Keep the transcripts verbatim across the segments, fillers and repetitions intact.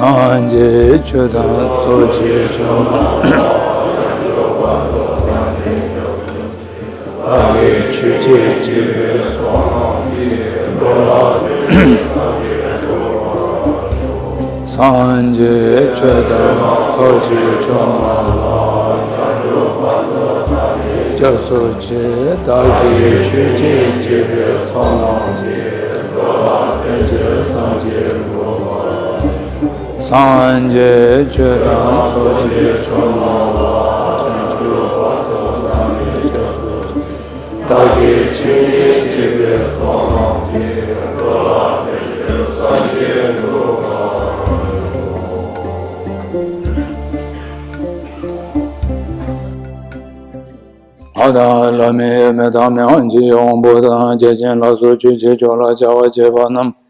སངས་རྒྱས་ཆོས་དང་ཚོགས་ཀྱི་མཆོག་རྣམས། བདག་གིས་ཆོས་བྱེད་ཅེས་པའི་ཚོགས་རྣམས་ཀྱིས། འགྲོ་ལ་ཕན་ཕྱིར་སངས་རྒྱས་འགྲུབ་པར་ཤོག། སངས་རྒྱས་ཆོས་དང་ཚོགས་ཀྱི་མཆོག་རྣམས་ལ། སྐྱབས་སུ་མཆི། བདག་གིས་ཆོས་བྱེད་ཅེས་པའི་ཚོགས་རྣམས་ཀྱིས། འགྲོ་ལ་ཕན་ཕྱིར་སངས་རྒྱས་འགྲུབ་པར་ཤོག། སངས་རྒྱས་ཆོས་དང་ཚོགས་ཀྱི་མཆོག་རྣམས་ལ། བྱང་ཆུབ་བར་དུ་བདག་ནི་སྐྱབས་སུ་མཆི། བདག་གིས་ཆོས་བྱེད་ཅེས་པའི་ཚོགས་རྣམས་ཀྱིས། འགྲོ་ལ་ཕན་ཕྱིར་སངས་རྒྱས་འགྲུབ་པར་ཤོག། ལྷ་དང་ལྷ་མིན་མི་དང་མི་དབང་ཆེ་དབང་པོ་དང་། བརྒྱ་བྱིན་ལ་སོགས་ཆོས་ཀྱི་ཕྱོགས་ལ་བྱ་བ་བྱེད་པ་རྣམས།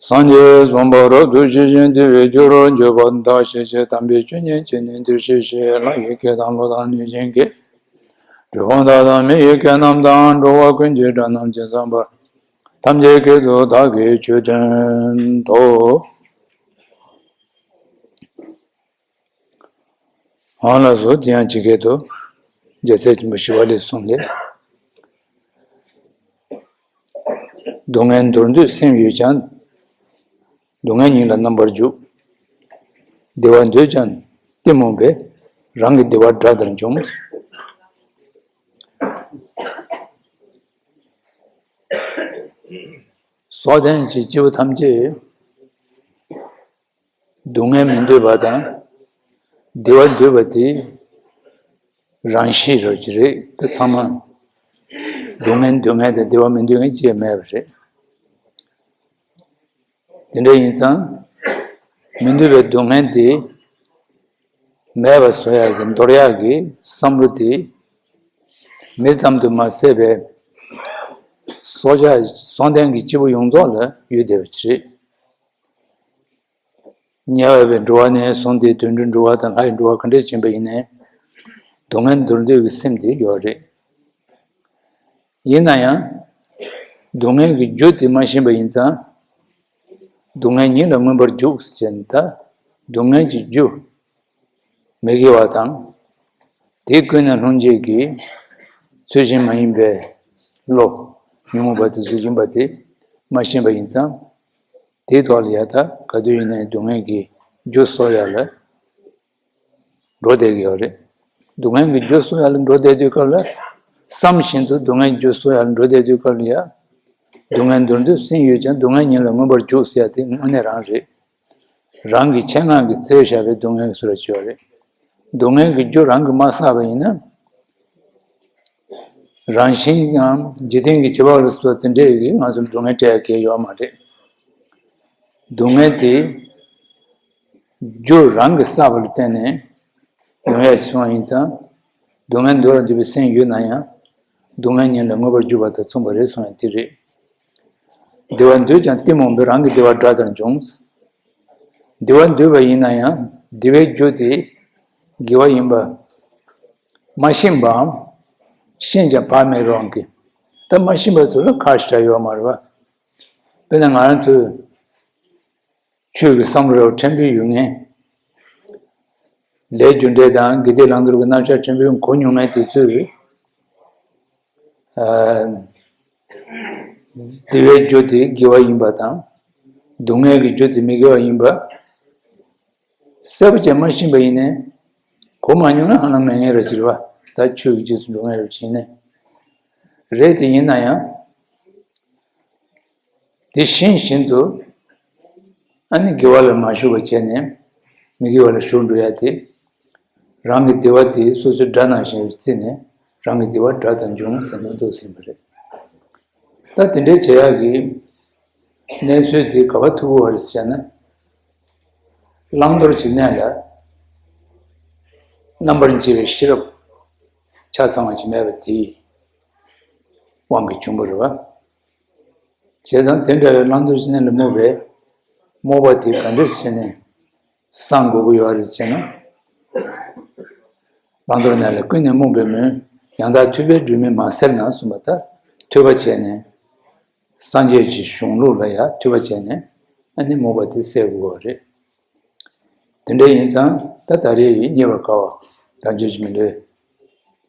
སངས་རྒྱས་གསུངས་པ་རབ་ཏུ་ཞི་ཞིང་དུལ་བའི་རྒྱུར་གྱུར་པ། བདག་ཞི་ཞིང་དམ་པའི་ཆོས་ཉན་བྱས་ནས། འདིར་གཤེགས་ཤིང་ལྷ་ཡི་སྐད་དང་ཀླུ་དང་གནོད་སྦྱིན་སྐད། གྲུལ་བུམ་དག་དང་མི་ཡི་སྐད་རྣམས་དང་། འགྲོ་བ་ཀུན་གྱི་སྒྲ་རྣམས་ཇི་ཙམ་པར། ཐམས་ཅད་སྐད་དུ་བདག་གིས་ཆོས་བསྟན་ཏོ། འོ་ལགས་སོ། དེ་ཡང་ཇི་སྐད་དུ། རྒྱལ་སྲས་ཆེན་པོ་ཞི་བ་ལྷས་གསུངས་ཏེ། སྡུག་བསྔལ་འདོར་འདོད་སེམས་ཡོད་ཀྱང་། སྡུག་བསྔལ་ཉིད་ལ་རྣམ་པར་འཇུག། བདེ་བ་འདོད་ཀྱང་གཏི་མུག་པས། རང་གི་བདེ་བ་དགྲ་ལྟར་འཇོམས། སྲོག་ལྡན་གྱི་སྐྱེ་བོ་ཐམས་ཅད། སྡུག་བསྔལ་མི་འདོད་པ་དང་། བདེ་བ་འདོད་པ་དེ་རང་གཤིས་རང་གི་རེད། ད་ཚང་མ་སྡུག་བསྔལ་འདོད་མཁན་དང་བདེ་བ་མི་འདོད་མཁན་ཅིག་མེད་པ་རེད། དེ་འདྲ་ཡིན་ཙང་། མི་འདོད་པའི་སྡུག་བསྔལ་དེ་མེད་པ་བཟོ་ཡག་གི་འདོར་ཡག་གི་བསམ་བློ་དེ་མི་ཙམ་དུ་མ་ཟད་པའི་སྲོག་ཆགས་སྲོག་ལྡན་གྱི་སྐྱེ་བོ་ཡོངས་རྫོགས་ལ་ཡོད་བསྡད་པ་ཅིག་རེད། དམྱལ་བའི་འགྲོ་བ་ནས་བཟུང་སྟེ་དུད་འགྲོའི་འགྲོ་བ་དང་ལྷ་ཡི་འགྲོ་བ་ག་འདྲས་ཕྱིན་པ་ཡིན་ནའི། སྡུག་བསྔལ་འདོར་འདོད་ཀྱི་སེམས་དེ་ཡོད་རེད། ཡིན་ན་ཡང་། སྡུག་བསྔལ་གྱི་རྒྱུ་དེ་མ་ཤེས་པ་ཡིན་ཙང་། སྡུག་བསྔལ་ཉིད་ལ་མངོན་པར་འཇུག་ཟེར་ནས་ད། སྡུག་བསྔལ་གྱི་རྒྱུ་མི་དགེ་བ་དང་། དེ་ཀུན་ནས་སློང་བྱེད་ཀྱི་ཚུལ་བཞིན་མ་ཡིན་པའི་བློ། ཉོན་མོངས་པ་དེ་ཚུལ་བཞིན་པ་དེ་མ་ཤེས་པ་ཡིན་ཙང་། དེའི་ཐོག་ལ་ཡ་ད་ག་དུས་ཡིན་ནའི་སྡུག་བསྔལ་གྱི་རྒྱུ་གསོག་ཡ་ལ་འགྲོ་བསྡད་ཀྱི་ཡོད་རེད། སྡུག་བསྔལ་གྱི་རྒྱུ་གསོག་ཡ་ལ་འགྲོ་བསྡད་དུས་སྐབས་ལ། བསམ་བཞིན་དུ་སྡུག་བསྔལ་གྱི་རྒྱུ་གསོག་ཡ་ལ་འགྲོ་བསྡད་དུས་སྐབས་ལ་ཡ། སྡུག་བསྔལ་འདོར་འདོད་སེམས་ཡོད་ཀྱང་སྡུག་བསྔལ་ཉིད་ལ་མངོན་པར་འཇུག་ཟེར་ཡ་དེ་དངོས་གནས་རང་རེད། རང་གི་ཆེད་མངགས་ཀྱིས་བཙལ་བཞག་པའི་སྡུག་བསྔལ་གྱི་ཚུལ་ལ་བརྗོད་རེད། སྡུག་བསྔལ་གྱི་རྒྱུ་རང་གིས་མ་བསགས་པ་ཡིན་ན། རང་བཞིན་ཡང་འཇིག་རྟེན་གྱི་བྱེད་པ་ལ་སོགས་པ་དེ་འདྲས་ཀྱིས་ང་ཚོར་སྡུག་བསྔལ་སྤྲད་ཡ་གང་ཡང་ཡོད་མ་རེད། སྡུག་བསྔལ་དེ་རྒྱུ་རང་གིས་བསགས་པ་ལ་བརྟེན་ནས་ཡོང་ཡ་ཞིག་སོང་བ་ཡིན་ཙང་། སྡུག་བསྔལ་འདོར་བར་འདོད་པའི་སེམས་ཡོད་ན་ཡང་། སྡུག་བསྔལ་ཉིད་ལ་མངོན་པར་འཇུག་པ་དང་མཚུངས་པ་རེད་གསུངས་ཡ་དེ་རེད། བདེ་བ་འདོད་ཀྱང་གཏི་མུག་པས། རང་གི་བདེ་བ་དགྲ་ལྟར་འཇོམས། བདེ་བ་འདོད་པ་ཡིན་ན་ཡང་བདེ་བའི་རྒྱུ་དེ་དགེ་བ་ཡིན་པ་མ་ཤེས་པའམ། ཤེས་ཀྱང་བག་མེད་པའི་དབང་གིས། ད་མ་ཤེས་པ་ཚོ་ལ་ཁག་ཞེ་དྲག་ཡོད་མ་རེད་བ། དཔེར་ན་ང་རང་ཚོས་ཆོས་ཀྱི་བསམ་བློ་རབ་ཕྲན་བུ་ཡོད་མཁན། ལས་རྒྱུ་འབྲས་དང་དགེ་སྡིག་བླང་དོར་གྱི་རྣམ་གཞག་ཕྲན་བུ་གོ་མྱོང་མཁན་དེ་ཚོས། ཨ། བདེ་བའི་རྒྱུ་དེ་དགེ་བ་ཡིན་པ་དང་། སྡུག་བསྔལ་གྱི་རྒྱུ་དེ་མི་དགེ་བ་ཡིན་པ། གསལ་པོ་བྱས་མ་ཤེས་པ་ཡིན་ནའི། གོ་མ་མྱོང་ན་ཧ་ལམ་མེད་མཁན་རེད་ཟེར་བ། ད་ཆོས་ཀྱི་རྗེས་སུ་འགྲོ་མཁན་རེད་བྱས་ནས། རེད་དེ་ཡིན་ན་ཡང་། དེ་ཤེས་བཞིན་དུ། ཨ་ནི་དགེ་བ་ལ་མ་ཞུགས་པ་བྱས་ནས། མི་དགེ་བ་ལ་ཞུགས་འགྲོ་ཡ་དེ། རང་གི་བདེ་བ་དེ་སོ་སོའི་དགྲ་ནང་བཞིན་རྩིས་ནས། རང་གི་བདེ་བ་དགྲ་ལྟར་འཇོམས་ཟེར་ནས་འདུག་ཟིན་པ་རེད། ད་དེ་འདྲའི་བྱེད་ཡག་གི་གནས་ཚུལ་དེ་ག་པར་ཐུག་གི་ཡོད་རེད་ཟེར་ན། བླང་དོར་གྱི་གནས་ལ་རྣམ་པར་འབྱེད་པའི་ཤེས་རབ་ཆ་ཚང་བ་ཞིག་མེད་པ་དེའི་དབང་གིས་བྱུང་བ་རེད་བ། བྱས་ཙང་དེ་འདྲ་བའི་བླང་དོར་གྱི་གནས་ལ་རྨོངས་པའི་རྨོངས་པ་དེ་ག་འདྲས་བྱས་ནས་སངས་དགོས་ཀྱི་ཡོད་རེད་ཟེར་ན། བླང་དོར་གནས་ལ་ཀུན་ནས་རྨོངས་པའི་མོད། ཡང་དག་ཐོས་པས་སྒྲོན་མེ་མ་བསལ་ན་གསུངས་པ་ལྟར་ཐོས་པ་བྱས་ནས། སངས་རྒྱས་ཀྱི་གཞུང་ལུགས་ལ་ཡང་ཐོས་པ་བྱས་ནས་ཨ་ནི་རྨོངས་པ་དེ་སེལ་དགོས་པ་རེད། དེ་འདྲ་ཡིན་ཙང་ད་ད་རེས་ཡིན་རྙེད་པར་དཀའ་བ་དལ་འབྱོར་གྱི་མི་ལུས་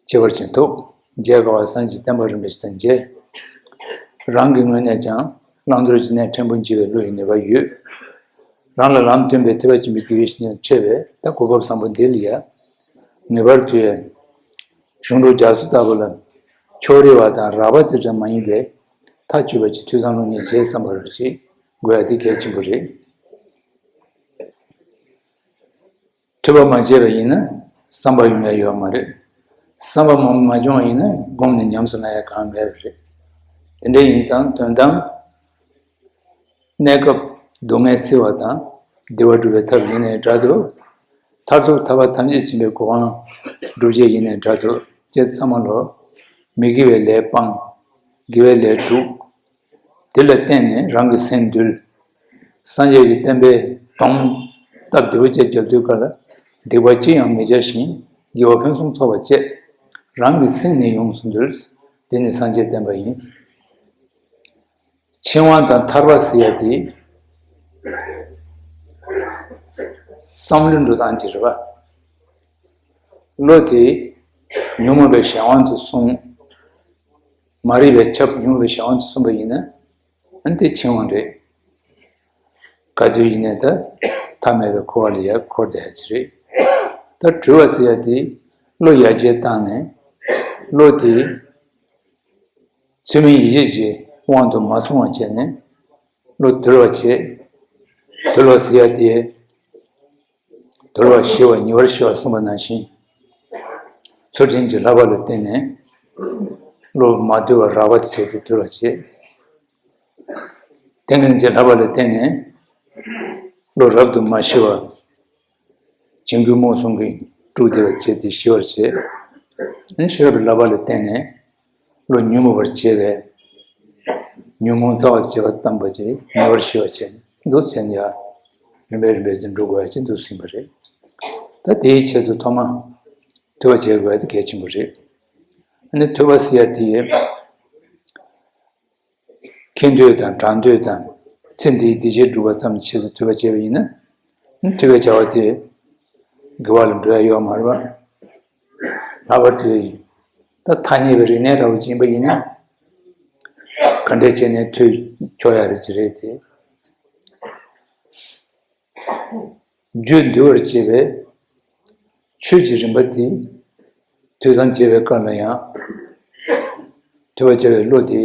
ཁྱད་པར་ཅན་ཐུག་མཇལ་དཀའ་བ་སངས་རྒྱས་བསྟན་པ་རིན་པོ་ཆེ་དང་མཇལ། རང་གི་ངོས་ནས་ཀྱང་བླང་དོར་གྱི་གནས་ཕྲན་བུ་འབྱེད་པའི་བློ་ཡི་ནུས་པ་ཡོད། རང་ལ་ལམ་སྟོན་པའི་ཐེག་པ་ཆེན་པོའི་དགེ་བའི་བཤེས་གཉེན་འཕྲད་པས་ད་གོ་སྐབས་བཟང་པོ་འདི་ལ་ཡ། ངེས་པར་དུ་ཡ། གཞུང་ལུགས་རྒྱ་མཚོ་ལྟ་བུ་ལ་ཕྱོགས་རིས་པ་དང་རགས་པ་ཙམ་ཡང་མ་ཡིན་པའི་མཐའ་གཅོད་པ་ཅིག་ཐོས་བསམ་སློབ་གཉེར་བྱེད་བསམ་པ་རུ་ཅིག་དགོས་ཡ་དེ་གལ་ཆེན་པོ་རེད། ཐོས་པ་མ་བྱས་པ་ཡིན་ན་བསམ་པ་ཡོང་ཡ་ཡོད་མ་རེད། བསམ་པ་མ་མ་བྱུང་བ་ཡིན་ན་སྒོམ་ནས་ཉམས་སུ་བླང་ཡ་གང་མེད་པ་རེད། དེ་འདྲ་ཡིན་ཙང་དོན་དམ་གནས་སྐབས་སྡུག་བསྔལ་སེལ་བ་དང་བདེ་བ་སྒྲུབ་པའི་ཐབས་ཡིན་ནའི་འདྲ་འདུག་མཐར་ཐུག་ཐར་པ་ཐམས་ཅད་མཁྱེན་པའི་གོ་འཕང་སྒྲུབ་བྱེད་ཡིན་ནའི་འདྲ་འདུག་ཅེས་ཚང་མ་ལོ། མི་དགེ་བའི་ལས་སྤང་། དགེ་བའི་ལས་སྒྲུབ། དེ་ལ་བརྟེན་ནས་རང་གི་སེམས་འདུལ། སངས་རྒྱས་ཀྱི་བསྟན་པའི་དོན་སྟབས་བདེ་པོ་བཅས་རྒྱབ་དུས་སྐབས་ལ་སྡིག་པ་ཅི་ཡང་མི་བྱ་ཞིང་དགེ་བ་ཕུན་སུམ་ཚོགས་པ་བཅས་རང་གི་སེམས་ནི་ཡོངས་སུ་འདུལ། དེ་ནི་སངས་རྒྱས་བསྟན་པ་ཡིན། འཆིང་བ་དང་ཐར་པ་ཟེར་ཡ་དེ་བསམ་བློའི་འགྲོ་སྟངས་ཅིག་རེད་པ། བློ་དེ་ཉོན་མོངས་པའི་གཞན་དབང་དུ་སོང་། མ་རིག་པས་ཁྱབ་ཉོན་མོངས་པའི་གཞན་དབང་དུ་སོང་བ་ཡིན་ན་ཨ་ནི་དེ་འཆིང་བ་རེད། ག་དུས་ཡིན་ནའི་ད་ཐ་མལ་པའི་འཁོར་བ་ལ་ཡ་འཁོར་བསྡད་ཡ་ཅིག་རེད། ད་གྲོལ་བ་ཟེར་ཡ་དེ་བློ་ཡར་རྒྱས་བཏང་ནས་བློ་དེ་ཚུལ་མིན་ཡིད་བྱེད་ཀྱི་དབང་དུ་མ་སོང་བ་བྱས་ནས་བློ་དུལ་བ་བྱེད། དུལ་བ་ཟེར་ཡ་དེ་དུལ་བ་ཞི་བ་ཉེ་བར་ཞི་བ་གསུངས་པ་ནང་བཞིན་ཚུལ་ཁྲིམས་ཀྱི་བསླབ་པ་ལ་བརྟེན་ནས་བློ་མ་དུལ་བ་རགས་པ་བྱས་ཏེ་དུལ་བ་བྱེད། ཏིང་ངེ་འཛིན་བསླབ་པ་ལ་བརྟེན་ནས་བློ་རབ་ཏུ་མ་ཞི་བ་བྱིང་རྒོད་རྨུགས་གསུམ་གྱིས་དཀྲུགས་ཏེ་བ་བྱས་ཏེ་ཞི་བར་བྱེད། ཨ་ནི་ཤེས་རབ་ཀྱི་བསླབ་པ་ལ་བརྟེན་ནས་བློ་ཉོན་མོངས་པར་བྱེད་པས་ཉོན་མོངས་རྩ་བ་བྱེ་བ་བཏང་བ་བྱས་ཉེ་བར་ཞི་བ་བྱས་ནས་འདུག་བྱས་ནས་ཡ་རིམ་པས་རིམ་པས་ཀྱིས་འགྲོ་དགོས་ཡ་ཅིག་འདུག་ཟིན་པ་རེད། ད་དེའི་ཆེད་དུ་ཐོག་མ་ཐོས་པ་བྱེད་དགོས་ཡ་དེ་གལ་ཆེན་པོ་རེད། ཨ་ནི་ཐོས་པ་ཟེར་ཡ་དེ། མཁྱེན་འདོད་དང་དྲན་འདོད་དང་ཚེ་འདིའི་བདེ་སྐྱིད་སྒྲུབ་པ་ཙམ་གྱི་ཆེད་དུ་ཐོས་པ་བྱས་པ་ཡིན་ན། ཐོས་པའི་བྱ་བ་དེ་དགེ་བ་ལ་འགྲོ་ཡ་ཡོད་མ་རེད་པ། ལྷག་པར་དུ་ད་ཐ་སྙད་པའི་རིག་གནས་འདྲ་བོ་ཅིག་ཡིན་པ་ཡིན་ན། ག་འདྲས་བྱས་ནས་ཐོས་ཆོག་ཡ་རེད་ཅི་རེད་དེ། རྒྱུད་འདུལ་བར་བྱེད་པའི་ཆོས་ཀྱི་རིམ་པ་དེ་ཐོས་བསམ་བྱེད་པའི་སྐབས་ལ་ཡང་ཐོས་པ་བྱ་བའི་བློ་དེ་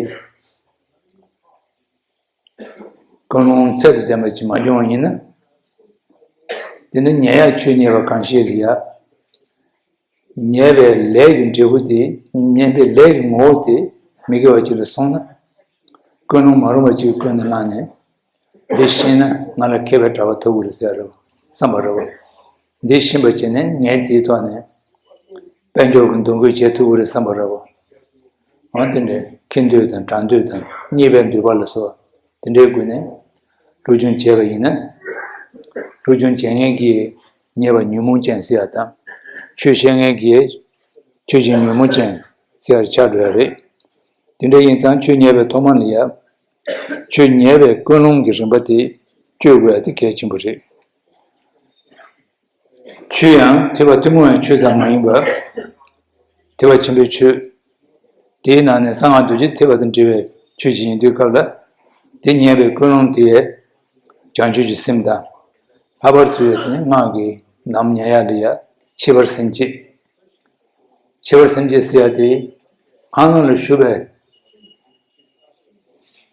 ཀུན་སློང་ཚད་དང་ལྡན་པ་ཅིག་མ་བྱུང་བ་ཡིན་ན། དེ་ནི་ཉེས་ཡག་ཆོས་ཉེས་པ་གང་ཞིག་ལ་ཡ། ཉེས་པའི་ལས་ཀྱི་འབྲས་བུ་དེ་ཉེས་པའི་ལས་ཀྱི་ངོ་བོ་དེ་མི་དགེ་བ་ཅིག་ལ་སོང་ན། ཀུན་སློང་མ་རུངས་པ་ཅིག་ཀུན་ནས་བསླངས་ནས། འདི་ཤེས་ན་ང་ལ་མཁས་པའི་གྲགས་པ་ཐོབ་ཀྱི་རེད་ཟེར་རེད་བསམ་པ་རེད་བ། འདི་ཤེས་པ་བྱས་ནས་ངས་འདིའི་ཐོག་ནས་དཔལ་འབྱོར་གྱི་འདུ་འགོད་བྱེད་ཐུབ་ཀྱི་རེད་བསམ་པ་རེད་བ། འོ་དེ་འདྲའི་མཁྱེན་འདོད་དང་དྲན་འདོད་དང་རྙེད་པའི་འདོད་པ་ལ་སོགས་དེ་འདྲའི་སྒོ་ནས་སློབ་སྦྱོང་བྱས་པ་ཡིན་ན། སློབ་སྦྱོང་བྱེད་མཁན་གྱིས་ཉེས་པ་ཉོན་མོངས་ཅན་ཟེར་ཡ་དང་། ཆོས་བཤད་མཁན་གྱིས་ཆོས་ཀྱི་ཉོན་མོངས་ཅན་ཟེར་ཡར་ཆགས་འགྲོ་ཡ་རེད། དེ་འདྲ་ཡིན་ཙང་ཆོས་ཉན་པའི་ཐོག་མ་ལ་ཡ། ཆོས་ཉན་པའི་ཀུན་སློང་གི་རིམ་པ་དེ་བཅོས་དགོས་ཡ་དེ་གལ་ཆེན་པོ་རེད། ཆོས་ཡང་ཐེག་པ་ཐུན་མོང་བའི་ཆོས་ཙམ་མ་ཡིན་པར། ཐེག་པ་ཆེན་པོའི་ཆོས། དེའི་ནང་ནས་གསང་སྔགས་རྡོ་རྗེ་ཐེག་པ་དང་འབྲེལ་བའི་ཆོས་ཅིག་ཡིན་དུས་སྐབས་ལ། དེ་ཉན་པའི་ཀུན་སློང་དེ་ཡས་བྱང་ཆུབ་ཀྱི་སེམས་དང་། ལྷག་པར་དུ་ཡས་དེ་ནི་སྔགས་ཀྱི་ལམ་ཉན་ཡ་ལ་ཡ་ཁྱད་པར་སེམས་བསྐྱེད། ཁྱད་པར་སེམས་བསྐྱེད་ཟེར་ཡ་དེ་སྔགས་ལམ་ལ་ཞུགས་པའི་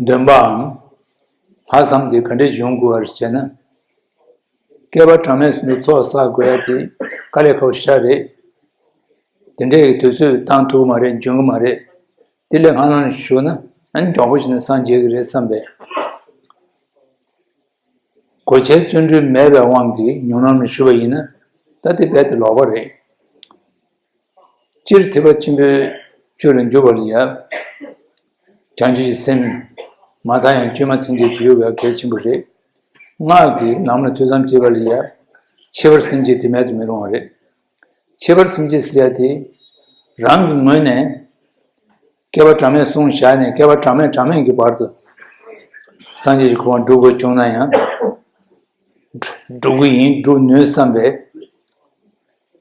འདུན་པའམ་ལྷག་བསམ་དེ་ག་འདྲས་ཡོང་དགོས་པ་རེད་ཟེར་ན། བསྐལ་པ་གྲངས་མེད་གསུམ་དུ་ཚོགས་བསགས་དགོས་ཡ་དེ་དཀའ་ལས་ཁག་པོ་ཞེ་དྲག་རེད། དེ་འདྲས་ཀྱི་དུས་ཚོད་བཏང་ཐུབ་ཀྱི་མ་རེད། འབྱུང་གི་མ་རེད། དེ་ལས་སྔགས་ལམ་ལ་ཞུགས་ན་ཨ་ནི་མགྱོགས་པོ་ཞིག་ནས་སངས་རྒྱས་ཀྱི་རེད་བསམ་པས། གོ་ཆའི་བརྩོན་འགྲུས་མེད་པའི་དབང་གིས་ཉོན་ལམ་ལ་ཞུགས་པ་ཡིན་ན་ད་དེ་རྦད་དེ་ལོག་པ་རེད། སྤྱིར་ཐེག་པ་ཆེན་པོའི་ཆོས་ལ་འཇུག་པ་ལ་ཡ། བྱང་ཆུབ་ཀྱི་སེམས་མ་མཐའ་ཡང་བཅོས་མ་ཚིག་འགྲེལ་བརྗོད་པ་གལ་ཆེན་པོ་རེད། སྔགས་ཀྱི་ལམ་ལ་ཐོས་བསམ་བྱེད་པ་ལ་ཡ། ཁྱད་པར་སེམས་བསྐྱེད་དེ་མེད་དུ་མི་རུང་བ་རེད། ཁྱད་པར་སེམས་བསྐྱེད་ཟེར་ཡ་དེ། རང་གི་ངོས་ནས། བསྐལ་པ་གྲངས་མེད་བསྲུང་བཞག་ནས་བསྐལ་པ་གྲངས་མེད་གྲངས་མེད་ཀྱི་བར་དུ། སངས་རྒྱས་ཀྱི་གོ་འཕང་སྒྲུབ་དགོས་བྱུང་ན་ཡང་། འགྲུབ་ཀྱི་ཡིན། འགྲུབ་ནུས་བསམ་པའི་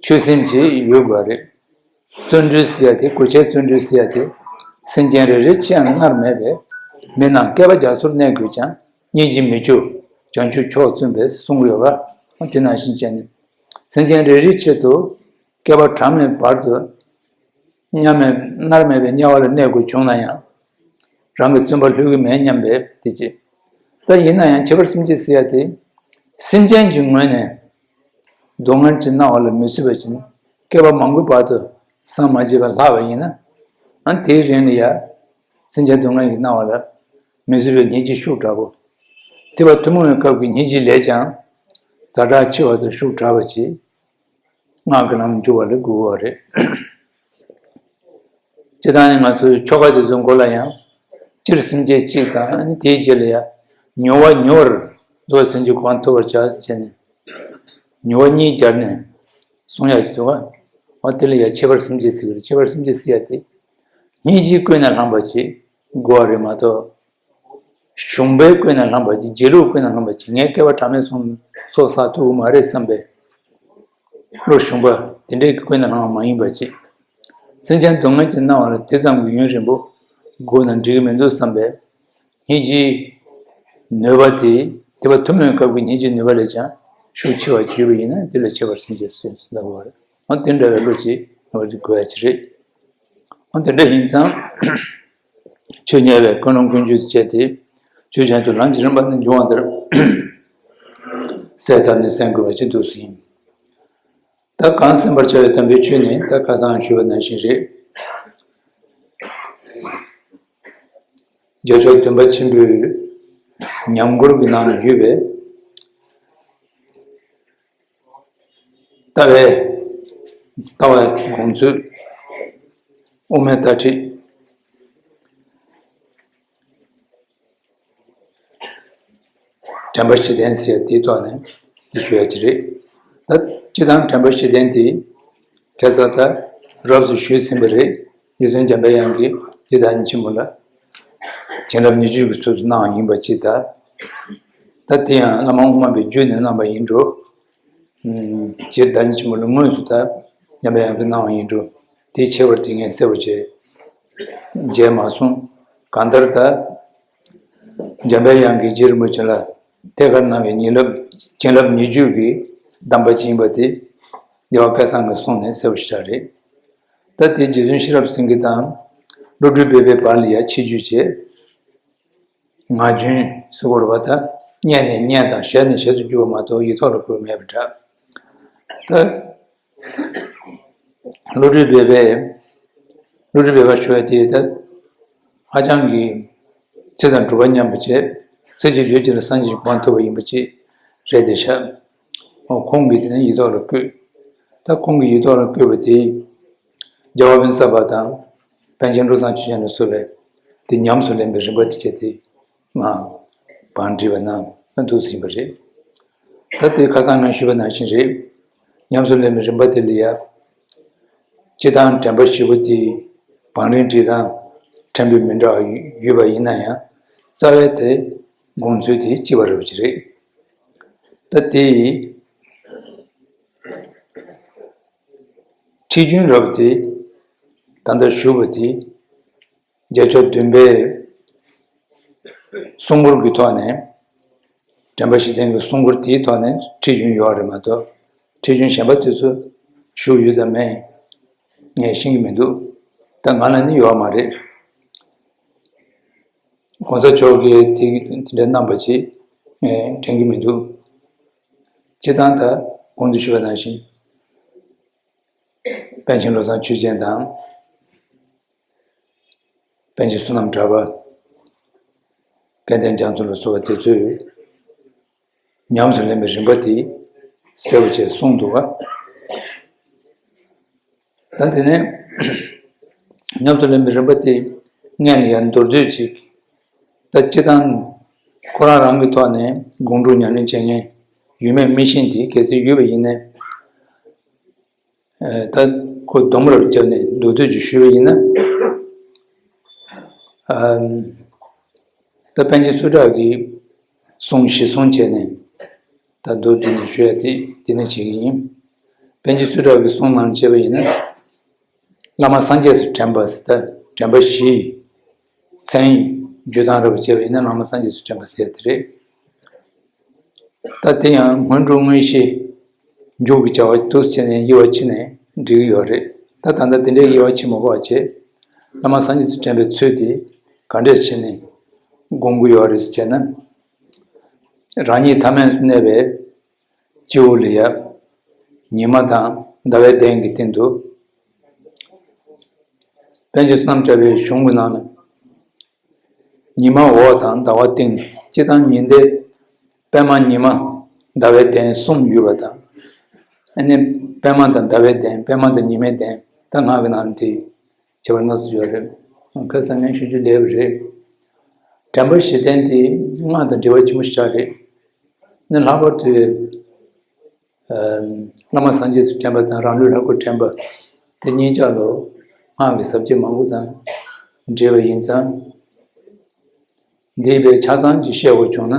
ཆོད་སེམས་ཅིག་ཡོད་དགོས་རེད། བརྩོན་འགྲུས་ཟེར་ཡ་དེ། གོ་ཆའི་བརྩོན་འགྲུས་ཟེར་ཡ་དེ། སེམས་ཅན་རེ་རེ་ཕྱིའང་སྔར་མེད་པའི། མི་རྣམས་བསྐལ་པ་རྒྱ་མཚོར་གནས་དགོས་ཀྱང་། སྙིང་རྗེ་མི་སྐྱོ་བྱང་ཆུབ་མཆོག་བཙུན་པས། གསུང་གི་ཡོད་པ། དེ་ནང་བཞིན་བྱས་ནས། སེམས་ཅན་རེ་རེའི་ཆེད་དུ་བསྐལ་པ་གྲངས་མེད་བར་དུ་མཉམ་མེད་མནར་མེད་པའི་དམྱལ་བ་ལ་གནས་དགོས་བྱུང་ན་ཡང་། རང་གི་བརྩོན་པ་ལྷོད་ཀྱི་མེད་སྙམ་པའི་དེ་བྱེད། ད་ཡིན་ན་ཡང་ཁྱད་པར་སེམས་བསྐྱེད་ཟེར་ཡ་དེ། སེམས་ཅན་གྱི་ངོས་ནས་སྡུག་བསྔལ་གྱི་སྣང་བ་ལ་མི་བཟོད་པ་བྱས་ནས། བསྐལ་པ་མང་པོའི་བར་དུ་བསམ་མ་བརྗེད་པར་ལྷག་པ་ཡིན་ན། ཨ། དེའི་རིང་ལ་ཡ་སེམས་ཅན་སྡུག་བསྔལ་གྱི་སྣང་བ་ལ་མི་བཟོད་པའི་སྙིང་རྗེ་ཤུགས་དྲག་པོ། ཐེག་པ་ཐུན་མོང་བའི་སྐབས་ཀྱི་སྙིང་རྗེ་ལས་ཀྱང་ཛ་དྲག་ཆེ་བ་དང་ཤུགས་དྲག་པ་བྱེད། སྔགས་ཀྱི་ལམ་འཇུག་པ་ལ་དགོས་པ་རེད། སྤྱིར་བཏང་ནི་ང་ཚོའི་ཆོ་ག་དེ་ཚོའི་མགོ་ལ་ཡང་། སྤྱིར་སེམས་བསྐྱེད་གཅིག་དང་། ཨ་ནི་དེའི་རྗེས་ལ་ཡང་། མྱུར་བ་མྱུར་བར་རྫོགས་སེམས་ཀྱི་གོ་འཕང་ཐོབ་པར་བྱ་ཟེར་བྱས་ནས། མྱུར་བ་གཉིས་སྦྱར་ནས་གསུང་ཡག་ཅིག་འདུག་ག་འོ་དེ་ལ་ཡང་ཁྱད་པར་སེམས་བསྐྱེད་ཟེར་གི་རེད། ཁྱད་པར་སེམས་བསྐྱེད་ཟེར་ཡ་དེ། སྙིང་རྗེ་ཀུན་ནས་བསླངས་པ་ཅིག་དགོས་པ་རེད་མ་གཏོགས། ཞུམ་པའི་ཀུན་ནས་བསླངས་པ་ཅིག་སྒྱིད་ལུག་ཀུན་ནས་བསླངས་པ་ཅིག་ངས་བསྐལ་པ་གྲངས་མེད་གསུམ་ཚོགས་བསགས་ཐུབ་ཀྱི་མ་རེད་བསམ་པའི་བློ་ཞུམ་པ་དེ་འདྲའི་ཀུན་ནས་བསླངས་པ་མ་ཡིན་པ་ཅིག་སེམས་ཅན་སྡུག་བསྔལ་གྱི་སྣང་བ་ལ་དེ་ཙམ་གྱི་ཡུན་རིང་པོ་སྒུག་ན་འགྲིག་གི་མི་འདུག་བསམ་པའི་སྙིང་རྗེའི་ནུས་པ་དེ། ཐེག་པ་ཐུན་མོང་བའི་སྐབས་ཀྱི་སྙིང་རྗེའི་ནུས་པ་ལས་ཀྱང་ཤུགས་ཆེ་བ་བརྗོད་པ་ཡིན་ན། དེ་ལ་ཁྱད་པར་སེམས་བསྐྱེད་ཟེར་ལབ་པ་རེད། འོ་དེ་འདྲ་བའི་བློ་ཅིག་ངེས་པར་དུ་དགོས་ཡ་ཅིག་རེད། འོ་དེ་འདྲ་ཡིན་ཙང་། ཆོས་ཉན་པའི་ཀུན་སློང་ཀུན་སྤྱོད་དུ་བྱས་ཏེ། ཆོས་ཀྱང་དུ་ལམ་གྱི་རིམ་པ་ནི་འབྱུང་བ་ལྟར་གསལ་བཏབ་ནས་གསན་དགོས་པ་ཅིག་འདུག་ཟིན། ད་གང་གསན་པར་བྱ་བའི་དམ་པའི་ཆོས་ནི། ད་ཁ་སང་ཞུས་པ་ནང་བཞིན་རེད། རྒྱལ་མཆོག་བདུན་པ་ཆེན་པོའི་ཉམས་མགུར་གྱི་ནང་ན་ཡོད་པའི། ལྟ་བའི། ལྟ་བའི་དགོངས་ཚུལ། དབུ་མའི་ལྟ་ཁྲིད། དྲན་པ་བཞི་ལྡན་ཟེར་ཡ་དེའི་ཐོག་ནས་འདི་ཞུ་ཡ་ཅིག་རེད། ད་སྤྱིར་བཏང་དྲན་པ་བཞི་ལྡན་དེ་ཁ་སང་ད་རབ་ཏུ་ཞུས་ཟིན་པ་རེད། རྗེ་བཙུན་འཇམ་པའི་དབྱངས་ཀྱིས་རྗེ་བདག་ཉིད་ཆེན་པོ་ལ་བྱིན་རླབས་ཉེར་སྤྱོད་ཀྱི་ཚུལ་དུ་གནང་བ་ཡིན་པ་ཅིག་ད། ད་དེ་ཡང་བླ་མ་དབུ་མ་པའི་རྒྱུད་ནས་གནང་བ་ཡིན་འགྲོ། རྗེ་བདག་ཉིད་ཆེན་པོ་ལ་དངོས་སུ་ད་འཇམ་པའི་དབྱངས་ཀྱིས་གནང་བ་ཡིན་འགྲོ། དེའི་ཁྱད་པར་དེ་ངས་གསལ་པོ་བྱས་མཇལ་མ་སོང་། གང་ལྟར་ད་འཇམ་པའི་དབྱངས་ཀྱིས་རྗེ་རིན་པོ་ཆེ་ལ་ཐད་ཀར་གནང་བའི་ཉིན་རླབས་བྱིན་རླབས་ཉེར་སྤྱོད་ཀྱི་གདམས་པ་ཅིག་ཡིན་པ་དེ་རྒྱལ་བ་སྐལ་བཟང་གི་གསུང་ནས་གསལ་པོ་ཞེ་དྲག་རེད། ད་དེ་རྗེ་བཙུན་ཤེས་རབ་སེང་གེ་དང་བློ་གྲོས་སྦས་པའི་བར་ལ་ཡ་ཆེད་བརྗོད་བྱས། ངག་རྒྱུན་ཟེར་དགོས་རེད་པ། ད་སྙན་ནས་སྙན་དང་ཞལ་ནས་ཞལ་དུ་བསྒྱུར་བ་མ་གཏོགས་ཡིག་ཐོག་ལ་བཀོད་མེད་པ་འདྲ། ད་བློ་གྲོས་སྦས་པའི། བློ་གྲོས་སྦས་པ་ཞུ་བ་དེ་ད་ཧ་ཅང་གི་ཚེ་དང་སྒྲུབ་པ་མཉམ་པོ་བྱས། ཚེ་གཅིག་ལུས་གཅིག་ལ་སངས་རྒྱས་ཀྱི་གོ་འཕང་ཐོབ་པ་ཡིན་པ་ཅིག་རེད་དེ་ཤག་འོ་ཁོང་གིས་དེ་ནས་ཡིག་ཐོག་ལ་བཀོད། ད་ཁོང་གིས་ཡིག་ཐོག་ལ་བཀོད་པ་དེ་རྒྱལ་བ་དཔལ་ས་པ་དང་པཎ་ཆེན་བློ་བཟང་ཆོས་རྒྱན་ལ་སོགས་པས་དེ་ཉམས་སུ་ལེན་པའི་རིམ་པ་དེ་བྱས་ཏེ། ང་བང་བསྒྲིགས་པ་ན་ང་འདུག་ཟིན་པ་རེད། ད་དེ་ཁ་སང་ངས་ཞུས་པ་ནང་བཞིན་རེད། ཉམས་སུ་ལེན་པའི་རིམ་པ་དེ་ལ་ཡ། སྤྱིར་བཏང་དྲན་པ་བཞི་པོ་དེ་བང་རིམ་བསྒྲིགས་སྟངས་ཕྲན་བུ་མི་འདྲ་བ་ཡོད་པ་ཡིན་ན་ཡང་། རྩ་བའི་དེ་དགོངས་ཚུལ་དེ་གཅིག་པ་རེད་པ་ཅིག་རེད། ད་དེ་ཡི་ཁྲིད་རྒྱུན་རབ་དེ་ད་ལྟ་ཞུས་པ་དེ། རྒྱལ་མཆོག་བདུན་པའི་གསུང་མགུར་གྱི་ཐོག་ནས། དྲན་པ་བཞི་ལྡན་གྱི་གསུང་མགུར་དེའི་ཐོག་ནས་ཁྲིད་རྒྱུན་ཡོད་རེད་མ་གཏོགས། ཁྲིད་རྒྱུན་གཞན་པ་དེ་ཚོ་ཞུགས་ཡོད་དམ་མེད་ངས་ཤེས་ཀྱི་མི་འདུག་ད་ང་ལ་ནི་ཡོད་མ་རེད། གོང་ས་མཆོག་གིས་དེ་དེ་འདྲ་གནང་པ་ཅིག་ངས་དྲན་གྱི་མི་འདུག་སྤྱིར་བཏང་ད་གོང་དུ་ཞུས་པ་ནང་བཞིན། པཎ་ཆེན་བློ་བཟང་ཆོས་རྒྱན་དང་། པཎ་ཆེན་བསོད་ནམས་གྲགས་པ། སྐལ་ལྡན་རྒྱ་མཚོ་ལ་སོགས་པ་དེ་ཚོས་ཉམས་སུ་ལེན་པའི་རིམ་པ་དེ་གསལ་པོ་བྱས་གསུངས་འདུག་ག་ད་དེ་ནས་ཉམས་སུ་ལེན་པའི་རིམ་པ་དེ་སྔོན་ལ་ཡང་མདོར་བསྡུས་ཅིག་ད་སྤྱིར་བཏང་ཁོ་རང་རང་གི་ཐོག་ནས་སྒོམ་སྒྲུབ་ཉམས་ལེན་བྱེད་མཁན་ཡོད་མེད་མི་ཤེས། དེ་གལ་སྲིད་ཡོད་པ་ཡིན་ན། ད་ཁོ་སྡོམ་རབ་བརྒྱབ་ནས་མདོར་བསྡུས་ཀྱིས་ཞུས་པ་ཡིན་ན། ཨམ། ད་པཎ་ཆེན་སུ་དྲག་གི་གསུང་གཞི་བཟུང་བྱས་ནས། ད་མདོར་བསྡུས་ནས་ཞུ་ཡ་དེ་འདི་ནས་བྱེད་ཀྱི་ཡིན། པཎ་ཆེན་བསོད་གྲགས་ཀྱི་གསུང་ནང་བྱས་པ་ཡིན་ན། བླ་མ་སངས་རྒྱས་སུ་དྲན་པ་ཟེར། ད་དྲན་པ་བཞི། མཚན་བརྗོད་སྟངས་འདྲ་པོ་བྱས་པ་ཡིན་ན་བླ་མ་སངས་རྒྱས་སུ་དྲན་པ་ཟེར་དེ་རེད། ད་དེ་ཡང་སྔོན་འགྲོ་དངོས་གཞི་མཇུག་གི་བྱ་བ་འདུག་སེ་བྱས་ནས་དབྱེ་བ་ཕྱེ་ནས་འགྲིག་གི་ཡོད་རེད། ད་ད་ལྟ་དེ་འདྲའི་དབྱེ་བ་ཕྱེ་མ་དགོས་པ་བྱས། བླ་མ་སངས་རྒྱས་སུ་དྲན་པའི་ཚུལ་དེ་ག་འདྲས་བྱས་ནས་སྒོམ་གྱི་ཡོད་རེད་ཟེར་བྱས་ན། རང་ཉིད་ཐ་མལ་དུ་གནས་པའི་སྤྱི་བོ་ལ་ཡ། ཉི་མ་དང་ཟླ་བའི་གདན་གྱི་སྟེང་དུ། པཎ་ཆེན་བསོད་ནམས་གྲགས་པའི་གཞུང་གི་ནང་ལ། ཉི་མ་འོག་དང་ཟླ་བ་སྟེང་། སྤྱིར་བཏང་ཉི་ཟླ། པདྨ། ཉི་མ། ཟླ་བའི་གདན་གསུམ་ཡོད་པ་དང་། ཨ་ནི་པདྨ་དང་ཟླ་བའི་གདན། པདྨ་དང་ཉི་མའི་གདན། ད་སྔགས་ཀྱི་ནང་དེ་ཁྱད་པར་སྣ་ཚོགས་ཡོད་རེད། ཁ་སང་ངས་ཞུ་རྒྱུ་ལས་པ་རེད། དྲན་པ་བཞི་ལྡན་དེ་སྔགས་དང་འབྲེལ་བ་ཆེན་པོ་ཞིག་རེད། ནི་ལྷག་པར་དུ། བླ་མ་སངས་རྒྱས་སུ་དྲན་པ་དང་རང་ལུས་ལྷ་སྐུར་དྲན་པ་དེ་གཉིས་ཆ་ལོ། སྔགས་ཀྱི་ཟབ་ཆོས་མང་པོ་དང་འབྲེལ་བ་ཡིན་ཙང་། འདི་བས་ཆ་ཚང་ཅིག་བཤད་དགོས་བྱུང་ན།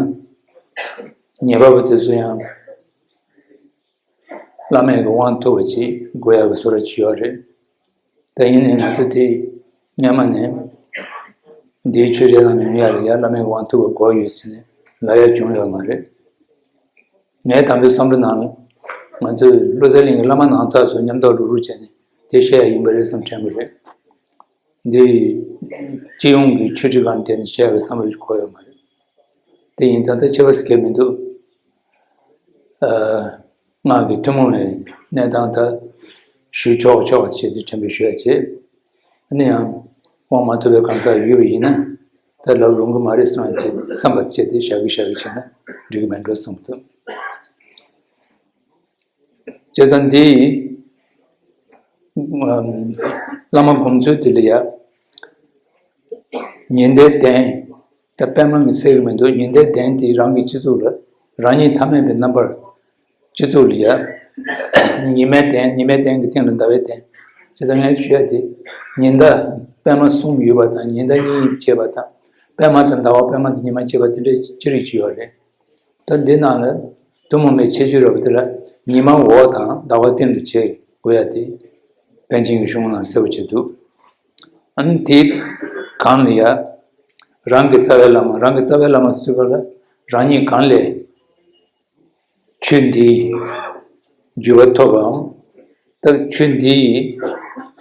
ཉེ་བར་བུ་དེ་ཚོ་ཡང་བླ་མའི་གི་དབང་ཐོབ་པ་ཅིག་དགོས་ཡག་གི་བཟོ་འདྲ་ཅིག་ཡོད་རེད། ད་ཡིན་ནའི་ང་ཚོ་དེ་སྔོན་མ་ནས་འདིའི་ཆོས་རྒྱལ་ནང་ནས་མི་ཡར་ཡར་བླ་མའི་དབང་ཐོབ་པ་དགོས་ཡོད་ཟེར་ནས་ལབ་ཡ་བྱུང་ཡོད་མ་རེད། ངའི་དམ་པའི་བསམ་བློ་ནང་ང་ཚོས་བློ་གསལ་གླིང་གི་བླ་མ་ནང་ཚགས་ཚོ་མཉམ་དུ་རུག་རུག་བྱས་ནས་དེ་བཤད་ཡ་ཡིན་པ་རེད་བསམ་དྲན་པ་རེད། འདི་སྤྱི་ཡོངས་ཀྱི་ཆོས་ཁྲིད་སྒང་དེ་ནས་བཤད་ཡ་བསམ་བློ་ཞིག་འཁོར་ཡོད་མ་རེད། དེ་ཡིན་ཙང་ད་ཆེ་བ་ཟེར་མཁན་མི་འདུག་ཨ། སྔགས་ཀྱི་ཐུན་མོང་བའི་གནས་སྟངས་ད་ཞུ་ཆོག་ཆོག་བྱས་ཏེ་དྲན་པའི་ཞུ་ཡ་བྱེད། ཨ་ནི་ཡང་དབང་མ་ཐོབ་པའི་གང་ཟག་ཡོད་པ་ཡིན་ན་ད་ལབ་རུང་གི་མ་རེད་བསམ་བྱས་བསམ་པ་བྱས་ཏེ་བཞག་གི་བཞག་གི་བྱས་ན་འགྲིག་གི་མེད་འགྲོ་བསམ་གི་འདུག་བྱས་ཙང་འདི་ཨམ། བླ་མ་སྒོམ་ཚུལ་དེ་ལ་ཡ། ཉི་ཟླའི་གདན། ད་པདྨ་གི་གསལ་གི་མི་འདུག་ཉི་ཟླའི་གདན་དེ་རང་གི་སྤྱི་གཙུག་ལ། རང་ཉིད་ཐ་མལ་པའི་རྣམ་པར། སྤྱི་གཙུག་ལ་ཡ། ཉི་མའི་གདན། ཉི་མའི་གདན་གྱི་སྟེང་ལ་ཟླ་བའི་གདན། བྱས་ཙང་ངས་ཞུ་ཡ་དེ། ཉི་ཟླ་པདྨ་གསུམ་ཡོད་པ་དང་ཉི་ཟླ་གཉིས་བྱས་པ་དང་། པདྨ་དང་ཟླ་བ། པདྨ་དང་ཉི་མ་བྱས་པ་དེ་འདྲའི་ཅི་རིགས་ཅིག་ཡོད་རེད། ད་འདི་ནང་ལ་ཐུན་མོང་མའི་ཁྱད་ཆོས་ར་བ་དེ་ལ་ཉི་མ་འོག་དང་ཟླ་བ་སྟེང་དུ་བྱེད་དགོས་ཡ་དེ་པཎ་ཆེན་གྱི་གཞུང་ནང་གསལ་པོ་བྱེད་འདུག་ཨ་ནི་དེའི་སྒང་ལ་ཡ་རང་གི་རྩ་བའི་བླ་མ། རང་གི་རྩ་བའི་བླ་མ་ཟེར་བ་ལ་རང་ཉིད་གང་ལས་ཆོས་འདིའི་བརྒྱུད་པ་ཐོབ་པའམ། ད་ཆོས་འདིའི་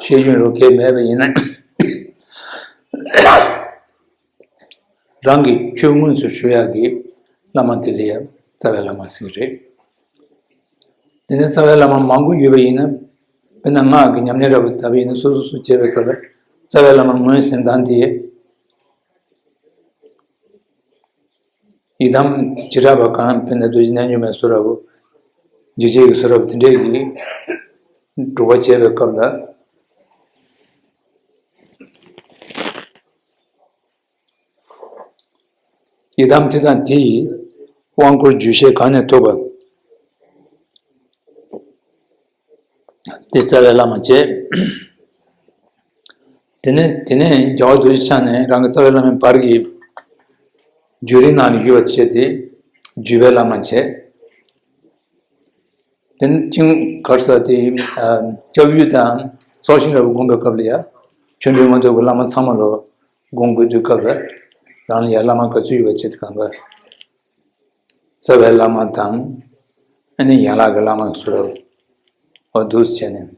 ཤེས་ཡོན་རོ་སྐལ་མེད་པ་ཡིན་ན། རང་གི་ཆོས་དངོས་སུ་ཞུ་ཡག་གི་བླ་མ་དེ་ལ་ཡང་རྩ་བའི་བླ་མ་ཟེར་གྱི་རེད། དེ་ནས་རྩ་བའི་བླ་མ་མང་པོ་ཡོད་པ་ཡིན་ན། དཔེར་ན་སྔགས་ཀྱི་ཉམས་ལེན་འདྲ་པོ་ལྟ་བུ་ཡིན་ན་སོ་སོ་སོ་བྱེད་པའི་སྐབས་ལ་རྩ་བའི་བླ་མ་ངོས་ཟིན་སྟངས་དེ། ཡི་དམ་བྱེ་བྲག་པ་གང་། དཔེར་ན་རྡོ་རྗེ་རྣལ་འབྱོར་མའི་གསུང་རབ། འཇིགས་བྱེད་ཀྱི་གསུང་རབ་དེ་འདྲས་ཀྱི་སྒྲུབ་པ་བྱེད་པའི་སྐབས་ལ། ཡི་དམ་དེ་དང་དེ་ཡི་དབང་བསྐུར་རྒྱུད་བཤད་གང་ནས་ཐོབ་པ། དེ་རྩ་བའི་བླ་མ་བྱས། དེ་ནས་དེ་ནས་རྒྱལ་བ་རྡོ་རྗེ་འཆང་ནས་རང་གི་རྩ་བའི་བླ་མའི་བར་གྱི་བརྒྱུད་རིམ་ནང་ལ་ཡོད་པ་བྱས་ཏེ་བརྒྱུད་པའི་བླ་མ་བྱས། དེ་ནས་ཅིང་གར་ས་དེ་སྐྱབས་ཡུལ་དང་ཚོགས་ཞིང་ར་བ་སྒོམ་པའི་སྐབས་ལ་ཡ། ཆོ་འཕྲུལ་མངོན་རྟོགས་ཀྱི་བླ་མ་ཚང་མ་ལོ་སྒོམ་དགོས་དུས་སྐབས་ལ་རང་ལ་ཡ་བླ་མ་ག་ཚོད་ཡོད་པ་བྱས་ཏེ་གང་ག་རྩ་བའི་བླ་མ་དང་། ཨ་ནི་ཡན་ལག་གི་བླ་མ་སུ་ར་བ་འོ་འདུག་བྱས་ནས་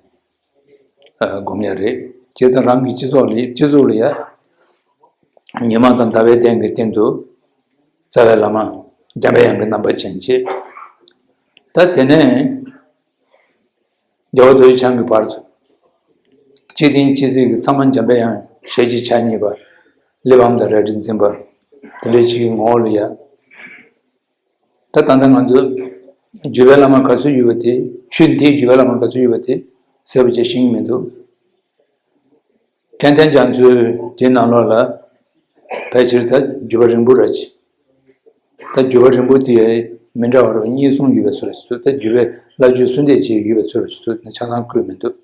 སྒོམ་ཡ་རེད། བྱས་ཙང་རང་གི་སྤྱི་ཚོགས་ལ་སྤྱི་ཚོགས་ལ་ཡ། ཉི་མ་དང་ཟླ་བའི་གདན་གྱི་སྟེང་དུ་རྩ་བའི་བླ་མ་འཇམ་པའི་དབྱངས་ཀྱི་རྣམ་པ་ཅན་བྱས། ད་དེ་ནས། རྒྱལ་བ་རྡོ་རྗེ་འཆང་གི་བར་དུ། སྤྱི་དོན་སྤྱི་སྲིད་ཀྱི་ཚང་མ་འཇམ་པའི་དབྱངས་ཞལ་གཅིག་ཕྱག་གཉིས་པ། གླེགས་བམ་དང་རལ་གྲི་འཛིན་པ། དེ་འདྲའི་ཅིག་གི་ངོ་བོ་ལ་ཡ། ད་ད་ལྟ་ང་ཚོ་བརྒྱུད་པའི་བླ་མ་ག་ཚོད་ཡོད་པ་དེ། ཆོས་འདིའི་བརྒྱུད་པའི་བླ་མ་ག་ཚོད་ཡོད་པ་དེ་གསལ་པོ་བྱས་ཤེས་ཀྱི་མི་འདུག་མཁན་ཏན་རྒྱ་མཚོའི་དེའི་ནང་ལོགས་ལ་ཕལ་ཆེར་ད་བརྒྱུད་པ་རིང་པོ་ར་ཅིག་ད་བརྒྱུད་པ་རིང་པོ་དེ་མི་འདྲ་བ་ར་གཉིས་གསུམ་ཡོད་པའི་ཚུལ་ལ་ཞུ། ད་བརྒྱུད་པའི་བླ་བརྒྱུད་གསོལ་འདེབས་བྱས་ཡོད་པའི་ཚུལ་ལ་ཞུ། ད་ཆ་ཚང་བཀོད་མི་འདུག་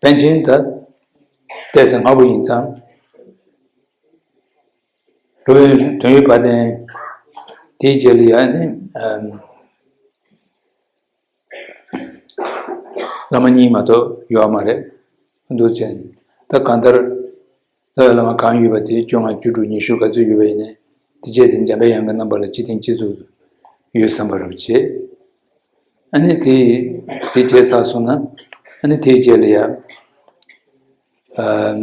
པཎ་ཆེན་ད་ཏོག་ཙམ་སྔ་པོ་ཡིན་ཙང་། སློབ་དཔོན་དོན་ཡོད་དཔལ་ལྡན། དེའི་རྗེས་ལ་ཡང་ནི་ཨམ། བླ་མ་གཉིས་མ་གཏོགས་ཡོད་མ་རེད། འདུག་ཅན། ད་གང་ལྟར་རྩ་བའི་བླ་མ་གང་ཡོད་པ་དེ་བཅོ་ལྔ་བཅུ་དྲུག་ཉི་ཤུ་ག་ཚོད་ཡོད་པ་ཡིན་ནའི་དེ་རྗེས་དེ་འཇམ་པའི་དབྱངས་ཀྱི་རྣམ་པ་ལ་གཅིག་མཐུན་གཅིག་མཚུངས་ཡོད་བསམ་པ་རབ་བྱེད། ཨ་ནི་དེ་དེ་བྱས་ཚར་སོང་ན་ཨ་ནི་དེའི་རྗེས་ལ་ཡང་ཨམ།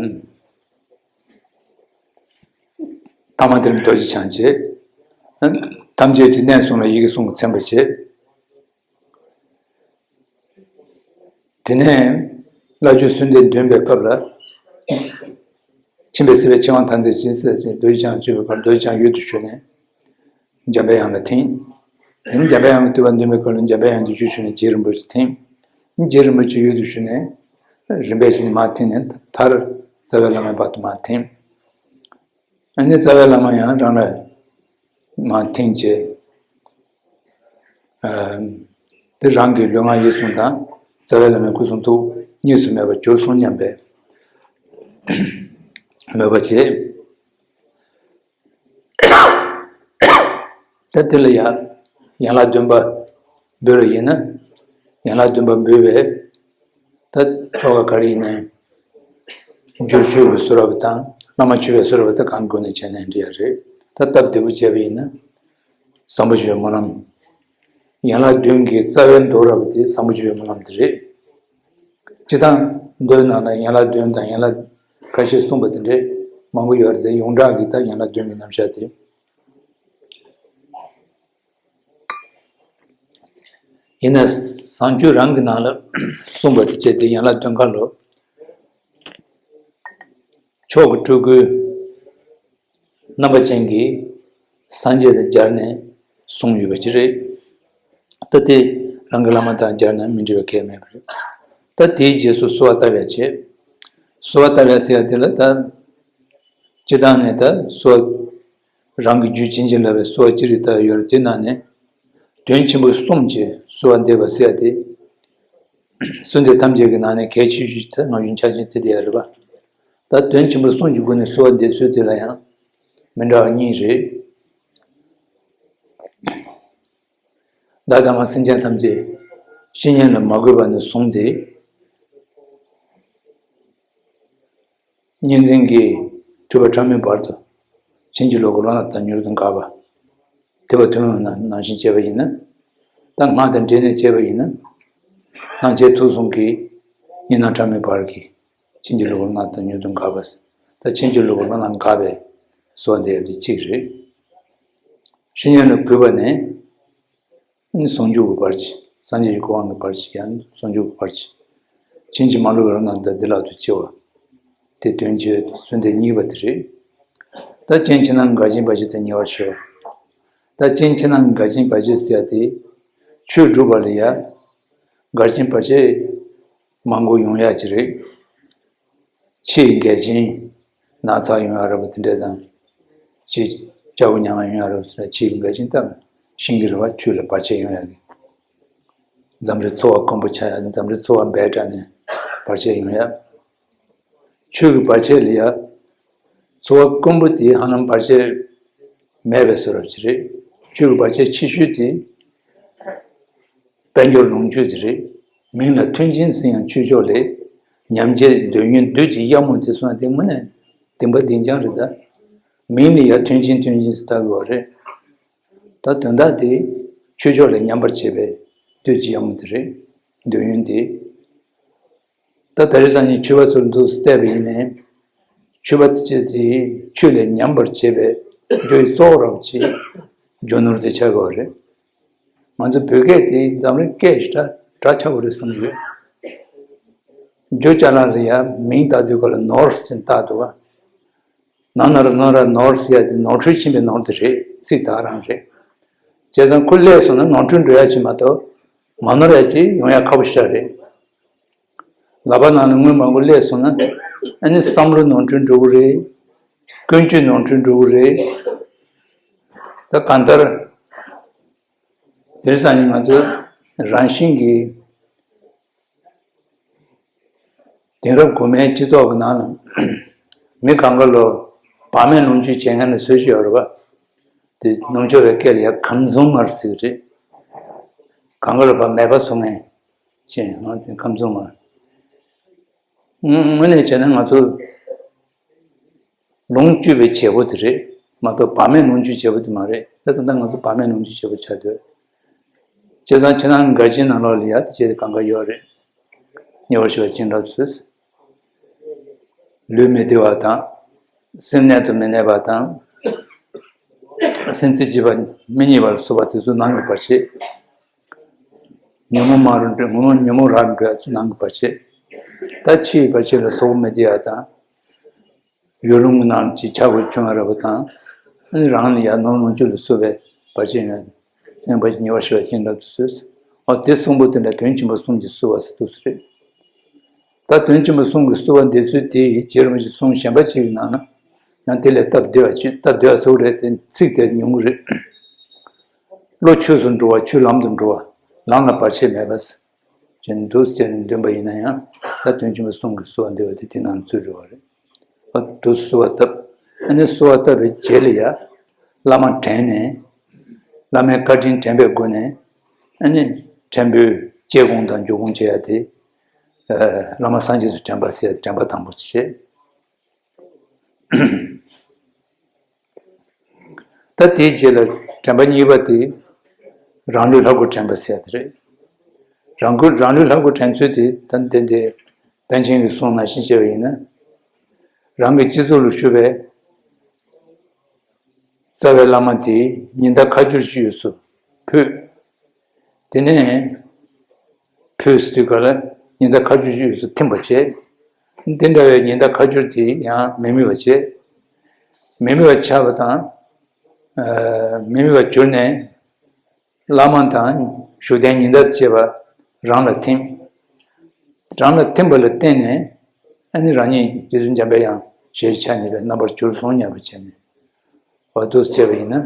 ཐ་མ་དེར་རྡོ་རྗེ་འཆང་བྱེད། ཐམས་ཅད་ཀྱི་གནས་གསུམ་ལ་ཡི་གེ་གསུམ་གྱིས་མཚན་པར་བྱེད། དེ་ནས་བླ་མཆོད་གསོལ་འདེབས་འདོན་པའི་སྐབས་ལ། མཆིམས་པའི་སྲིད་པའི་ཆེ་དབང་ཐང་རྩེ་ཆེན་སྲིད་ཅིང་རྡོ་རྗེ་འཆང་བརྗོད་པའི་སྐབས་རྡོ་རྗེ་འཆང་འོད་དུ་ཞུ་ནས་འཇམ་པའི་དབྱངས་ལ་ཐིམ། དེ་ནས་འཇམ་པའི་དབྱངས་ཀྱི་བསྟོད་པ་འདོན་པའི་སྐབས་ལ་འཇམ་པའི་དབྱངས་དུ་རྒྱུད་ཞུ་ནས་རྗེ་རིན་པོ་ཆེ་ཐིམ། རྗེ་རིན་པོ་ཆེ་འོད་དུ་ཞུ་ནས་རིམ་པས་བྱས་ནས་མར་ཐིམ་ནས་མཐར་རྩ་བའི་བླ་མའི་བར་དུ་མར་ཐིམ། ཨ་ནི་རྩ་བའི་བླ་མ་ཡང་རང་ལ་མར་ཐིམ་བྱས། ཨ། དེ་རང་གི་ལུས་ངག་ཡིད་གསུམ་དང་རྩ་བའི་བླ་མའི་སྐུ་གསུང་ཐུགས་གཉིས་སུ་མེད་པར་གྱུར་སོང་སྙམ་པའི་མོས་པ་བྱེད། ད་དེ་ལ་ཡང་ཡན་ལག་བདུན་པ་འབུལ་བ་ཡིན་ན། ཡན་ལག་བདུན་པ་འབུལ་བའི་ད་ཆོ་ག་ག་རེ་ཡིན་ནའི། རྒྱུར་མཆོད་པའི་གསོལ་རས་དང་བླ་མ་མཆོད་པའི་གསོལ་རས་ད་གང་དགོས་ནས་བྱས་ནའི་འགྲིག་ཡ་རེད། ད་སྟབས་བདེ་པོ་བྱས་པ་ཡིན་ན་བཟང་པོ་ཞུ་བའི་སྨོན་ལམ། ཡན་ལག་བདུན་གྱི་རྩ་བའི་མདོ་རབ་དེ་བཟང་པོ་ཞུ་བའི་སྨོན་ལམ་དེ་རེད། སྤྱིར་བཏང་མདོའི་ནང་ན་ཡན་ལག་བདུན་དང་ཡན་ལག་ཁ་ཤས་གསུངས་པ་དེ་འདྲས་མང་པོ་ཡོད་རེད་དེ། ཡོངས་གྲགས་ཀྱི་ད་ཡན་ལག་བདུན་གྱི་རྣམ་གཞག་དེ། ཡིན་ན་བཟང་སྤྱོད་རང་གི་ནང་ལ་གསུངས་པ་དེ་བྱས་ཏེ་ཡན་ལག་བདུན་ཀ་ལོ། མཆོག་གི་སྤྲུལ་སྐུའི་རྣམ་པ་ཅན་གྱིས་སངས་རྒྱས་དང་སྦྱར་ནས་གསུངས་ཡོད་པ་ཅིག་རེད། ད་དེ་རང་གི་བླ་མ་དང་སྦྱར་ན་མི་འགྲིག་པ་གང་ཡང་མེད་པ་རེད། ད་དེའི་རྗེས་སུ་གསོལ་བ་བཏབ་ཡ་བྱས། གསོལ་བ་བཏབ་ཡ་ཟེར་ཡ་དེ་ལ་ད། སྤྱིར་བཏང་ནས་ད་གསོལ་བ། རང་གི་རྒྱུད་བྱིན་གྱིས་བརླབས་པའི་གསོལ་བ་ཅི་རིགས་ལྟར་ཡོད་རེད། དེ་ནང་ནས་དོན་ཆེན་པོ་གསུམ་གྱི་གསོལ་བ་འདེབས་པ་ཟེར་ཡ་དེ། གསོལ་འདེབས་ཐམས་ཅད་ཀྱི་ནང་ནས་གལ་ཆེ་ཤོས་དེ་ང་ཚོས་ཆ་ཆེན་བརྩི་བསྡད་ཡ་རེད་པ། ད་དོན་ཆེན་པོ་གསུམ་གྱི་སྒོ་ནས་གསོལ་བ་འདེབས་ཚུལ་དེ་ལ་ཡང་མི་འདྲ་བ་གཉིས་རེད། བདག་དང་མ་སེམས་ཅན་ཐམས་ཅད་བཤེས་གཉེན་ལ་མ་གུས་པ་ནས་བཟུང་སྟེ། གཉིས་འཛིན་གྱི་འཁྲུལ་པ་ཕྲ་མོའི་བར་དུ་ཕྱིན་ཅི་ལོག་གི་བློ་སྣ་དང་མྱུར་དུ་འགགས་པ། དེ་བ་ཐུན་མོང་ནང་བཞིན་བྱས་པ་ཡིན་ན། ད་སྔགས་དང་འབྲེལ་ནས་བྱས་པ་ཡིན་ན། སྣང་མཆེད་ཐུགས་གསུམ་གྱི་གཉིས་སྣང་ཕྲ་མོའི་བར་གྱི་ཕྱིན་ཅི་ལོག་གི་བློ་སྣ་དང་མྱུར་དུ་འགགས་པ། ད་ཕྱིན་ཅི་ལོག་གི་བློ་སྣ་འགགས་པའི་གསོལ་བ་འདེབས་ཡ་དེ་གཅིག་རེད། བཤེས་གཉེན་ལ་གུས་པ་ནས། ནི་ཟུང་འཇུག་གི་བར་གྱི། སངས་རྒྱས་ཀྱི་གོ་འཕང་གི་བར་གྱི་ཡང་ཟུང་འཇུག་གི་བར་གྱི། ཕྱིན་ཅི་མ་ལོག་པའི་བློ་སྣ་དང་བདེ་བླག་ཏུ་སྐྱེ་བ། དེ་དོན་བྱེད་གསོལ་འདེབས་གཉིས་པ་དེ་རེད། ད་རྐྱེན་ཕྱི་ནང་འགལ་རྐྱེན་བར་ཆད་དང་ཉེ་བར་ཞི་བ། ད་རྐྱེན་ཕྱི་ནང་འགལ་རྐྱེན་བར་ཆད་ཟེར་ཡ་དེ། ཆོས་སྒྲུབ་པ་ལ་ཡ། འགལ་རྐྱེན་བར་ཆད་མང་པོ་ཡོང་ཡ་ཅིག་རེད། ཕྱིའི་འགལ་རྐྱེན། ན་ཚ་ཡོང་ཡ་རབ་དེ་འདྲ་དང་། ཕྱིའི་ལྕགས་པོ་མྱང་ཡ་ཡོང་ཡ་རབ་དེ་འདྲ། ཕྱིའི་འགལ་རྐྱེན་དང་། ཤིང་གི་རིགས་པ་ཆུ་ལ་བར་ཆད་ཡོང་ཡ་གི། འཛམ་རིག་ཚོར་བ་དཀོན་པོ་ཆགས་ཡ། འཛམ་རིག་ཚོར་བ་འབད་དྲགས་ནས་བར་ཆད་ཡོང་ཡ། ཆོས་ཀྱི་བར་ཆད་ལ་ཡ། ཚོར་བ་དཀོན་པོ་དེ་ཧ་ལམ་བར་ཆད་མེད་པའི་བཟོ་འདྲ་ཅིག་རེད། ཆོས་ཀྱི་བར་ཆད་ཆེ་ཤོས་དེ། དཔལ་འབྱོར་ལོངས་སྤྱོད་དེ་རེད། མིང་ལ་མཐུན་ཆེན་ཟེར་ཡང་ཆོས་ཕྱོགས་ལས། ཉམས་བྱེད་འདོད་ཡོན་བདུད་ཀྱི་གཡབ་མོ་དེ་སོང་དེ་དངོས་གནས་བདེན་པ་བདེན་རྐྱང་རེད་ད། མིང་ལ་ཡ་མཐུན་ཆེན་མཐུན་ཆེན་ཟེར་ལྟ་དགོས་པ་རེད། ད་དོན་དག་དེ་ཆོས་ཕྱོགས་ལས་ཉམས་པར་བྱེད་པའི་བདུད་ཀྱི་གཡབ་མོ་དེ་རེད། འདོད་ཡོན་དེ། ད་ད་རེས་སང་ཉིན་ཆོས་པ་ཚོར་འདུག་བལྟས་པ་ཡིན་ནའི། ཆོས་པ་དེ་ཆོས་དེ་ཆོས་ལས་ཉམས་པར་བྱེད་པའི་རྒྱུ་ཡི་གཙོ་བོ་རབ་ཅིག་རྒྱུ་ནོར་དེ་ཆགས་དགོས་པ་རེད། ང་ཚོ་བོད་སྐད་དེ་འཛམ་གླིང་སྐད་ཞིག་འདྲ་འདྲ་ཆགས་པ་རེད་བསམ་གྱི་ཡོད། རྒྱུ་ཅ་ལག་ལ་ཡ་མིང་བཏགས་དུས་སྐབས་ལ་ནོར་ཟེར་བཏགས་འདུག་ག་ནོར་ནོར་ནོར་ཟེར་ཡ་དེ་ནོར་འཁྲུལ་ཕྱིན་པའི་ནོར་དེ་རེད། ཚིག་དག་རང་རེད། བྱས་ཙང་ཁོ་སླེབས་སོང་ན་ནོར་འཁྲུལ་འགྲོ་ཡ་ཅིག་མ་གཏོགས་མ་ནོར་ཡ་ཅིག་ཡོང་ཡ་ཁག་པོ་ཞེ་དྲག་རེད། ལག་པ་ནང་ལ་དངུལ་མང་པོ་སླེབས་སོང་ན་ཨ་ནི་བསམ་བློ་ནོར་འཁྲུལ་འགྲོ་གི་རེད། ཀུན་སྤྱོད་ནོར་འཁྲུལ་འགྲོ་གི་རེད། ད་གང་ལྟར་དེ་རིང་སང་ཉིན་ང་ཚོ་རང་བཞིན་གྱི་དེང་རབས་གོང་མའི་སྤྱི་ཚོགས་ཀྱི་ནང་ལ་མི་གང་ག་ལོ་བག་མེད་ལོངས་སྤྱོད་བྱེད་མཁན་ལ་སུ་ཞིག་ཡོད་རེད་པ། དེ་ནུབ་ཕྱོགས་པའི་སྐད་ལ་ཡ་ཁམས་གསུམ་མར་ཟེར་གི་རེད། གང་ག་ལ་ཕར་མེད་པ་བཟོ་མཁན་ཅན་ང་དེ་ཁམས་གསུམ་མར། དངོས་གནས་བྱས་ན་ང་ཚོ་ལོངས་སྤྱོད་པའི་བྱེད་པོ་དེ་རེད་མ་གཏོགས་བག་མེད་ལོངས་སྤྱོད་བྱེད་པོ་དེ་མ་རེད། ད་ད་ལྟ་ང་ཚོ་བག་མེད་ལོངས་སྤྱོད་བྱེད་པོ་ཆགས་སྡོད། བྱས་ཙང་ཕྱི་ནང་འགལ་རྐྱེན་ནང་ལོགས་ལ་ཡ་དེ་བྱས་ཏེ་གང་ག་ཡོད་རེད། ཉེ་བར་ཞི་བ་ཅི་འདྲ་ཚུལ། ལུས་མི་བདེ་བ་དང་། སེམས་གནས་དུ་མི་གནས་པ་དང་། སེམས་རྩེ་གཅིག་པ་མི་རྙེད་པ་ལ་སོགས་པ་དེ་ཚོ་ནང་གི་བར་ཆད། ཉོན་མོངས་མ་རུ་འགྲོ་ཉོན་མོངས་ཉོན་མོངས་རག་འགྲོ་ཡ་ཚོ་ནང་གི་བར་ཆད། ད་ཕྱིའི་བར་ཆད་ལ་སོགས་མི་བདེ་བ་དང་། ཡུལ་ལུང་གི་ནང་གི་ཆགས་པ་བྱུང་བ་ར་བ་དང་། ཨ་ནི་རང་ལ་ཡ་ནོར་ལོངས་སྤྱོད་ལ་སོགས་པའི་བར་ཆད་ཡང་། ཡང་བར་ཆད་ཉེ་བར་ཞི་བ་ཅི་འདྲ་ཚུལ། ཨ་དེ་གསུམ་པོ་དེ་འདྲ་དོན་ཆེན་པོ་གསུམ་གྱིས་བསུ་བ་ཟེར་དུས་སུ་རེད། ད་དོན་ཆེན་པོ་གསུམ་གྱིས་བསུ་བ་འདི་ཚོའི་དེ་ཡི་རྗེ་རིན་པོ་ཆེ་གསུང་གཞན་པ་གཅིག་གི་ནང་ན་ཡང་དེ་ལས་སྟབས་བདེ་བ་ཅིག་སྟབས་བདེ་བ་ཟེར་བ་རེད་དེ་ཚིག་དེ་ཉུང་གི་རེད། བློ་ཆོས་སུ་འགྲོ་བ་ཆོས་ལམ་དུ་འགྲོ་བ་ལམ་ལ་བར་ཆད་མེད་པ་ཅན་འདུག་ཟེར་ནས་འདོན་པ་ཡིན་ན་ཡང་ད་དོན་ཆེན་པོ་གསུམ་གྱིས་བསུ་བ་འདེབས་པ་དེ་དེ་ནང་ཚུད་འགྲོ་བ་རེད། ཨ་དུ་བསུ་བ་བཏབ། ཨ་ནི་བསུ་བ་བཏབ་པའི་རྗེས་ལ་ཡ། བླ་མ་དྲན་ནས། བླ་མའི་བཀའ་དྲིན་དྲན་པའི་སྒོ་ནས། ཨ་ནི་ཕྲན་བུའི་བསྐྱེད་སྒོམ་དང་འཇུག་སྒོམ་བྱེད་ཡ་དེ། ཨ་བླ་མ་སངས་རྒྱས་སུ་དྲན་པ་ཟེར་ཡ་དྲན་པ་དང་པོ་བྱེད། ད་དེའི་རྗེས་ལ་དྲན་པ་གཉིས་པ་དེ། རང་ལུས་ལྷ་སྐུར་དྲན་པ་ཟེར་ཡ་དེ་རེད། རང་སྐུ་རང་ལུས་ལྷ་སྐུར་དྲན་ཚུལ་དེ་ད་འདི་འདི་པཎ་ཆེན་གྱི་གསུང་ནང་བཞིན་བྱས་པ་ཡིན་ན། རང་གི་སྤྱི་གཙུག་ལ་བཞུགས་པའི་རྩ་བའི་བླ་མ་དེ་ཉི་ཟླ་ཁ་སྦྱོར་གྱི་དབུས་སུ་ཕུལ། དེ་ནས་ཕུལ་ཟེར་དུས་ག་ལ་ཉི་ཟླ་ཁ་སྦྱོར་གྱི་དབུས་སུ་ཐིམ་པ་བྱས། དེ་འདྲ་བའི་ཉི་ཟླ་ཁ་སྦྱོར་དེ་ཡང་མི་མི་བ་བྱས། མི་མི་བ་ཆགས་པ་དང་། མི་མི་བ་གྱུར་ནས། བླ་མ་དང་བཞུགས་གདན་ཉི་ཟླ་བཅས་པ་རང་ལ་ཐིམ། རང་ལ་ཐིམ་པ་ལ་བརྟེན་ནས་ཨ་ནི་རང་ཉིད་རྗེ་བཙུན་འཇམ་པའི་དབྱངས་ཞེས་ཆ་མཉམ་པའི་རྣམ་པར་གྱུར་སོང་སྙམ་པ་བྱས་ནས་འོ་འདུག་ཟེར་བ་ཡིན་ན།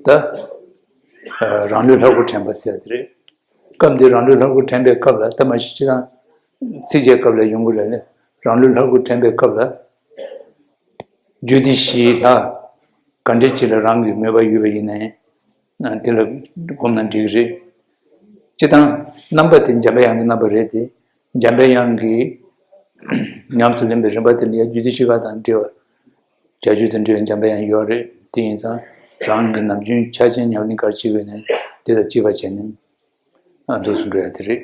ད་རང་ལུས་ལྷ་སྐུར་དྲན་པ་ཟེར་དེ་རེད། སྐབས་འདིར་རང་ལུས་ལྷ་སྐུར་དྲན་པའི་སྐབས་ལ་ད་མ་གཞི་སྤྱི་དང་ཚིགས་བཅད་སྐབས་ལ་ཡོང་གི་རེད་ལ་རང་ལུས་ལྷ་སྐུར་དྲན་པའི་སྐབས་ལ། རྒྱུད་སྡེ་བཞིའི་ལྷ། ག་འདྲ་ཅིག་ལ་རང་གི་མོས་པ་ཡོད་པ་ཡིན་ནའི། དེ་ལ་སྒོམ་ན་འགྲིག་གི་རེད། སྤྱི་དང་རྣམ་པ་དེ་འཇམ་པའི་དབྱངས་ཀྱི་རྣམ་པ་རེད་དེ། འཇམ་པའི་དབྱངས་ཀྱིས་ཉམས་སུ་ལེན་པའི་རིམ་པ་དེ་ལ་ཡང་རྒྱུད་སྡེ་བཞི་ཀ་དང་འབྲེལ་བ། བྱ་རྒྱུད་དང་འབྲེལ་བའི་འཇམ་པའི་དབྱངས་ཡོད་རེད་དེ་ཡིན་ཙང་རང་གི་ནམ་རྒྱུན་ཆ་ཅན་ཉམས་ལེན་ག་རེ་བྱེད་དགོས་ནའི་དེ་དང་གཅིག་པ་བྱས་ནས་འདུག་སེ་འགྲོ་ཡ་དེ་རེད།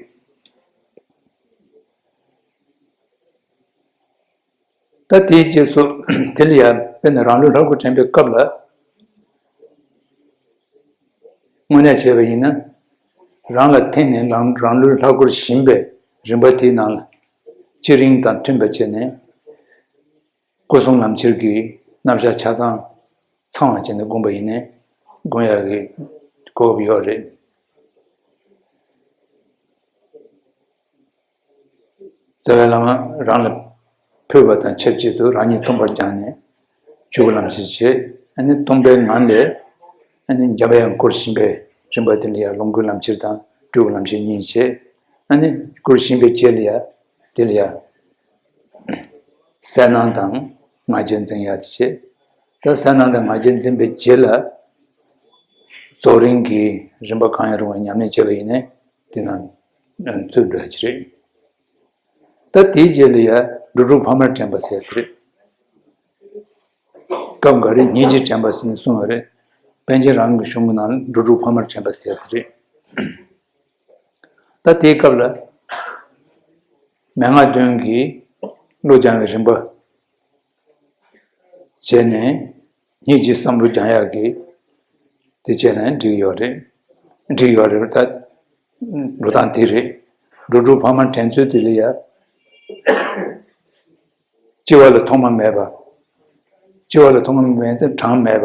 ད་དེའི་རྗེས་སུ་དེ་ལ་ཡང་དཔེར་ན་རང་ལུས་ལྷ་སྐུར་དྲན་པའི་སྐབས་ལ་དངོས་གནས་བྱས་པ་ཡིན་ན། རང་ལ་ཐིམ་ནས་རང་རང་ལུས་ལྷ་སྐུར་བཞེངས་པའི་རིམ་པ་དེའི་ནང་ལ་ཅི་རིང་དང་མཐུན་པ་བྱས་ནས་སྐུ་གསུམ་ལམ་ཁྱེར་གྱི་རྣམ་གཞག་ཆ་ཚང་ཚང་བ་བྱས་ནས་བསྒོམ་པ་ཡིན་ནའི་བསྒོམ་ཡག་གི་གོ་སྐབས་ཡོད་རེད། རྩ་བའི་བླ་མ་རང་ལ་ཕུལ་བ་དང་ཆབས་ཅིག་ཏུ་རང་ཉིད་སྟོང་པར་སྦྱངས་ནས་སྤྲུལ་སྐུ་ལམ་ཁྱེར་བྱེད། ཨ་ནི་སྟོང་པའི་ངང་ལས་ཨ་ནི་འཇམ་པའི་དབྱངས་སྐུར་བཞེངས་པའི་རིམ་པ་དེ་ལ་ཡང་ལོངས་སྐུའི་ལམ་ཁྱེར་དང་སྤྲུལ་སྐུ་ལམ་ཁྱེར་གཉིས་བྱེད། ཨ་ནི་སྐུར་བཞེངས་པའི་རྗེས་ལ་ཡང་དེ་ལ་ཡང་གསལ་སྣང་དང་ང་རྒྱལ་འཛིན་ཡག་དེ་བྱེད། ད་གསལ་སྣང་དང་ང་རྒྱལ་འཛིན་པའི་རྗེས་ལ་རྫོགས་རིམ་གྱི་རིམ་པ་གང་ཡང་རུང་བའི་ཉམས་ལེན་བྱས་པ་ཡིན་ནའི་དེ་རྣམས་ཚུད་འགྲོ་ཡ་ཅིག་རེད། ད་དེའི་རྗེས་ལ་ཡ་འགྲོ་དྲུག་ཕ་མར་དྲན་པ་ཟེར་དེ་རེད། སྐབས་འགའ་རེ་སྙིང་རྗེར་དྲན་པ་ཟེར་ནས་གསུངས་པ་རེད། པཎ་ཆེན་རང་གི་གཞུང་གི་ནང་ལ་འགྲོ་དྲུག་ཕ་མར་དྲན་པ་ཟེར་དེ་རེད། ད་དེའི་སྐབས་ལ་མན་ངག་བདུན་གྱི་བློ་སྦྱང་བའི་རིམ་པ་བྱས་ནས་སྙིང་རྗེའི་བསམ་བློ་སྦྱང་ཡག་གི་དེ་བྱས་ན་འགྲིག་ཡོད་རེད། འགྲིག་ཡོད་རེད་ད། འགྲོ་སྟངས་དེ་རེད། འགྲོ་དྲུག་ཕ་མར་དྲན་ཚུལ་དེ་ལ་ཡ། སྤྱི་བ་ལ་ཐོག་མ་མེད་པ། སྤྱི་བ་ལ་ཐོག་མ་མེད་ཙང་གྲངས་མེད་པ།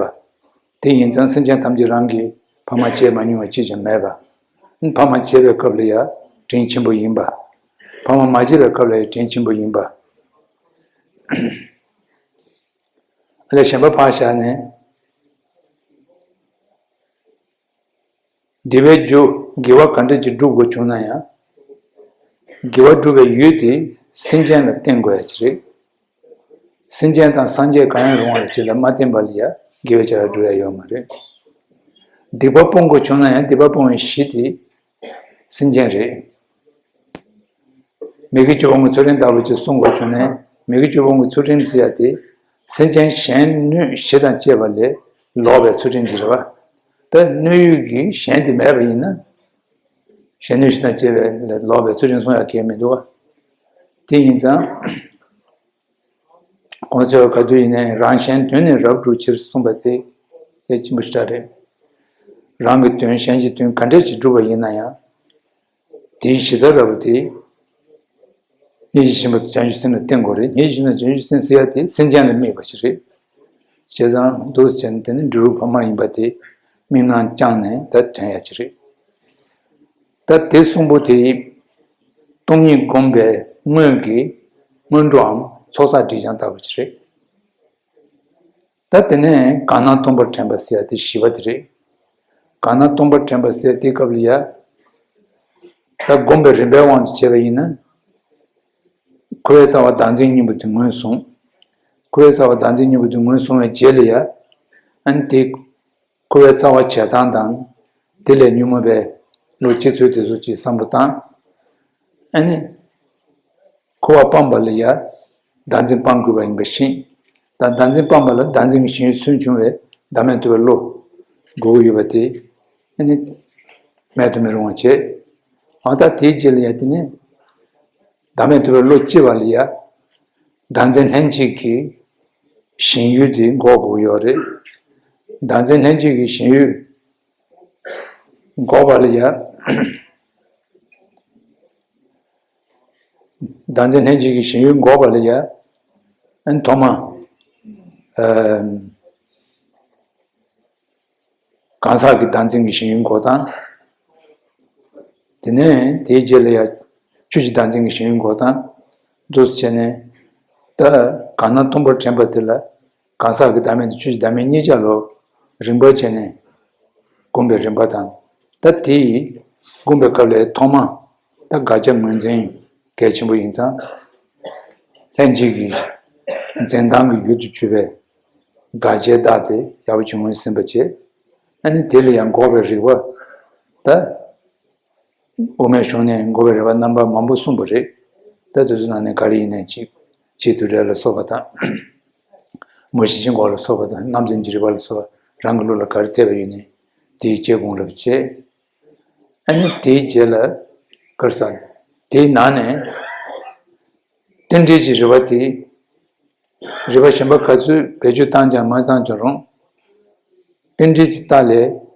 དེ་ཡིན་ཙང་སེམས་ཅན་ཐམས་ཅད་རང་གི་ཕ་མ་བྱས་མ་མྱོང་བ་གཅིག་ཀྱང་མེད་པ། ཕ་མ་བྱས་པའི་སྐབས་ལ་ཡང་དྲིན་ཆེན་པོ་ཡིན་པ། ཕ་མ་མ་བྱས་པའི་སྐབས་ལ་ཡང་དྲིན་ཆེན་པོ་ཡིན་པ། ཨ་ལས་གཞན་པ་ཕར་བཞག་ནས། བདེ་བའི་རྒྱུ་དགེ་བ་ག་འདྲ་ཅིག་སྒྲུབ་དགོས་བྱུང་ན་ཡང་། དགེ་བ་སྒྲུབ་པའི་ཡུལ་དེ་སེམས་ཅན་ལ་བརྟེན་དགོས་ཡ་ཅིག་རེད། སེམས་ཅན་དང་སངས་རྒྱས་གང་ཡང་རུང་བ་ལ་ཅིག་ལ་མ་བརྟེན་པ་ལ་ཡ་དགེ་བའི་བྱ་བ་སྒྲུབ་ཡ་ཡོད་མ་རེད། སྡིག་པ་སྤོང་དགོས་བྱུང་ན་ཡང་སྡིག་པ་སྤོང་བའི་གཞི་དེ་སེམས་ཅན་རེད། མི་དགེ་བཅུ་སྤོང་གི་ཚུལ་ཁྲིམས་ལྟ་བུ་ཅིག་སྲུང་དགོས་བྱུང་ན་མི་དགེ་བཅུ་སྤོང་གི་ཚུལ་ཁྲིམས་ཟེར་ཡ་དེ་སེམས་ཅན་གཞན་གནོད་བྱེད་དང་བཅས་པ་ལས་ལོག་པའི་ཚུལ་ཁྲིམས་ཅིག་རེད་བ། ད་གནོད་ཡུལ་གྱི་གཞན་དེ་མེད་པ་ཡིན་ན། གཞན་གནོད་བྱེད་དང་བཅས་པ་ལས་ལོག་པའི་ཚུལ་ཁྲིམས་སྲུང་ཡ་གལ་མི་འདུག་བ། དེ་ཡིན་ཙང་། གོང་ས་མཆོག་ག་དུས་ཡིན་ནའི་རང་གཞན་དོན་ནི་རབ་བསྒྲུབ་ཕྱིར་གསུངས་པ་དེ་གལ་ཆེན་པོ་ཞེ་དྲག་རེད། རང་གི་དོན་གཞན་གྱི་དོན་ག་འདྲས་ཅིག་བསྒྲུབས་པ་ཡིན་ན་ཡང་། དེའི་གཞི་རྩ་ར་བ་དེ། སྙིང་རྗེ་ཆེན་པོ་བྱང་ཆུབ་སེམས་ལ་བརྟེན་དགོས་རེད། སྙིང་རྗེ་ཆེན་པོ་བྱང་ཆུབ་སེམས་ཟེར་ཡ་དེ་སེམས་ཅན་ལ་དམིགས་པ་ཞིག་རེད། བྱས་ཙང་འདུག་ཟེར་ནས་དེ་ནི་འབྲས་བུ་བར་མ་ཡིན་པ་དེ་དམིགས་རྣམ་བསྐྱངས་ནས་ད་དྲན་ཡ་ཅིག་རེད། ད་དེ་གསུམ་པོ་དེ་སྟོང་ཉིད་བསྒོམས་པའི་སྔོན་གྱི་སྔོན་འགྲོའམ་ཚོགས་བསགས་སྒྲིབ་སྦྱང་ལྟ་བུ་ཅིག་རེད། ད་དེ་ནས་གང་སྣང་སྟོང་པར་དྲན་པ་ཟེར་ཡ་དེ་བཞི་པ་དེ་རེད། གང་སྣང་སྟོང་པར་དྲན་པ་ཟེར་ཡ་དེའི་སྐབས་ལ་ཡ། ད་བསྒོམས་པའི་རིམ་པའི་དབང་དུ་བྱས་པ་ཡིན་ན། འཁོར་བའི་རྩ་བ་བདག་འཛིན་གཉིས་པོ་དེ་ངོས་བཟུང་། འཁོར་བའི་རྩ་བ་བདག་འཛིན་གཉིས་པོ་དེ་ངོས་བཟུང་བའི་རྗེས་ལ་ཡ། ཨ་ནི་དེ། འཁོར་བའི་རྩ་བ་བྱེད་སྟངས་དང་། དེ་ལས་ཉོན་མོངས་པའི་བློ་སྐྱེ་ཚུལ་དེ་ཚོ་ཅིག་བསམ་བློ་བཏང་། ཨ་ནི། འཁོར་བ་སྤངས་པ་ལ་ཡ། བདག་འཛིན་སྤང་དགོས་པ་ཡིན་པ་ཤེས། ད་བདག་འཛིན་སྤངས་པ་ལ་བདག་འཛིན་གྱི་ཞེན་ཡུལ་སུན་ཕྱུང་བའི་བདག་མེད་རྟོགས་པའི་བློ། དགོས་ཀྱི་ཡོད་པ་དེ། ཨ་ནི། མེད་དུ་མི་རུང་བ་བྱེད། ཨ་ད་དེའི་རྗེས་ལ་ཡ་དེ་ནི། བདག་མེད་རྟོགས་པའི་བློ་སྐྱེ་བ་ལ་ཡ། བདག་འཛིན་ལྷན་སྐྱེས་ཀྱི་ཞེན་ཡུལ་དེ་འགོག་དགོས་ཡོད་རེད། བདག་འཛིན་ལྷན་སྐྱེས་ཀྱི་ཞེན་ཡུལ་འགོག་པ་ལ་ཡ། བདག་འཛིན་ལྷན་སྐྱེས་ཀྱི་ཞེན་ཡུལ་འགོག་པ་ལ་ཡ། ཨན་ཐོག་མ། ཨ། གང་ཟག་གི་བདག་འཛིན་གྱི་ཞེན་ཡུལ་འགོག་སྟངས། དེ་ནས་དེའི་རྗེས་ལ་ཡ། ཆོས་ཀྱི་བདག་འཛིན་གྱི་ཞེན་ཡུལ་འགོག་སྟངས། འདུག་སེ་བྱས་ནས། ད་གང་སྣང་སྟོང་པར་དྲན་པ་དེ་ལ། གང་ཟག་གི་བདག་མེད་དང་ཆོས་ཀྱི་བདག་མེད་གཉིས་ཆ་ལ་རིམ་པ་བྱས་ནས་བསྒོམ་པའི་རིམ་པ་དང་། ད་དེ་ཡིས་བསྒོམ་པའི་སྐབས་ལ་ཐོག་མ་ད་དགག་བྱ་ངོས་འཛིན་གལ་ཆེན་པོ་ཡིན་ཙང་། ལྷན་སྐྱེས་ཀྱི་འཛིན་སྟངས་ཀྱི་ཡུལ་དུ་གྱུར་པའི་དགག་བྱའི་བདག་དེ་ཡག་པོ་ཅིག་ངོས་ཟིན་པ་བྱེད། ཨ་ནི་དེ་ལ་ཡང་འགོག་པའི་རིགས་པ་ད། དབུ་མའི་གཞུང་ནས་འགོག་པའི་རིགས་པ་རྣམ་པ་མང་པོ་གསུངས་པ་རེད། ད་དེ་ཚོ་ནང་ནས་ག་རེ་ཡིན་ནའི་ཅིག་བྱེད་དུ་རེ་ལ་སོགས་པ་དང་། མུ་བཞི་སྦྱིན་འགོག་ལ་སོགས་པ་དང་རྣམ་བདུན་གྱི་རིགས་པ་ལ་སོགས་པ་རང་གི་བློ་ལ་ག་རེ་འཐད་པ་ཡོད་ནའི་དེའི་རྗེས་དགོངས་རབ་བྱེད། ཨ་ནི་དེའི་རྗེས་ལ་ག་རེ་ཟེར། དེའི་ནང་ནས་རྟེན་འབྲེལ་གྱི་རིགས་པ་དེ། རིགས་པ་གཞན་པ་ག་ཚོད་བེད་སྤྱོད་བཏང་ཀྱང་མ་བཏང་ཀྱང་རུང་། རྟེན་འབྲེལ་གྱི་རྟགས་ལས།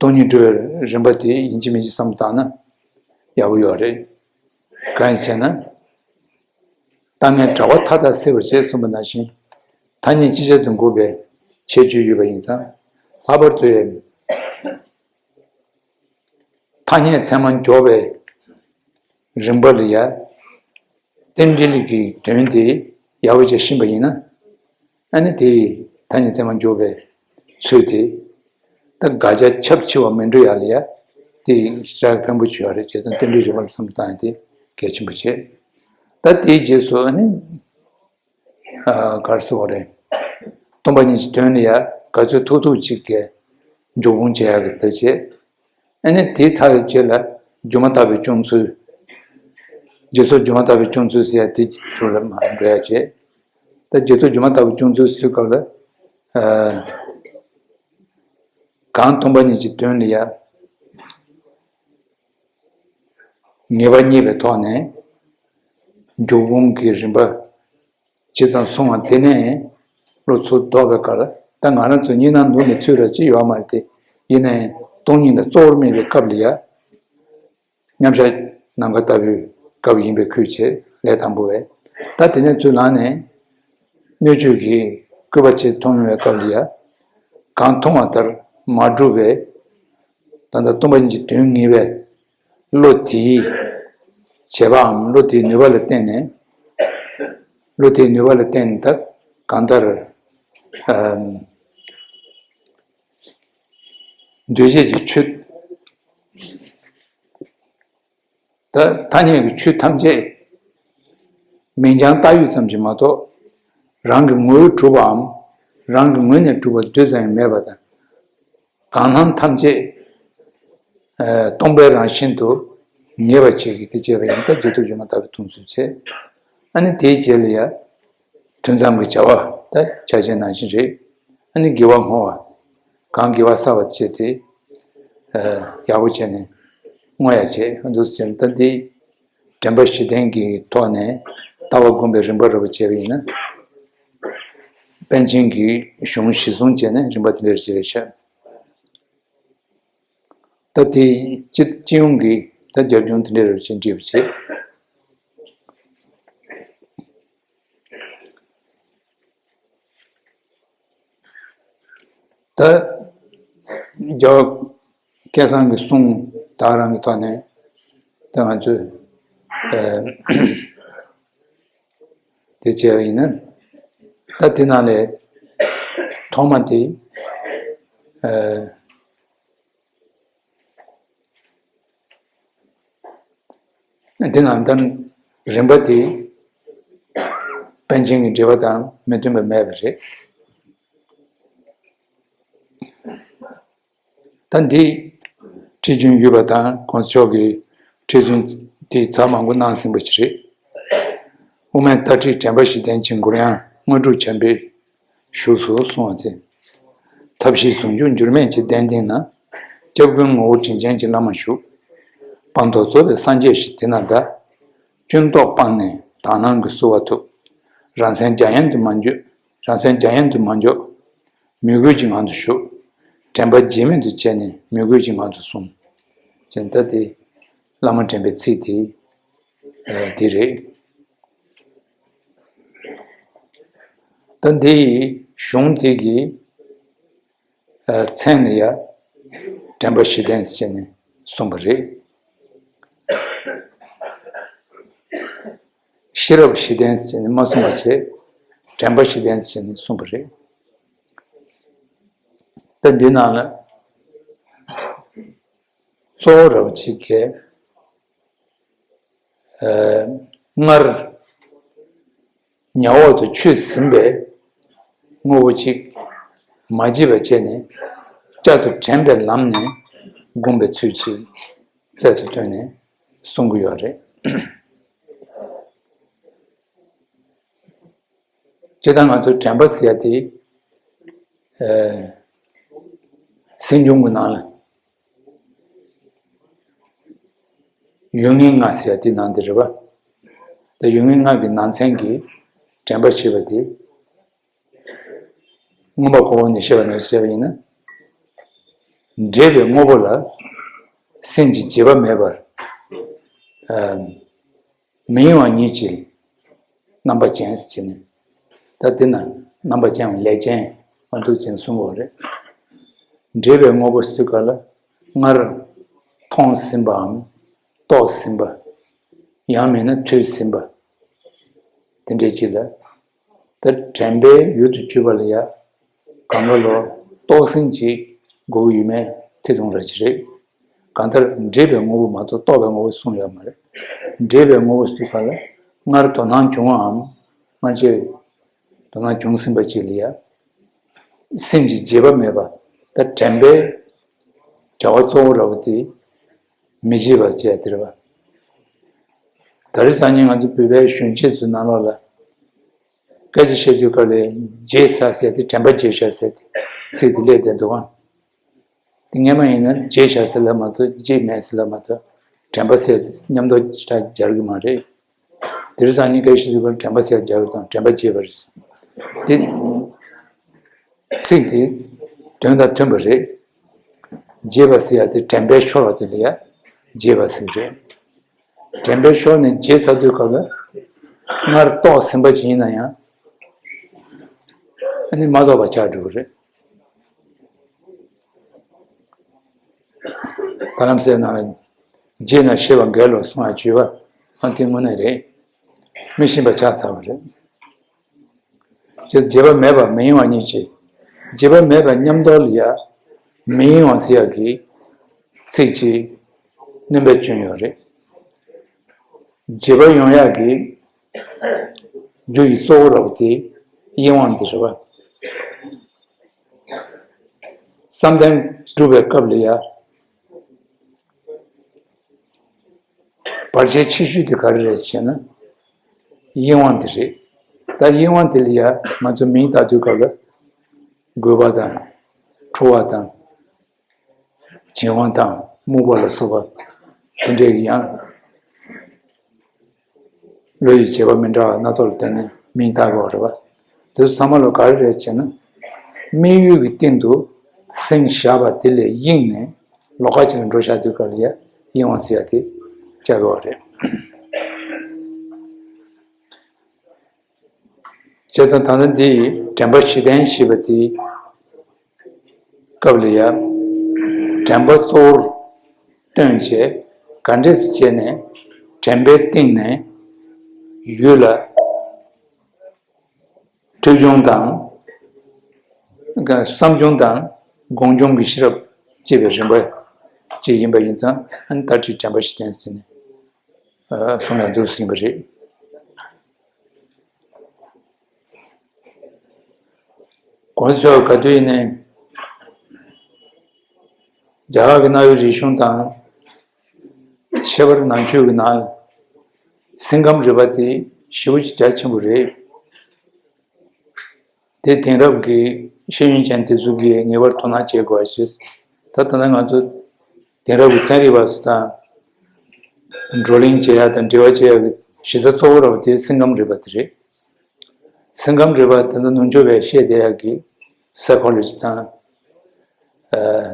སྟོང་ཉིད་སྒྲུབ་པའི་རིམ་པ་དེ་ཡིན་གཅིག་མིན་གཅིག་བསམ་བློ་བཏང་ན་ཡག་པོ་ཡོད་རེད། གང་ཡིན་ཟེར་ན། ལྟ་ངན་གྲགས་པ་མཐའ་དག་སེལ་བར་བྱེད་གསུངས་པ་ནང་བཞིན། ཐ་སྙད་ཅིག་ཅར་དུ་འགོག་པའི་ཁྱད་ཆོས་ཡོད་པ་ཡིན་ཙང་། ལྷག་པར་དུ་ཡང་། ཐ་སྙད་ཚད་མར་འཇོག་པའི་རིམ་པ་ལ་ཡ། རྟེན་འབྲེལ་གྱི་དོན་དེ་ཡག་པོ་ཅིག་ཤེས་པ་ཡིན་ན། ཨ་ནི་དེ་ཐ་སྙད་ཚད་མར་འཇོག་པའི་ཚུལ་དེ། ད་དགག་བྱ་ཁྱབ་ཆེ་བ་མི་འགྲོ་ཡ་ལ་ཡ། དེ་ཞེ་དྲག་ཕན་པོ་ཆེ་བ་རེད། བྱས་ཙང་རྟེན་འབྲེལ་རིམ་པ་ལ་བསམ་བློ་བཏང་ཡ་དེ་གལ་ཆེན་པོ་བྱེད། ད་དེའི་རྗེས་སུ་ཨ་ནི། ཨ། ག་རེ་ཟེར་དགོས་རེད། སྟོང་པ་ཉིད་ཀྱི་དོན་ལ་ཡ་ག་ཚོད་ཐུབ་ཐུབ་ཅིག་གི་འཇུག་སྤོང་བྱེད་ཡག་གི་ཐབས་བྱེད། ཨ་ནི་དེའི་ཚར་བའི་རྗེས་ལ་སྒྱུ་མ་ལྟ་བུའི་སྐྱོང་ཚུལ། རྗེས་ཐོབ་སྒྱུ་མ་ལྟ་བུའི་སྐྱོང་ཚུལ་ཟེར་ཡ་དེ་ཚུར་ལ་མར་འགྲོ་ཡ་བྱེད། ད་རྗེས་ཐོབ་སྒྱུ་མ་ལྟ་བུའི་སྐྱོང་ཚུལ་ཟེར་སྐབས་ལ། ཨ། གང་སྟོང་པ་ཉིད་ཀྱི་དོན་ལ་ཡ། ངེས་པ་རྙེད་པའི་ཐོག་ནས་འཇུག་སྤོང་གི་རིམ་པ་ཇི་ཙམ་སོང་བ་དེ་ནས་བློ་ཚུར་ལྡོག་པའི་ཁར། ད་ང་རང་ཚོ་གཉིས་སྣང་ནུབ་ནས་ཚུར་ར་ཅི་ཡོད་མ་རེད་དེ། ཡིན་ནའི་སྟོང་ཉིད་ལ་གཙོ་བོར་སྨྲས་པའི་སྐབས་ལ་ཡ། མཉམ་བཞག་ནམ་མཁའ་ལྟ་བུའི་སྐབས་ཡིན་པའི་ཁུལ་བྱས་ལས་དང་པོ་བས། ད་དེ་ནས་ཚུར་ལངས་ནས་སྣོད་བཅུད་ཀྱི་སྐུད་པ་ཆེ་མཐོང་ཡོང་བའི་སྐབས་ལ་ཡ། གང་མཐོང་བ་ལྟར་མ་གྲུབ་པའི། ད་ལྟ་སྟོང་པ་ཉིད་ཀྱི་དོན་ངེས་པའི་བློ་དེའི་བྱེད་པའམ་བློ་དེའི་ནུས་པ་ལ་བརྟེན་ནས། བློ་དེའི་ནུས་པ་ལ་བརྟེན་ནས་ད་གང་ལྟར། ཨམ། འདུས་བྱས་ཀྱི་ཆོས། ད་ཐ་སྙད་ཀྱི་ཆོས་ཐམས་ཅད་མིང་རྐྱང་བཏགས་ཡོད་ཙམ་གྱིས་མ་གཏོགས། རང་གི་ངོ་བོས་གྲུབ་པའམ། རང་གི་ངོས་ནས་གྲུབ་པ་རྡུལ་ཙམ་ཡང་མེད་པ་དང་། གང་སྣང་ཐམས་ཅད་ཨ་སྟོང་པའི་རང་བཞིན་དུ་ངེས་པ་བྱེད་ཀྱི་དེ་བྱས་པ་ཡིན་ན། ད་རྗེས་ཐོབ་སྒྱུ་མ་ལྟ་བུའི་མཐོང་ཚུལ་བྱས། ཨ་ནི་དེའི་རྗེས་ལ་ཡ་ཐུན་མཚམས་ཀྱི་བྱ་བ་ད་ཆ་ཤས་ནང་བཞིན་རེད། ཨ་ནི་དགེ་བ་བསྔོ་བ། གང་དགེ་བ་བསགས་པ་བྱས་ཏེ་ཨ་ཡག་པོ་བྱས་ནས་བསྔོ་ཡ་བྱས། འདུག་ཟེར་ན་ད་འདི་དྲན་པ་བཞི་ལྡན་གྱི་ཐོག་ནས་ལྟ་བ་སྒོམ་པའི་རིམ་པ་རེ་བ་བྱས་པ་ཡིན་ན། པཎ་ཆེན་གྱི་གཞུང་གཞི་བཟུང་བྱས་ནས་རིམ་པ་དེ་འདྲ་ཞིག་རེད་ཤག་ད་དེ་སྤྱི་སྤྱི་ཡོངས་ཀྱི་ད་རྒྱབ་ལྗོངས་དེ་འདྲ་རེ་བ་བྱས་འབྲི་བ་བྱས། ད་རྒྱལ་བ་སྐལ་བཟང་གི་གསུང་ད་ག་རང་གི་ཐོག་ནས་ད་ང་ཚོས་ཨ་དེ་བྱས་པ་ཡིན་ན། ད་དེ་ནང་ལས་ཐོག་མ་དེ་ཨ་དེ་ནང་ལྟར་རིམ་པ་དེ་པཎ་ཆེན་གྱི་འགྲེལ་པ་དང་མི་མཐུན་པ་མེད་པ་རེད། ད་འདི་ཁྲིད་རྒྱུན་ཡོད་པ་དང་གོང་ས་མཆོག་གི་ཁྲིད་རྒྱུན་དེ་ཚར་མང་པོ་གནང་ཟིན་པ་ཞིག་རེད། དབུ་མའི་ལྟ་ཁྲིད་དྲན་པ་བཞི་ལྡན་གྱི་མགུར་དབྱངས་དངོས་གྲུབ་བྱམས་པའི་བཞུགས་སུ་གསོལ་བ་འདེབས། ཐབས་ཤེས་ཟུང་འཇུག་འགྱུར་མེད་ཀྱི་གདན་སྟེང་ན། སྐྱབས་ཀུན་ངོ་བོ་དྲིན་ཅན་གྱི་བླ་མ་བཞུགས། སྤངས་རྟོགས་རྫོགས་པའི་སངས་རྒྱས་ཞིག་དེ་ན་གདའ། སྐྱོན་རྟོག་སྤངས་ནས་དག་སྣང་གིས་བསུ་བ་ཐོབ། རང་སེམས་རྒྱ་ཡན་དུ་མ་འཇོག་རང་སེམས་རྒྱ་ཡན་དུ་མ་འཇོག་མོས་གུས་ཀྱི་ངང་དུ་བཞུགས། དྲན་པ་བརྗེད་མེད་དུ་བྱས་ནས་མོས་གུས་ཀྱི་ངང་དུ་བཟུང་། ཅེས་ད་དེ་བླ་མ་དྲན་པའི་ཚིག་དེ་ཨ་དེ་རེད། ད་འདི་ཡི་གཞུང་དེ་གི་ཨ་མཚན་ལ་ཡ་དྲན་པ་བཞི་ལྡན་ཟེར་ནས་གསུངས་པ་རེད། ཤེས་རབ་བཞི་ལྡན་ཟེར་ནས་མ་གསུངས་པ་བྱས། དྲན་པ་བཞི་ལྡན་ཟེར་ནས་གསུངས་པ་རེད། ད་འདི་ནང་ལ་གཙོ་བོ་ར་བ་གཅིག་གིས། ཨ་སྔར་ཉ་འོག་ཏུ་ཆུད་ཟིན་པའི་དངོས་པོ་གཅིག་མ་བརྗེད་པ་བྱས་ནས། བསྐྱར་དུ་དྲན་པའི་ལམ་ནས་བསྒོམ་པའི་ཚུལ་གཅིག་རྩལ་དུ་བཏོན་ནས་གསུང་གི་ཡོད་རེད། སྤྱིར་བཏང་ང་ཚོ་དྲན་པ་ཟེར་ཡ་དེ་ཨ་སེམས་བྱུང་གི་ནང་ལ་ཡུལ་ངེས་ལྔ་ཟེར་ཡ་དེ་ནང་དེ་རེད་པ། ད་ཡུལ་ངེས་ལྔ་གི་ནང་ཚན་གྱི་དྲན་པ་ཞེས་པ་དེ། མངོན་པ་གོང་འོག་ནས་བཤད་པ་ནང་བཞིན་བྱས་པ་ཡིན་ན། འདྲེས་པའི་དངོས་པོ་ལ་སེམས་ཀྱི་བརྗེད་པ་མེད་པར་ཨ་མི་གཡེང་བ་ཉིད་ཀྱི་རྣམ་པ་ཅན་ཟེར་ནས། ད་དེ་ན་རྣམ་པ་ཅན་ལས་ཅན་མ་འདུག་ཅེས་གསུང་གི་ཡོད་རེད། འདྲེས་པའི་དངོས་པོ་ཟེར་དུས་སྐབས་ལ་སྔར་མཐོང་ཟིན་པའམ་རྟོགས་ཟིན་པ། ཡང་མིན་ན་ཐོས་ཟིན་པ། དེ་འདྲའི་ཅིག་ལ། ད་དྲན་པའི་ཡུལ་དུ་གྱུར་པ་ལ་ཡ། གང་ལ་ལོ་རྟོགས་ཟིན་ཅིག་དགོས་ཀྱི་ཡོད་མེད་ཐེ་ཚོམ་ར་ཅིག་རེད། གང་ལྟར་འདྲེས་པའི་དངོས་པོ་མ་གཏོགས་རྟོགས་པའི་དངོས་པོ་གསུངས་ཡོད་མ་རེད། འདྲེས་པའི་དངོས་པོ་ཟེར་དུས་སྐབས་ལ་སྔར་དོ་སྣང་བྱུང་བའམ་སྔར་ཆད་དོ་སྣང་བྱུང་ཟིན་པ་ཅིག་ལ་ཡ། སེམས་ཀྱི་བརྗེད་པ་མེད་པ། ད་དྲན་པའི་བྱ་བ་གཙོ་བོ་ར་བ་དེ་མི་བརྗེད་པ་བྱས་དེ་རེད་པ། ད་རེས་སང་ཉིན་ང་ཚོ་བོད་པའི་གཞོན་སྐྱེས་ཚོའི་ནང་ལོགས་ལ་སྐད་ཆ་བཤད་དུས་སྐབས་ལ་བརྗེད་ཚར་ཟེར་ཏེ་དྲན་པ་བརྗེད་ཤག་ཟེར་ཏེ་ཚིག་དེ་སླེབས་བསྡད་འདུག་ག་དེ་སྔོན་མ་ཡིན་ན་བརྗེད་ཤག་ཟེར་ལབ་མ་གཏོགས་བརྗེད་མེད་ཟེར་ལབ་མ་གཏོགས་དྲན་པ་ཟེར་ཏེ་མཉམ་དུ་སྒྲ་སྦྱར་གི་མ་རེད། དེ་རིང་སང་ཉིན་སྐད་ཆ་བཤད་དུས་སྐབས་དྲན་པ་ཟེར་སྦྱར་དང་དྲན་པ་བརྗེད་པ་རེད། དེ་ཚིག་དེ་དོན་དང་མཐུན་པ་རེད། བརྗེད་པ་ཟེར་ཡ་དེ་དྲན་པས་ཤོར་བ་དེ་ལ་ཡ་བརྗེད་པ་ཟེར་གི་རེད། དྲན་པས་ཤོར་ནས་བརྗེད་ཚར་དུས་སྐབས་ལ་སྔར་རྟོགས་ཟིན་པ་ཅིག་ཡིན་ན་ཡང་ཨ་ནི་མ་རྟོགས་པ་ཆགས་འགྲོ་གི་རེད། ད་ལམ་སེང་ནང་ལ་བརྗེད་ན་ཤེས་པ་འགལ་ལོ་གསུང་བ་བརྗོད་པ་ཨ་དེ་དངོས་གནས་རེད། མི་ཤེས་པ་ཆགས་ཚར་བ་རེད། བརྗེད་པ་མེད་པ་མི་གཡེང་བ་ཉིད་ཀྱི། བརྗེད་པ་མེད་པ་མཉམ་དུ་ལ་ཡ་མི་གཡེང་བ་ཟེར་ཡག་གི་ཚིག་ཅིག་སྣོན་པ་བྱུང་ཡོད་རེད། བརྗེད་པ་ཡོང་ཡག་གི་རྒྱུ་ཡི་གཙོ་བོ་ར་བ་དེ་གཡེང་བ་འདི་རེད་པ། བསམ་གཏན་ སྒྲུབ་པའི་སྐབས་ལ་ཡ། བར་ཆད་ཆེ་ཤོས་དེ་ག་རེ་རེད་ཟེར་ན། གཡེང་བ་དེ་རེད། ད་གཡེང་བ་དེ་ལ་ཡ་ང་ཚོ་མིང་བཏགས་དུས་སྐབས་ལ། རྒོད་པ་དང་། ཁྲོ་བ་དང་། བྱིང་བ་དང་སྨུག་པ་ལ་སོགས་པ་དེ་འདྲའི་ཡང་བློ་ཡི་བྱེད་པ་མི་འདྲ་བ་སྣ་ཚོགས་ལ་བརྟེན་ནས་མིང་བཏགས་དགོས་པ་རེད་པ། དེ་ཚོ་ཚང་མ་ལ་ག་རེ་རེད་ཟེར་ན། དམིགས་ཡུལ་གྱི་སྟེང་དུ་སེམས་བཞག་པ་དེ་ལས་གཡེང་ནས་ལོགས་ཀ་ཅིག་ལ་འགྲོ་བཞག་དུས་སྐབས་ལ་ཡ་གཡེང་བ་ཟེར་ཡ་དེ་བྱ་དགོས་པ་རེད། བྱས་ཙང་ད་ལྟ་འདི་དྲན་པ་བཞི་ལྡན་ཞེས་པ་དེའི་སྐབས་ལ་ཡ། དྲན་པ་གཙོ་བོར་བཏོན་བྱས་ག་འདྲས་སེ་བྱས་ནས་དྲན་པའི་སྟེང་ནས་ཡུལ་ལ་ཐོས་བྱུང་དང་། བསམ་བྱུང་དང་སྒོམ་བྱུང་གི་ཤེས་རབ་ཅེས་པའི་རིམ་པ་ཅིག་ཡིན་པ་ཡིན་ཙང་ཨ་ནི་ད་ཅིག་དྲན་པ་བཞི་ལྡན་ཟེར་ནས་གསུངས་ཡང་འདུག་ཟིན་པ་རེད། གོང་ས་མཆོག་ག་དུས་ཡིན་ནའི་རྒྱ་གར་གྱི་གནའ་བོའི་རིག་གཞུང་དང་། ཁྱད་པར་ནང་ཆོས་ཀྱི་ནང་ལ་སེམས་ཁམས་རིག་པ་དེ་ཞེ་པོ་ཅིག་རྒྱ་ཆེན་པོ་རེད། དེ་དེང་རབས་ཀྱི་ཤེས་ཡོན་ཅན་དེ་ཚོ་གིས་ངེས་པར་དོ་སྣང་བྱེད་དགོས་པ་ཞིག་ད་ལྟ་ང་ཚོ་དེང་རབས་ཀྱི་ཚན་རིག་པ་ཚོ་དང་བགྲོ་གླེང་བྱེད་ཡ་དང་འབྲེལ་བ་བྱེད་ཡ་གི་གཞི་རྩ་གཙོ་བོ་ར་བ་དེ་སེམས་ཁམས་རིག་པ་དེ་རེད། སེམས་ཁམས་རིག་པ་དེ་ཚོ་ནུབ་ཕྱོགས་པས་བཤད་བསྡད་ཡག་གི་སའི་ཁོ་ལོ་ཇི་དང་།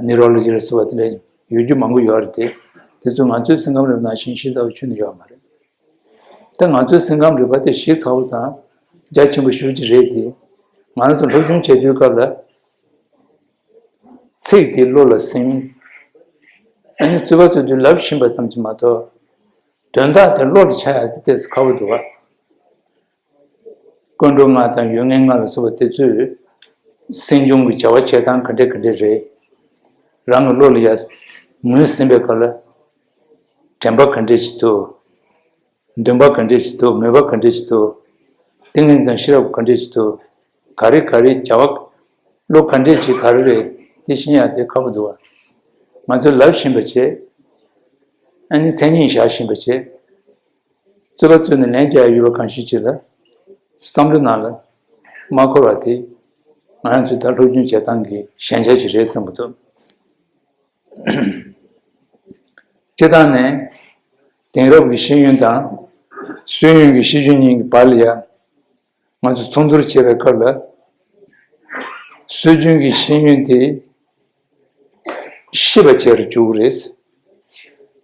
ནིའུ་རོ་ལོ་ཇི་ལ་སོགས་པ་དེ་འདྲ་ཡོད་རྒྱུ་མང་པོ་ཡོད་རེད་དེ། དེ་ཚོ་ང་ཚོའི་སེམས་ཁམས་རིག་པ་ནང་བཞིན་གཞི་རྩ་བ་ཁྱོན་ནས་ཡོད་མ་རེད། ད་ང་ཚོའི་སེམས་ཁམས་རིག་པ་དེ་གཞི་ཚ་བོ་དང་རྒྱ་ཆེན་པོ་ཞེ་པོ་ཅིག་རེད་དེ། ང་རང་ཚོ་སློབ་སྦྱོང་བྱེད་དུས་སྐབས་ལ། ཚིག་དེ་བློ་ལ་ཟིན། ཨ་ནི་རྩོད་པ་རྩོད་དུས་ལབ་བཞིན་པ་ཙམ་གྱིས་མ་གཏོགས། དོན་དག་དེ་བློ་ལ་འཆར་ཡག་དེ་ཏོག་ཙམ་ཁག་པོ་འདུག་བ། ཀུན་འགྲོ་ལྔ་དང་ཡུལ་ངེས་ལྔ་ལ་སོགས་པ་དེ་ཚོས་སེམས་བྱུང་གི་བྱ་བ་བྱེད་སྟངས་ག་འདྲ་ག་འདྲ་རེད། རང་གི་བློ་ལ་ཡ་ངོས་ཟིན་པའི་སྐབས་ལ་དྲན་པ་ག་འདྲ་ཞིག་འདུག་འདུན་པ་ག་འདྲ་ཞིག་འདུག་མོས་པ་ག་འདྲ་ཞིག་འདུག་ཏིང་ངེ་འཛིན་དང་ཤེས་རབ་ག་འདྲ་ཞིག་འདུག་ག་རེ་ག་རེ་བྱ་བ་བློ་ག་འདྲ་ཞིག་ག་རེ་རེད་དེ་ཤེས་ཡ་དེ་ཁག་པོ་འདུག་བ། ང་ཚོས་ལབ་བཞིན་པ་བྱེད། ཨ་ནི་མཚན་ཉིད་བཞག་བཞིན་པ་བྱེད། རྩོད་པ་རྩོད་ནས་ལན་རྒྱག་ཡོད་པ་གང་ཞིག་ཅིག་ལ། བསམ་བློ་ནང་ལ་མ་འཁོར་བ་དེ། ང་རང་ཚོའི་ད་སློབ་སྦྱོང་བྱེད་སྟངས་ཀྱི་ཞན་ཆ་ཞིག་རེད་བསམ་གྱི་འདུག་སྤྱིར་བཏང་ནས་དེང་རབས་ཀྱི་ཤེས་ཡོན་དང་སྲོལ་ཡོན་གྱི་ཤེས་ཡོན་གཉིས་ཀྱི་བར་ལ་ཡང་། ང་ཚོ་ཚོགས་འདུར་བྱེད་པའི་སྐབས་ལ། སྲོལ་རྒྱུན་གྱི་ཤེས་ཡོན་དེ་ཤེས་པ་བྱས་རུ་འཇུག་གི་རེད།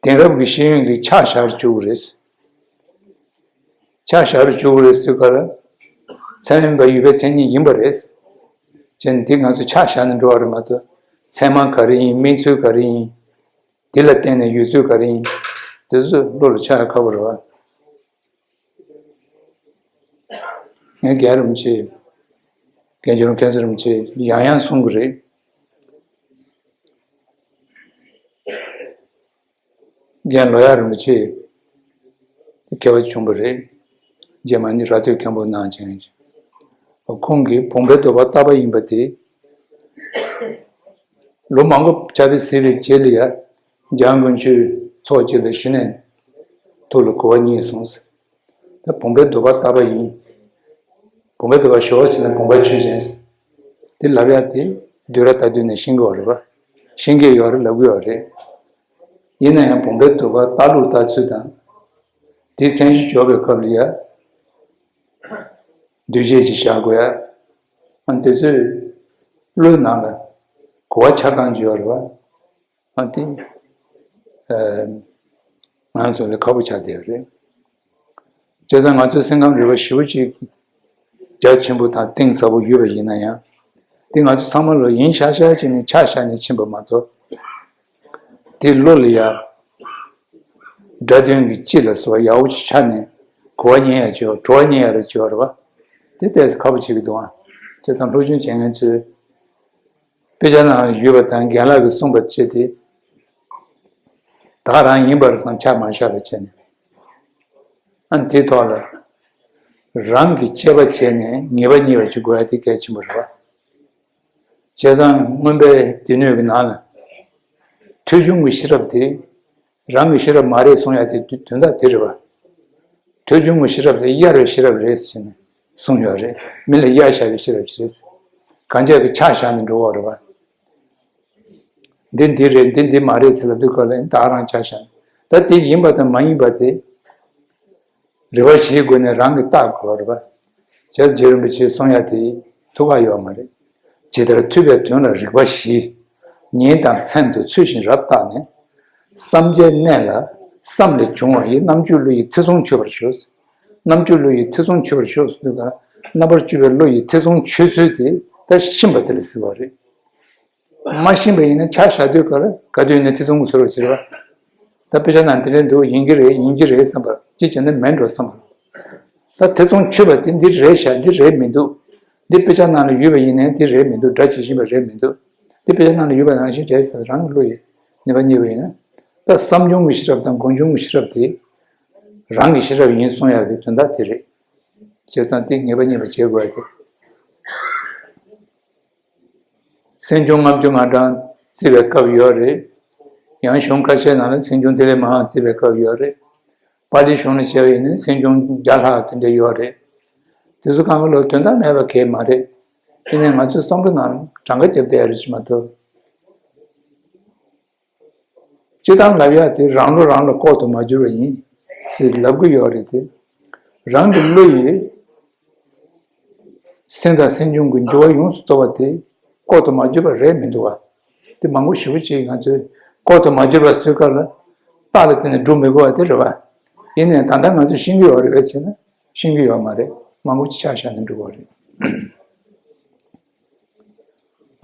དེང་རབས་ཀྱི་ཤེས་ཡོན་གྱི་ཆ་བཞག་རུ་འཇུག་གི་རེད། ཆ་བཞག་རུ་འཇུག་གི་རེད་ཟེར་ག་ལ། ཚད་མ་ཡོད་པའི་མཚན་ཉིད་ཡིན་པ་རེད། བྱས་ནས་འདི་ང་ཚོ་ཆ་བཞག་ནས་འགྲོ་བ་རེད་མ་གཏོགས། ཚད་མ་ག་རེ་ཡིན་དམིགས་ཚུལ་ག་རེ་ཡིན། འདི་ལ་བརྟེན་ནས་ཡོད་ཚུལ་ག་རེ་ཡིན། དེ་ཚོ་བློ་ལ་འཆར་ཡ་ཁག་པོ་རེད་བ། ངས་རྒན་རིན་པོ་ཆེ། རྒན་ཆོས་སྐྱབས་མགོན་རིན་པོ་ཆེ་ཡང་ཡང་གསུང་གི་རེད། རྒན་ལོ་ཡག་རིན་པོ་ཆེ་མཁས་པ་བྱུང་བ་རེད། རྗེས་མ་ནི་ར་སྟོད་མཁན་པོ་གནང་བྱས། ཁོང་གིས་བུམ་པའི་འདོད་པ་བཏགས་པ་ཡིན་པ་དེ། ལོ་མང་པོ་ཕྱག་དཔེ་གཟིགས་པའི་རྗེས་ལ་ཡ། འཇང་དགུན་ཆོས་ཚོགས་ཀྱི་ལ་གཞི་ནས་ཐུགས་ལ་གོ་བ་རྙེད་སོང་ཟེར། ད་བུམ་པའི་འདོད་པ་བཏགས་པ་ཡིན། བུམ་པའི་འདོད་པ་ཞོག་བྱས་ན་བུམ་པ་ཆོས་ཅན། དེ་ལབ་ཡ་དེ་བསྡུས་ར་ད་དུས་ནས་ཤེས་དགོས་པ་རེད་པ། ཤེས་ཀྱི་ཡོད་རེད་ལབ་ཀྱི་ཡོད་རེད། ཡིན་ན་ཡང་བུམ་པའི་འདོད་པ་བཏགས་ལུགས་བཏགས་ཚུལ་དང་། དེའི་མཚན་གཞི་འཇོག་པའི་སྐབས་ལ་ཡ། འདུས་བྱས་ཅིག་བཞག་དགོས་ཡ། ཨ་དེ་ཚོས་བློའི་ནང་ལ་གོ་བ་ཆགས་སྟངས་ཅིག་ཡོད་རེད་པ། ཨ་དེ། ཨ། ང་ཚོ་ལ་ཁག་པོ་ཆགས་བསྡད་ཡོད་རེད། བྱས་ཙང་ང་ཚོའི་སེམས་ཁམས་རིག་པ་ཞེ་པོ་ཅིག་རྒྱ་ཆེན་པོ་དང་གཏིང་ཟབ་པོ་ཡོད་པ་ཡིན་ན་ཡང་། དེ་ང་ཚོ་ཚང་མ་ལ་ཡིན་ཤག་ཤག་བྱས་ནས་ཆ་བཞག་ནས་ཕྱིན་པ་མ་གཏོགས། དེ་བློ་ལ་ཡ། སྒྲ་དོན་གྱི་སྤྱི་ལ་སོགས་ཡག་པོ་ཅིག་ཆགས་ནས་གོ་བ་རྙེད་ཡ་ཅིག་ཡོད་གྲོལ་བ་རྙེད་ཡ་རེ་ཅིག་ཡོད་རེད་པ། དེ་ཏོག་ཙམ་ཁག་པོ་བྱེད་ཀྱི་འདུག་ཨང་། བྱས་ཙང་སློབ་སྦྱོང་བྱེད་མཁན་ཚོས། དཔེ་ཆ་ནང་ཡོད་པ་དང་རྒན་ལགས་ཀྱིས་གསུངས་པ་བྱས་ཏེ། བདག་རང་ཡིན་པར་བསམ་ཆགས་མ་བཞག་པ་བྱས་ནས། ཨ་ནི་དེའི་ཐོག་ལ། རང་གིས་དཔྱད་པ་བྱས་ནས་ངེས་པ་རྙེད་པ་ཅིག་དགོས་ཡ་དེ་གལ་ཆེན་པོ་རེད་པ། བྱས་ཙང་མངོན་པའི་སྡེ་སྣོད་ཀྱི་ནང་ལ། ཐོས་བྱུང་གི་ཤེས་རབ་དེ་རང་གི་ཤེས་རབ་མ་རེད་གསུང་ཡ་དེ་དོན་དག་དེ་རེད་བ། ཐོས་བྱུང་གི་ཤེས་རབ་དེ་གཡར་བའི་ཤེས་རབ་རེད་ཟེར་ནས་གསུངས་ཡོད་རེད། མི་ལ་གཡར་བཞག་པའི་ཤེས་རབ་ཅིག་རེད། གང་ཅག་གིས་ཆ་བཞག་ནས་འགྲོ་བ་རེད་བ། འདི་འདི་རེད། འདི་འདི་མ་རེད་ཟེར་ལབ་དུས་སྐབས་ལ་ད་རང་ཆ་བཞག་ནས་ད་དེ་ཡིན་པ་དང་མ་ཡིན་པ་དེ། རིགས་པ་བཞིའི་སྒོ་ནས་རང་གིས་བརྟག་དགོས་རེད་པ། བྱས་ཙང་རྗེ་རིན་པོ་ཆེས་གསུང་ཡ་དེ་ཐུགས་ཁག་ཡོད་མ་རེད། ཇི་ལྟར་ཐོས་པའི་དོན་ལ་རིགས་པ་བཞི། ཉིན་དང་མཚན་དུ་ཚུལ་བཞིན་རབ་བརྟགས་ནས། བསམ་བྱའི་གནས་ལ་བསམ་ལས་བྱུང་བ་ཡི་རྣམ་བཅུ་བློ་ཡིས་ཐེ་ཚོམ་ཆོད་པར་ཞོག་རྣམ་བཅུ་བློ་ཡིས་ཐེ་ཚོམ་ཆོད་པར་ཞོག་ཟེར་དུས་ག་རྣམ་པར་དཔྱོད་པའི་བློ་ཡིས་ཐེ་ཚོམ་ཆོད་ཚུལ་དེ་ད་ཤེས་པ་དེ་ལ་ཟེར་བ་རེད། མ་ཤེས་པ་ཡིན་ན་ཆ་བཞག་དུས་ག་ལ་ག་དུས་ཡིན་ན་ཐེ་ཚོམ་གྱི་ཟུར་བ་བྱེད་པ། ད་དཔེ་ཆ་ནང་དེ་འདྲ་འདུག་ཡིན་གྱི་རེད་ཡིན་གྱི་རེད་བསམ་པ་ཅི་བྱས་ན་མེད་འགྲོ་བསམ་པ། ད་ཐེ་ཚོམ་ཆོད་པ་དེ་འདི་རེད་ཤག་འདི་རེད་མི་འདུག་འདི་དཔེ་ཆ་ནང་ལ་ཡོད་པ་ཡིན་ནའི་འདི་རེད་མི་འདུག་སྒྲ་ཇི་བཞིན་པ་རེད་མི་འདུག་འདི་དཔེ་ཆ་ནང་ལ་ཡོད་པ་རང་བཞིན་རེད་ཟེར་རང་གི་བློ་ཡིས་ནུས་པ་རྙེད་པ་ཡིན་ན། ད་བསམ་བྱུང་གི་ཤེས་རབ་དང་སྒོམ་བྱུང་གི་ཤེས་རབ་དེ་རང་གི་ཤེས་རབ་ཡིན་གསུང་ཡག་གི་དོན་དག་དེ་རེད། བྱས་ཙང་དེ་ངེས་པ་རྙེད་པ་བྱེད་དགོས་ཡ་དེ། སེམས་བྱུང་ལྔ་བཅུ་ང་གྲངས་བརྩི་བའི་སྐབས་ཡོད་རེད། ཡང་གཞུང་ཁ་ཤས་ནང་ལ་སེམས་བྱུང་དེ་ལས་མང་བ་བརྩི་བའི་སྐབས་ཡོད་རེད། པཱ་ལིའི་གཞུང་ནས་བྱས་པ་ཡིན་ན་སེམས་བྱུང་བརྒྱ་ལྷག་དེ་འདྲ་ཡོད་རེད། དེ་ཚོ་གང་ག་ལོ་དོན་དག་མེད་པ་གང་ཡང་མ་རེད། ཡིན་ནའི་ང་ཚོའི་བསམ་བློ་ནང་གྲངས་ཀ་རྒྱབ་བསྡད་ཡ་རེད་ཅེས་མ་གཏོགས། སྤྱིར་བཏང་ལབ་ཡག་དེ་རང་བློ་རང་ལ་ལྐོག་ཏུ་མ་གྱུར་བ་ཡིན་ཟེར་ལབ་གི་ཡོད་རེད་དེ། རང་གི་བློ་ཡིས་སེམས་དང་སེམས་བྱུང་གི་འགྱུར་བ་ཡོངས་སུ་རྫོགས་པ་དེ་ལྐོག་ཏུ་མ་གྱུར་པ་རེད་མི་འདུག་བ། དེ་མང་པོ་ཞེ་པོ་ཅིག་ང་ཚོས་ལྐོག་ཏུ་མ་གྱུར་པ་ཟེར་སྐབས་ལ་རྟགས་ལ་བརྟེན་ནས་སྒྲུབ་མི་དགོས་པ་དེ་རེད་བ། ཡིན་ནའི་ད་ལྟ་ང་ཚོས་ཤེས་ཀྱི་ཡོད་རེད་པས་ཟེར་ན་ཤེས་ཀྱི་ཡོད་མ་རེད། མང་པོ་ཅིག་ཆ་བཞག་ནས་འགྲོ་གི་རེད།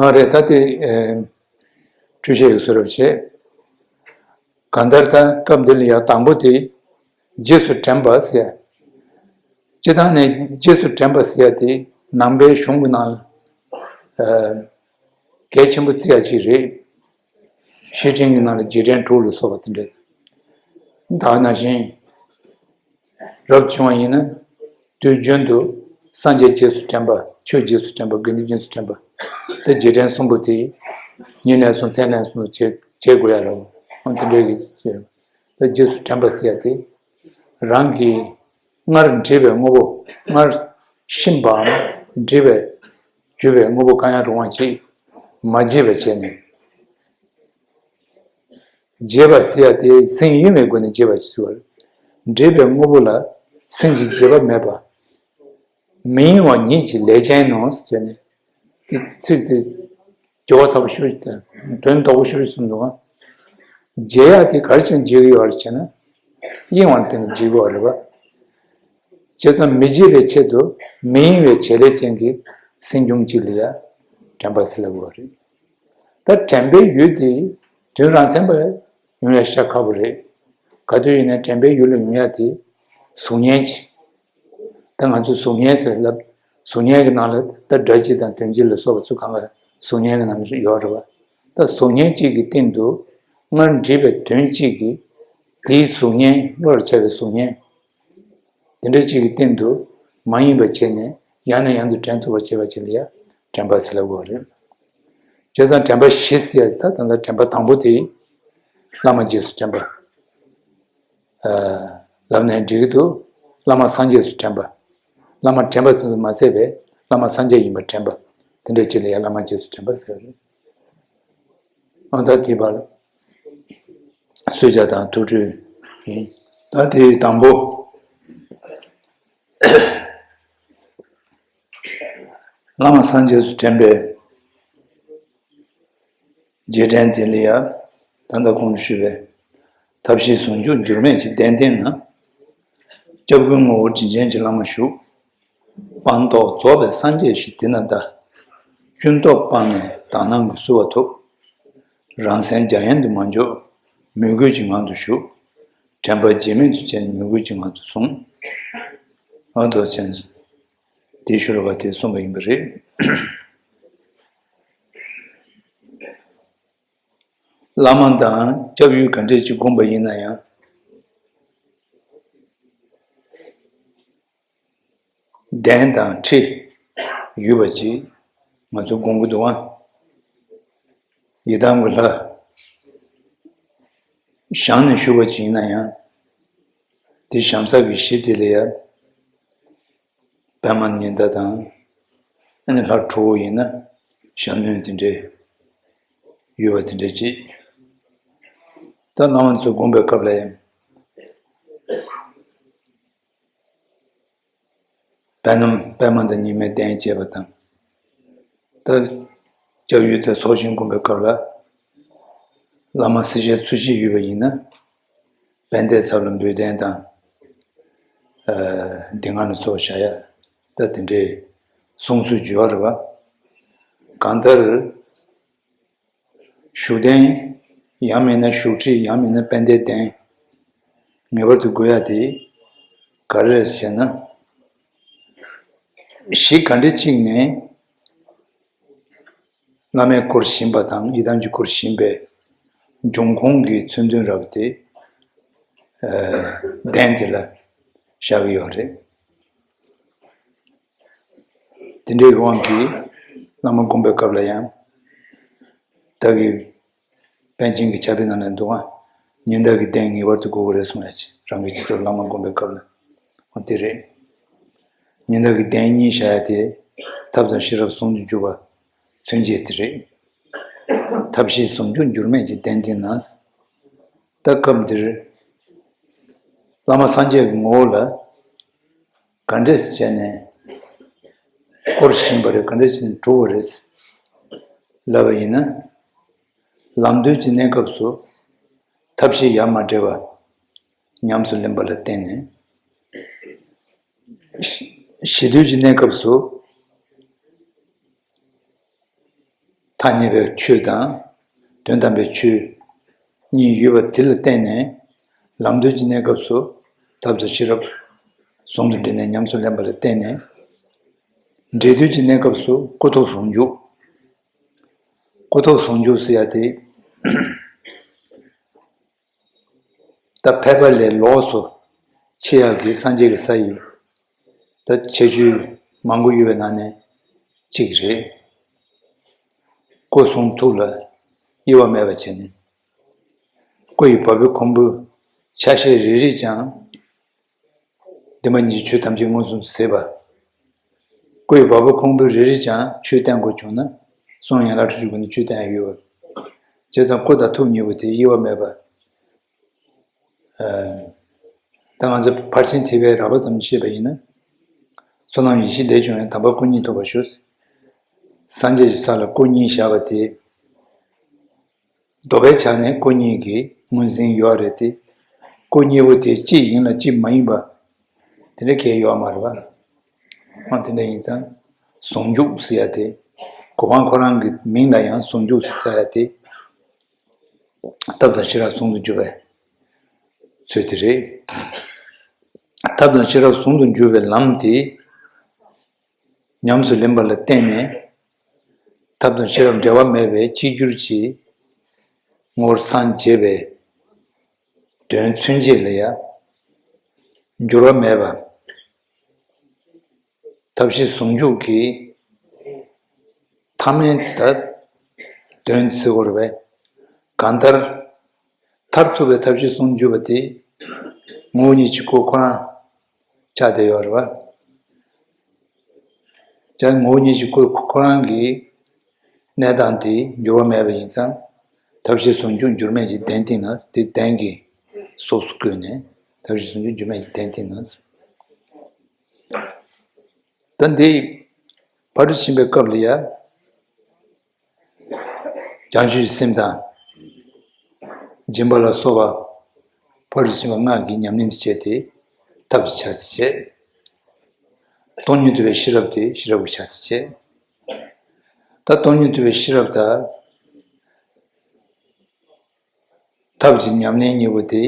ཨ་རེད། ད་དེ་ཨེ། འཕྲོས་བཤད་ཡོད་བཟོ་འདྲ་བྱས། གང་ལྟར་ད་སྐབས་འདི་ལ་ཡང་དང་པོ་དེ་རྗེས་སུ་དྲན་པ་ཟེར་ཡ། སྤྱིར་བཏང་ནས་རྗེས་སུ་དྲན་པ་ཟེར་ཡ་དེ་ནང་པའི་གཞུང་གི་ནང་ལ་ཨ། གལ་ཆེན་པོ་བརྩི་ཡ་ཅིག་རེད། བཤེས་སྤྲིང་གི་ནང་ལ་རྗེས་དྲན་དྲུག་ལ་སོགས་པ་དེ་འདྲ། ད་ག་ནང་བཞིན། རབ་བྱུང་བ་ཡིན་ན། དུས་རྒྱུན་དུ་སངས་རྒྱས་རྗེས་སུ་དྲན་པ། ཆོས་རྗེས་སུ་དྲན་པ། དགེ་འདུན་རྗེས་སུ་དྲན་པ། དེ་རྗེས་དྲན་གསུམ་པོ་དེ་ཉིན་ལན་གསུམ་མཚན་ལན་གསུམ་བྱེད་བྱེད་དགོས་ཡ་རེད། ཨང་དེ་འདྲའི་གི་བྱེད། དེ་རྗེས་སུ་དྲན་པ་ཟེར་ཡ་དེ་རང་གི་སྔར་འདྲིས་པའི་དངོས་པོ། སྔར་ཤི་བའམ་འདྲིས་པའི་གྱུར་པའི་དངོས་པོ་གང་ཡང་རུང་བ་ཅིག་མ་བརྗེད་པ་བྱས་ནས། བརྗེད་པ་ཟེར་ཡ་དེ་སེམས་གཡེང་བའི་སྒོ་ནས་བརྗེད་པ་ཞིག་ཟེར་བ་རེད། འདྲིས་པའི་དངོས་པོ་ལ་སེམས་ཀྱི་བརྗེད་པ་མེད་པ། མི་གཡེང་བ་ཉིད་ཀྱི་ལས་ཅན་ནོ་ཟེར་ནས། དེ་ཚིག་དེ་སྦྱོར་བ་ཚ་པོ་ཞེ་པོ་ཞིག་དང་དོན་རྡོག་པོ་ཞེ་པོ་ཞིག་གསུངས་འདུག་ག་བརྗེད་ཡ་དེ་ག་རེ་བྱས་ནས་བརྗེད་ཀྱི་ཡོད་རེད་ཟེར་ན། གཡེང་བ་ལ་བརྟེན་ནས་བརྗེད་ཀྱི་ཡོད་རེད་པ། བྱས་ཙང་མི་བརྗེད་པའི་ཆེད་དུ་མི་གཡེང་བའི་བྱེད་ལས་ཅན་གྱི་སེམས་བྱུང་གཅིག་ལ་ཡ་དྲན་པ་ཟེར་ལབ་ཀྱི་ཡོད་རེད། ད་དྲན་པའི་ཡུལ་དེ་དོན་རང་མཚན་པ་ཡོང་ཡ་ཤ་ཁག་པོ་རེད། ག་དུས་ཡིན་ན་དྲན་པའི་ཡུལ་ལ་ཡོང་ཡ་དེ་གཟུགས་བརྙན་གྱི། ད་ང་ཚོས་གཟུགས་བརྙན་ཟེར་ལབ། གཟུགས་བརྙན་གྱི་ནང་ལ་ད་སྒྲ་སྤྱི་དང་དོན་སྤྱི་ལ་སོགས་པ་ཚོ་གང་ག་གཟུགས་བརྙན་གྱི་ནང་ལ་ཡོད་རེད་པ། ད་གཟུགས་བརྙན་གཅིག་གི་སྟེང་དུ་སྔར་འདྲིས་པའི་དོན་གཅིག་གིས་དེའི་གཟུགས་བརྙན་བློ་ལ་འཆར་བའི་གཟུགས་བརྙན། དེ་འདྲ་གཅིག་གི་སྟེང་དུ་མ་ཡེངས་པར་བྱས་ནས་ཡང་ནས་ཡང་དུ་དྲན་ཐུབ་པར་བྱེད་པ་ཅིག་ལ་ཡང་དྲན་པ་ཟེར་ལབ་དགོས་པ་རེད། བྱས་ཙང་དྲན་པ་བཞི་ཟེར་ཡ་ད་ད་ལྟ་དྲན་པ་དང་པོ་དེ་བླ་མ་རྗེས་སུ་དྲན་པ་ལབ་ནའི་འགྲིག་གི་འདུག་བླ་མ་སངས་རྒྱས་སུ་དྲན་པ། བླ་མ་དྲན་པ་ཙམ་དུ་མ་ཟད་པའི་བླ་མ་སངས་རྒྱས་ཡིན་པར་དྲན་པ། དེ་འདྲ་ཅིག་ལ་ཡང་བླ་མ་རྗེས་སུ་དྲན་པ་ཟེར་བ་རེད། ཨ་ད་དེ་བར་གསོལ་ཇ་དང་ཐུགས་སྤྲོད་ཡིན། ད་དེའི་དང་པོ། བླ་མ་སངས་རྒྱས་སུ་དྲན་པའི་རྗེས་དྲན་དེ་ལ་ཡང་ད་ལྟ་གོང་དུ་ཞུས་པའི་ཐབས་ཤེས་ཟུང་འཇུག་འགྱུར་མེད་ཀྱི་གདན་སྟེང་ན། སྐྱབས་ཀུན་ངོ་བོ་དྲིན་ཅན་གྱི་བླ་མ་བཞུགས། སྤངས་རྟོགས་རྫོགས་པའི་སངས་རྒྱས་ཞིག་དེ་ན་གདའ། ཀུན་རྟོག་སྤངས་ནས་དག་སྣང་གི་བསུ་བ་ཐོབ། རང་སེམས་རྒྱ་ཡན་དུ་མ་འཇོག་མོས་གུས་ཀྱི་ངང་དུ་བཞུགས། དྲན་པ་བརྗེད་མེད་དུ་བྱས་ནས་མོས་གུས་ཀྱི་ངང་དུ་བཟུང་། ཨ་ཐོག་ཆེན་དེ་ཤོ་ལོ་ཀ་དེ་གསུངས་པ་ཡིན་པ་རེད། བླ་མ་དང་སྐྱབས་ཡུལ་ག་འདྲས་ཅིག་བསྒོམས་པ་ཡིན་ན་ཡང་། གདན་དང་ཁྲི་ཡོད་པ་ཅིག་ང་ཚོ་དགོངས་ཀྱི་འདུག་ཨ། ཡི་དམ་གྱི་ལྷ། བཞེངས་ནས་བཞུགས་པ་ཅིག་ཡིན་ན་ཡང་། དེ་བཞེངས་ས་གི་གཞི་དེ་ལ་ཡང་། པདྨ་ཉི་ཟླ་དང་། ཨ་ནི་ལྷ་དྲུག་པོ་ཡིན་ན་ཞབས་གནོན་དེ་འདྲའི་ཡོད་པ་དེ་འདྲའི་ཅིག་ད་བླ་མ་ཚོས་བསྒོམ་པའི་སྐབས་ལ་ཡང་། པདྨ་པདྨ་དང་ཉི་མའི་གདན་བཅས་པ་དང་། ད་སྐྱབས་ཡུལ་དེ་ཚོགས་ཞིང་བསྒོམ་པའི་སྐབས་ལ། བླ་མ་སྲས་ཆེན་ཚུལ་ཁྲིམས་ཡོད་པ་ཡིན་ན། དཔལ་ལྡན་ཚབ་ལ་འབོལ་གདན་དང་། ཨ། འདི་སྒང་ལ་ཚོགས་བཞག་ཡ། ད་དེ་འདྲའི་གསུང་ཚུལ་བརྗོད་པ་རེད་པ། གང་ལྟར། བཞུགས་གདན། ཡང་མིན་ན་བཞུགས་ཁྲི། ཡང་མིན་ན་དཔལ་ལྡན་གདན། ངེས་པར་དུ་དགོས་ཡ་དེ་ག་རེ་རེད་ཟེར་ན། གཞི་ག་འདྲ་ཅིག་ནས་བླ་མས་བསྐོར་བཞིན་པ་དང་ཡི་དམ་གྱིས་བསྐོར་བཞིན་པའི་འབྱུང་ཁུངས་ཀྱི་མཚོན་དོན་རབ་དེ། ཨ། གདན་དེ་ལ་བཞག་གི་ཡོད་རེད། དེ་འདྲའི་དབང་གིས་བླ་མ་བསྒོམ་པའི་སྐབས་ལ་ཡང་། བདག་གིས་པཎ་ཆེན་གྱི་ཕྱག་དཔེ་ནང་ལ་འདུག་ག་ཉི་ཟླ་གི་གདན་ངེས་པར་དུ་དགོས་ཀྱི་རེད་གསུང་ཡ་ཅིག་རང་གི་སྤྱི་ཚོགས་བླ་མ་བསྒོམ་པའི་སྐབས་ལ། འོ་དེ་རེད། ཉི་ཟླ་གི་གདན་གཉིས་བཞག་ཡ་དེ། ཐབས་དང་ཤེས་རབ་ཟུང་དུ་འཇུག་པ་མཚོན་བྱེད་དེ་རེད། ཐབས་ཤེས་ཟུང་འཇུག་འགྱུར་མེད་ཀྱི་གདན་དེ་ན། ད་སྐབས་འདིར་བླ་མ་སངས་རྒྱས་ཀྱི་ངོ་བོ་ལ་ག་འདྲས་བྱས་ནས་བསྐོར་བཞིན་པ་རེད། ག་འདྲས་བྱས་ནས་གྲུབ་པ་རེད་ལབ་པ་ཡིན་ན། ལམ་དུས་ཀྱི་གནས་སྐབས་སུ་ཐབས་ཤེས་ཡ་མ་བྲལ་བ་ཉམས་སུ་ལེན་པ་ལ་བརྟེན་ནས། གཞི་དུས་ཀྱི་གནས་སྐབས་སུ། ཐ་སྙད་པའི་ཆོས་དང་། དོན་དམ་པའི་ཆོས་གཉིས་ཡོད་པ་དེ་ལ་བརྟེན་ནས། ལམ་དུས་ཀྱི་གནས་སྐབས་སུ་ཐབས་དང་ཤེས་རབ་ཟུང་དུ་འབྲེལ་ནས་ཉམས་སུ་ལེན་པ་ལ་བརྟེན་ནས། འབྲས་དུས་ཀྱི་གནས་སྐབས་སུ་ཀུན་རྟོག་ཟུང་འཇུག་ཀུན་རྟོག་ཟུང་འཇུག་ཟེར་ཡ་དེ། ད་ཕལ་པ་ལས་ལོགས་སུ་ཕྱེ་ཡག་གི་སངས་རྒྱས་ཀྱི་ས་ཡི་ད་ཁྱད་ཆོས་མང་པོ་ཡོད་པའི་ནང་ནས་གཅིག་རེད། སྐུ་གསུང་ཐུགས་ལ་དབྱེ་བ་མེད་པ་བྱས་ནས། སྐུ་ཡི་བ་སྤུའི་ཁུང་བུ་ཆ་ཤས་རེ་རེས་ཀྱང་། བདེན་པ་ཉིད་ཀྱི་ཆོས་ཐམས་ཅད་མངོན་སུམ་གཟིགས་པ། སྐུ་ཡི་བ་སྤུའི་ཁུང་བུ་རེ་རེས་ཀྱང་ཆོས་བསྟན་དགོས་བྱུང་ན། གསུང་ཡན་ལག་ཁྲིད་ཀྱི་སྒོ་ནས་ཆོས་བསྟན་ཡ་ཡོད་པ། བྱས་ཙང་སྐུ་དང་ཐུགས་གཉིས་པོ་དེ་དབྱེ་བ་མེད་པ། ཨ། ད་ང་ཚོ་ཕར་ཕྱིན་ཐེག་པའི་རགས་པ་ཙམ་བཤད་པ་ཡིན་ན། བསོད་ནམས་ཡེ་ཤེས་ལས་བྱུང་བའི་དམ་པ་སྐུ་གཉིས་ཐོབ་པར་ཞུ། སངས་རྒྱས་ཀྱི་ས་ལ་སྐུ་གཉིས་བཞག་པ་དེ། ལྡོག་པའི་ཆ་ནས་སྐུ་གཉིས་ཀྱི་ངོས་འཛིན་ཡོད་རེད་དེ། སྐུ་གཉིས་པོ་དེ་གཅིག་ཡིན་ལ་གཅིག་མ་ཡིན་པ། དེ་འདྲ་གང་ཡང་ཡོད་མ་རེད་པ། འོ་དེ་འདྲ་ཡིན་ཙང་། ཟུང་འཇུག་ཟེར་ཡ་དེ། གོ་འཕང་ཁོ་རང་གི་མིང་ལ་ཡང་ཟུང་འཇུག་ཟེར་ཡ་དེ། ཐབས་དང་ཤེས་རབ་ཟུང་དུ་འཇུག་པའི་ཚུལ་དེ་རེད། ཐབས་དང་ཤེས་རབ་ཟུང་དུ་འཇུག་པའི་ལམ་དེ། ཉམས་སུ་ལེན་པ་ལ་བརྟེན་ནས། ཐབས་དང་ཤེས་རབ་འབྲལ་བ་མེད་པའི་གཅིག་གྱུར་གྱི་ངོ་བོར་སངས་རྒྱས་པའི་དོན་མཚོན་བྱེད་ལ་ཡང་འགྱུར་བ་མེད་པ། ཐབས་ཤེས་ཟུང་འཇུག་གི་ཐ་མའི་ད་དོན་ཟེར་དགོས་རེད་པས། གང་ལྟར། མཐར་ཐུག་པའི་ཐབས་ཤེས་ཟུང་འཇུག་པ་དེ། ངོ་བོ་ཉིད་ཀྱི་སྐུ་ཁོ་རང་ཆགས་བསྡད་ཡོད་རེད་པ། བྱས་ངོ་བོ་ཉིད་ཀྱི་སྐུ་ཁོ་རང་གི་གནས་སྟངས་དེ་འགྱུར་བ་མེད་པ་ཡིན་ཙང་། ཐབས་ཤེས་ཟུང་འཇུག་འགྱུར་མེད་ཀྱི་གདན་སྟེང་ན་དེ་གདན་གྱི་གཟུགས་སུ་བཀོད་ནས། ཐབས་ཤེས་ཟུང་འཇུག་འགྱུར་མེད་ཀྱི་གདན་སྟེང་ན། ད་འདི་ཕ་རོལ་ཕྱིན་པའི་སྐབས་ལ་ཡང་། བྱང་ཆུབ་ཀྱི་སེམས་དང་། སྦྱིན་པ་ལ་སོགས་པ་ཕ་རོལ་ཕྱིན་པ་ལྔ་གི་ཉམས་ལེན་དུ་བྱས་ཏེ་ཐབས་ཀྱི་ཆ་དེ་བྱས། སྟོང་ཉིད་རྟོགས་པའི་ཤེས་རབ་དེ་ཤེས་རབ་ཀྱི་ཆ་དེ་བྱས། ད་སྟོང་ཉིད་རྟོགས་པའི་ཤེས་རབ་དང་ཐབས་ཀྱི་ཉམས་ལེན་གཉིས་པོ་དེ།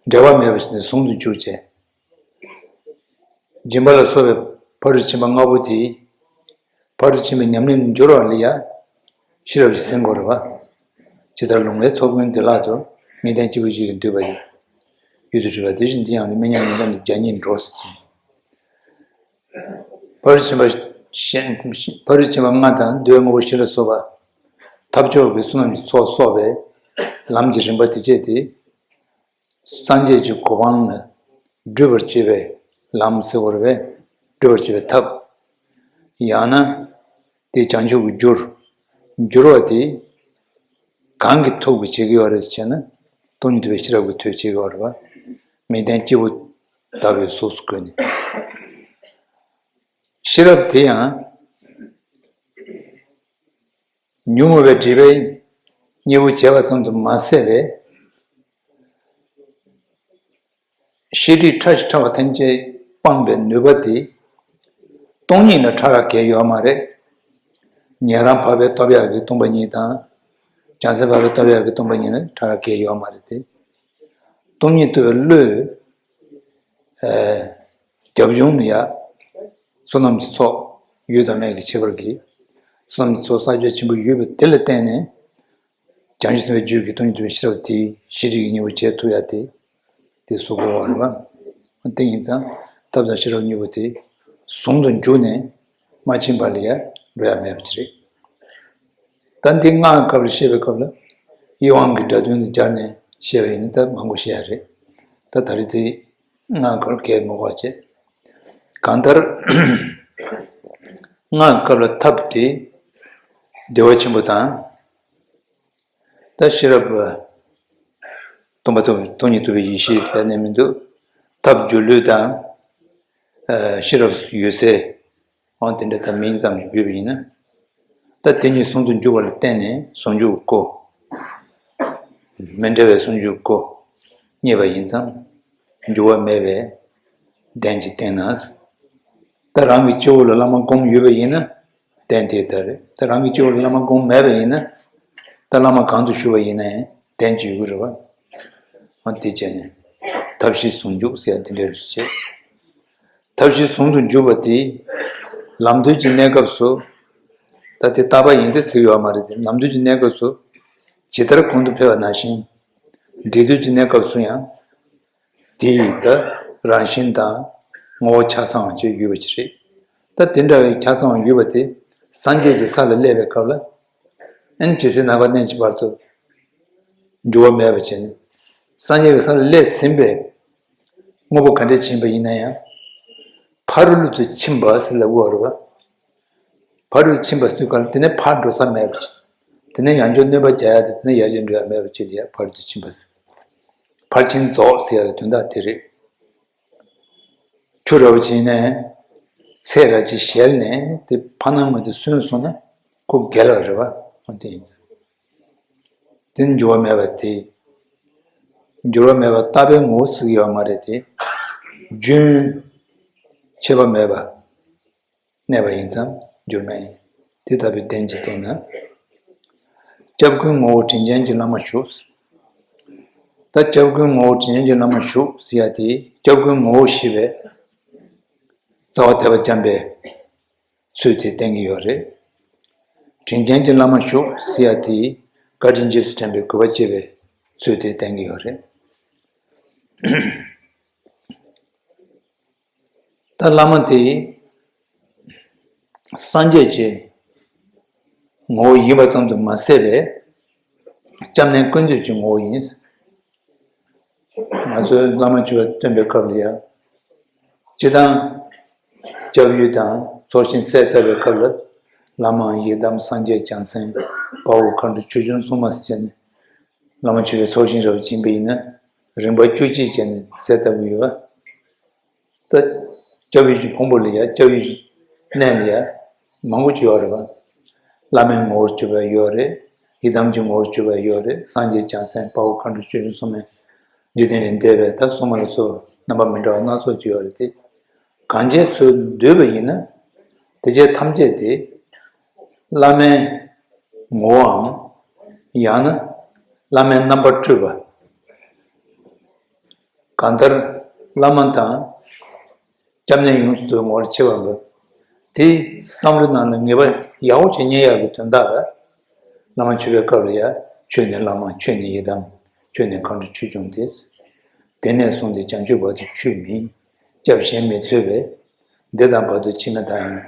འབྲལ་བ་མེད་པ་ཞིག་ནས་ཟུང་དུ་འཇུག་བྱས། སྦྱིན་པ་ལ་སོགས་པའི་ཕ་རོལ་ཕྱིན་པ་ལྔ་པོ་དེ། ཕ་རོལ་ཕྱིན་པའི་ཉམས་ལེན་དུ་འགྱུར་བ་ལ་ཡང་ཤེས་རབ་ཀྱིས་ཟིན་དགོས་རེད་པ། ཇི་ལྟར་ལོང་བའི་ཚོགས་ཀུན་བདེ་བླག་ཏུ། དམིགས་རྟེན་གཅིག་པུ་གཅིག་གིས་བསྡུས་པ་ཡི། ཡུལ་དུ་གྲུབ་པ་དེ་བཞིན་དེ་ཡང་ནི། མི་མཉམ་ཉིད་དོན་དུ་བརྒྱ་སྙེད་འགྲོ་ཟེར། ཕ་རོལ་ཕྱིན་པ་ཤེས། ཕ་རོལ་ཕྱིན་པ་ལྔ་དང་འདུལ་བའི་དངོས་པོ་བཞི་ལ་སོགས་པ། ཐབས་མཆོག་གི་བསོད་ནམས་ཀྱི་ཚོགས་གསོག་པའི་ ལམ་གྱི་རིམ་པ་དེ་བྱས་ཏེ། སངས་རྒྱས་ཀྱི་གོ་འཕང་ལ་བགྲོད་པར་བྱེད་པའི་ལམ་ཟེར་བ་རེད་པས། བགྲོད་པར་བྱེད་པའི་ཐབས། ཡང་ན་དེ་བྱང་ཆུབ་ཀྱི་རྒྱུར་འགྱུར་བ་དེ་གང་གི་ཐུགས་ཀྱིས་བྱེད་ཀྱི་ཡོད་རེད་ཟེར་ན། སྟོང་ཉིད་རྟོགས་པའི་ཤེས་རབ་ཀྱི་ཐུགས་བྱེད་ཀྱི་ཡོད་རེད་པ། དམིགས་རྟེན་སྐྱེས་བུ་དག་པའི་གཟུགས་སུ་བཀོད་ནས། ཤེས་རབ་དེ་ཡང་ཉོན་མོངས་པའི་སྒྲིབ་པའི་གཉེན་པོ་བྱས་པ་ཙམ་དུ་མ་ཟད་པའི་ཤེས་སྒྲིབ་ཕྲ་ཞིང་ཕྲ་བ་ཐམས་ཅད་སྤངས་པའི་ནུས་པ་དེ་སྟོང་ཉིད་ལ་ཕྲ་རགས་གང་ཡང་ཡོད་མ་རེད། ཉན་རང་འཕགས་པས་སྟོབས་ཡག་གིས་སྟོང་པ་ཉིད་དང་། བྱང་སེམས་འཕགས་པས་སྟོབས་ཡག་གིས་སྟོང་པ་ཉིད་ལ་ཕྲ་རགས་གང་ཡང་ཡོད་མ་རེད་དེ། སྟོང་ཉིད་རྟོགས་པའི་བློས་རྒྱབ་ཡུམ་ཡ། བསོད་ནམས་ཀྱི་ཚོགས་ཡོད་དང་མེད་ཀྱི་ཁྱད་པར་གྱིས། བསོད་ནམས་ཀྱི་ཚོགས་བསགས་རྒྱ་ཆེན་པོ་ཡོད་པ་དེ་ལ་བརྟེན་ནས། བྱང་ཆུབ་སེམས་དཔའི་རྒྱུད་ཀྱི་སྟོང་ཉིད་རྟོགས་པའི་ཤེས་རབ་དེ་ཤེས་སྒྲིབ་ཀྱི་གཉེན་པོ་བྱེད་ཐུབ་ཡ་དེ། དེ་གཟུགས་ཀྱི་དབང་རེད་པ། དེ་ཡིན་ཙང་ཐབས་དང་ཤེས་རབ་གཉིས་པོ་དེ་ཟུང་དུ་འཇུག་ནས་མ་ཕྱིན་པ་ལ་ཡ་འགྲོ་ཡ་མེད་པ་ཅིག་རེད། ད་འདི་སྔགས་སྐབས་ལ་བཤད་པའི་སྐབས་ལ་དབྱེ་བ་གི་སྒྲ་དོན་དུ་སྦྱར་ནས་བཤད་པ་ཡིན་ན་ད་མང་པོ་བཤད་ཡ་རེད། ད་ད་རེས་དེ་སྔགས་སྐབས་ལ་གལ་མི་དགོས་པ་བྱས། གང་ལྟར་སྔགས་སྐབས་ལ་ཐབས་དེ་བདེ་བ་ཆེན་པོ་དང་། ད་ཤེས་རབ་སྟོང་པ་སྟོང་སྟོང་ཉིད་རྟོགས་པའི་ཡེ་ཤེས་ལབ་ནས་མི་འདུག་ཐབས་སྒྱུ་ལུས་དང་། ཨ། ཤེས་རབ་འོད་གསལ། འོ་དེ་འདྲ་ད་མིང་ཙམ་ཞིག་ཡོད་པ་ཡིན་ན། ད་དེ་གཉིས་ཟུང་དུ་འཇུག་པ་ལ་བརྟེན་ནས་ཟུང་འཇུག་སྒོ། མི་འབྲལ་བའི་ཟུང་འཇུག་སྒོ་རྙེད་པ་ཡིན་ཙང་། འགྱུར་བ་མེད་པའི་གདན་གྱི་སྟེང་ན། ད་རང་གི་སྤྱི་བོ་ལ་བླ་མ་སྒོམ་ཡོད་པ་ཡིན་ན་གདན་དེ་ལྟར་རེད། ད་རང་གི་སྤྱི་བོ་ལ་བླ་མ་སྒོམ་མེད་པ་ཡིན་ན། ད་བླ་མ་གང་དུ་བཞུགས་པ་ཡིན་ན་ཡང་གདན་གྱི་ཡོད་ཀྱི་རེད་པ། འོ་དེ་བྱས་ནས་ཐབས་ཤེས་ཟུང་འཇུག་ཟེར་ཡ་དེ་འདྲ་རེད་བྱས། ཐབས་ཤེས་ཟུང་དུ་འཇུག་པ་དེ་ལམ་དུས་ཀྱི་གནས་སྐབས་སུ། ད་དེ་རྟག་པ་ཡིན་ཏེ་ཟེར་ཡོད་མ་རེད་དེ། ལམ་དུས་ཀྱི་གནས་སྐབས་སུ་ཇི་ལྟར་གོང་དུ་འཕེལ་བ་ནང་བཞིན། འབྲས་དུས་ཀྱི་གནས་སྐབས་སུ་ཡང་དེ་ཡི་ད་རང་བཞིན་དང་ངོ་བོ་ཆ་ཚང་བ་ཅིག་ཡོད་པ་ཅིག་རེད། ད་དེ་འདྲ་བའི་ཆ་ཚང་བ་ཡོད་པ་དེ་སངས་རྒྱས་ཀྱི་ས་ལ་སླེབས་པའི་སྐབས་ལ། ཨ་ནི་ཇི་སྲིད་ནམ་མཁའ་གནས་ཀྱི་བར་དུ་འགྱུར་བ་མེད་པ་བྱས་ནས། སངས་རྒྱས་ཀྱི་ས་ལ་སླེབས་ཟིན་པའི་དངོས་པོ་ག་འདྲ་ཅིག་ཡིན་པ་ཡིན་ན་ཡང་། ཕ་རོལ་ཏུ་ཕྱིན་པ་ཟེར་ལབ་དགོས་པ་རེད་པ། ཕ་རོལ་ཏུ་ཕྱིན་པ་ཟེར་ག་ལ་དེ་ནས་ཕར་འགྲོ་ས་མེད་པ་ཅིག་དེ་ནས་ཡང་བསྐྱར་གནོད་པ་རྒྱག་ཡ་དེ། དེ་ནས་ཡར་རྒྱས་འགྲོ་ཡ་མེད་པ་ཅིག་ལ་ཡ་ཕ་རོལ་ཏུ་ཕྱིན་པ་ཟེར། ཕར་ཕྱིན་རྫོགས་ཟེར་ཡ་གི་དོན་དག་དེ་རེད། ཆུ་ར་བ་ཅིག་ནས་ཚད་ར་ཅིག་བཞེས་ནས་དེ་ཕར་ནང་ངོས་དེ་སོན་སོང་ན་ཁོ་རྒྱལ་བ་རེད་པ། འོ་དེ་ཡིན་ཙང་། དེ་འགྱུར་བ་མེད་པ་དེ། འགྱུར་བ་མེད་པ་རྟག་པའི་ངོ་བོ་ཟེར་གྱི་ཡོད་མ་རེད་དེ། རྒྱུན་ཆད་པ་མེད་པ་གནས་པ་ཡིན་ཙང་འགྱུར་མེད་ཡིན། དེ་ལྟ་བུའི་གདན་གྱི་སྟེང་ན། སྐྱབས་ཀུན་ངོ་བོ་དྲིན་ཅན་གྱི་བླ་མ་བཞུགས། ད་སྐྱབས་ཀུན་ངོ་བོ་དྲིན་ཅན་གྱི་བླ་མ་བཞུགས་ཟེར་ཡ་དེ་སྐྱབས་ཀུན་ངོ་བོ་ཞེས་པའི་རྩ་བ་དད་པ་བྱམས་པའི་ཚུལ་དེ་བསྟན་གྱི་ཡོད་རེད། དྲིན་ཅན་གྱི་བླ་མ་བཞུགས་ཟེར་ཡ་དེ་བཀའ་དྲིན་རྗེས་སུ་དྲན་པའི་གུས་པ་བསྐྱེད་པའི་ཚུལ་དེ་བསྟན་གྱི་ཡོད་རེད། ད་བླ་མ་དེ་སངས་རྒྱས་ཀྱི་ངོ་བོ་ཡིན་པ་ཙམ་དུ་མ་ཟད་པའི་སྐྱབས་གནས་ཀུན་འདུས་ཀྱི་ངོ་བོ་ཡིན། ང་ཚོའི་བླ་མ་མཆོད་པ་སྟོན་པའི་སྐབས་ལ་ཡང་། སྤྱིར་བཏང་སྐྱབས་ཡུལ་དང་ཚོགས་ཞིང་གསལ་བཏབ་པའི་སྐབས་ལ། བླ་མ་ཡི་དམ་སངས་རྒྱས་བྱང་སེམས་དཔའ་བོ་མཁའ་འགྲོ་ཆོས་སྐྱོང་སྲུང་མ་ཟེར་ནས་བླ་མ་མཆོད་པའི་ཚོགས་ཞིང་རབ་ཅིག་ཡིན་པ་ཡིན་ན་རིམ་པ་བཅུ་གཅིག་བྱས་ནས་གསལ་བཏབ་ཀྱི་ཡོད་པ། ད་སྐྱབས་ཡུལ་གྱི་ཕུང་པོ་ལ་ཡ། སྐྱབས་ཡུལ་གྱི་གནས་ལ་ཡ་མང་པོ་ཅིག་ཡོད་རེད་པ། བླ་མའི་ངོ་བོར་གྱུར་པ་ཡོད་རེད། ཡི་དམ་གྱི་ངོ་བོར་གྱུར་པ་ཡོད་རེད། སངས་རྒྱས་བྱང་སེམས་དཔའ་བོ་མཁའ་འགྲོ་ཆོས་སྐྱོང་སྲུང་མའི་འཇིག་རྟེན་ལས་འདས་པའི་ད་སྲུང་མ་ལ་སོགས་རྣམ་པ་མི་འདྲ་བ་སྣ་ཚོགས་ཅིག་ཡོད་རེད་དེ། གང་བྱས་ཚུར་འདོད་པ་ཡིན་ན་དེ་བྱས་ཐམས་ཅད་དེ་བླ་མའི་ངོ་བོའམ་ཡང་ན་བླ་མའི་རྣམ་པར་སྤྲུལ་པ། གང་ལྟར་བླ་མ་དང་སྐྱབས་གནས་ཡོངས་སུ་རྫོགས་པའི་ངོ་བོར་ཕྱེ་བ་འབབ། དེ་བསམ་བློའི་ནང་ལ་ངེས་པ་ཡག་པོ་ཅིག་རྙེད་ཡག་གི་དོན་དག་ལ། བླ་མ་མཆོད་པའི་སྐབས་ལ་ཡང་ཆོས་ནི་བླ་མ། ཆོས་ནི་ཡི་དམ། ཆོས་ནི་མཁའ་འགྲོ་ཆོས་སྐྱོང་སྟེ། དེ་ནས་བཟུང་སྟེ་བྱང་ཆུབ་བར་དུ་ཆོས་མིན། སྐྱབས་གཞན་མི་འཚོལ་བས། འདི་དང་བར་དུ་ཕྱིན་མི་དག་ཡང་།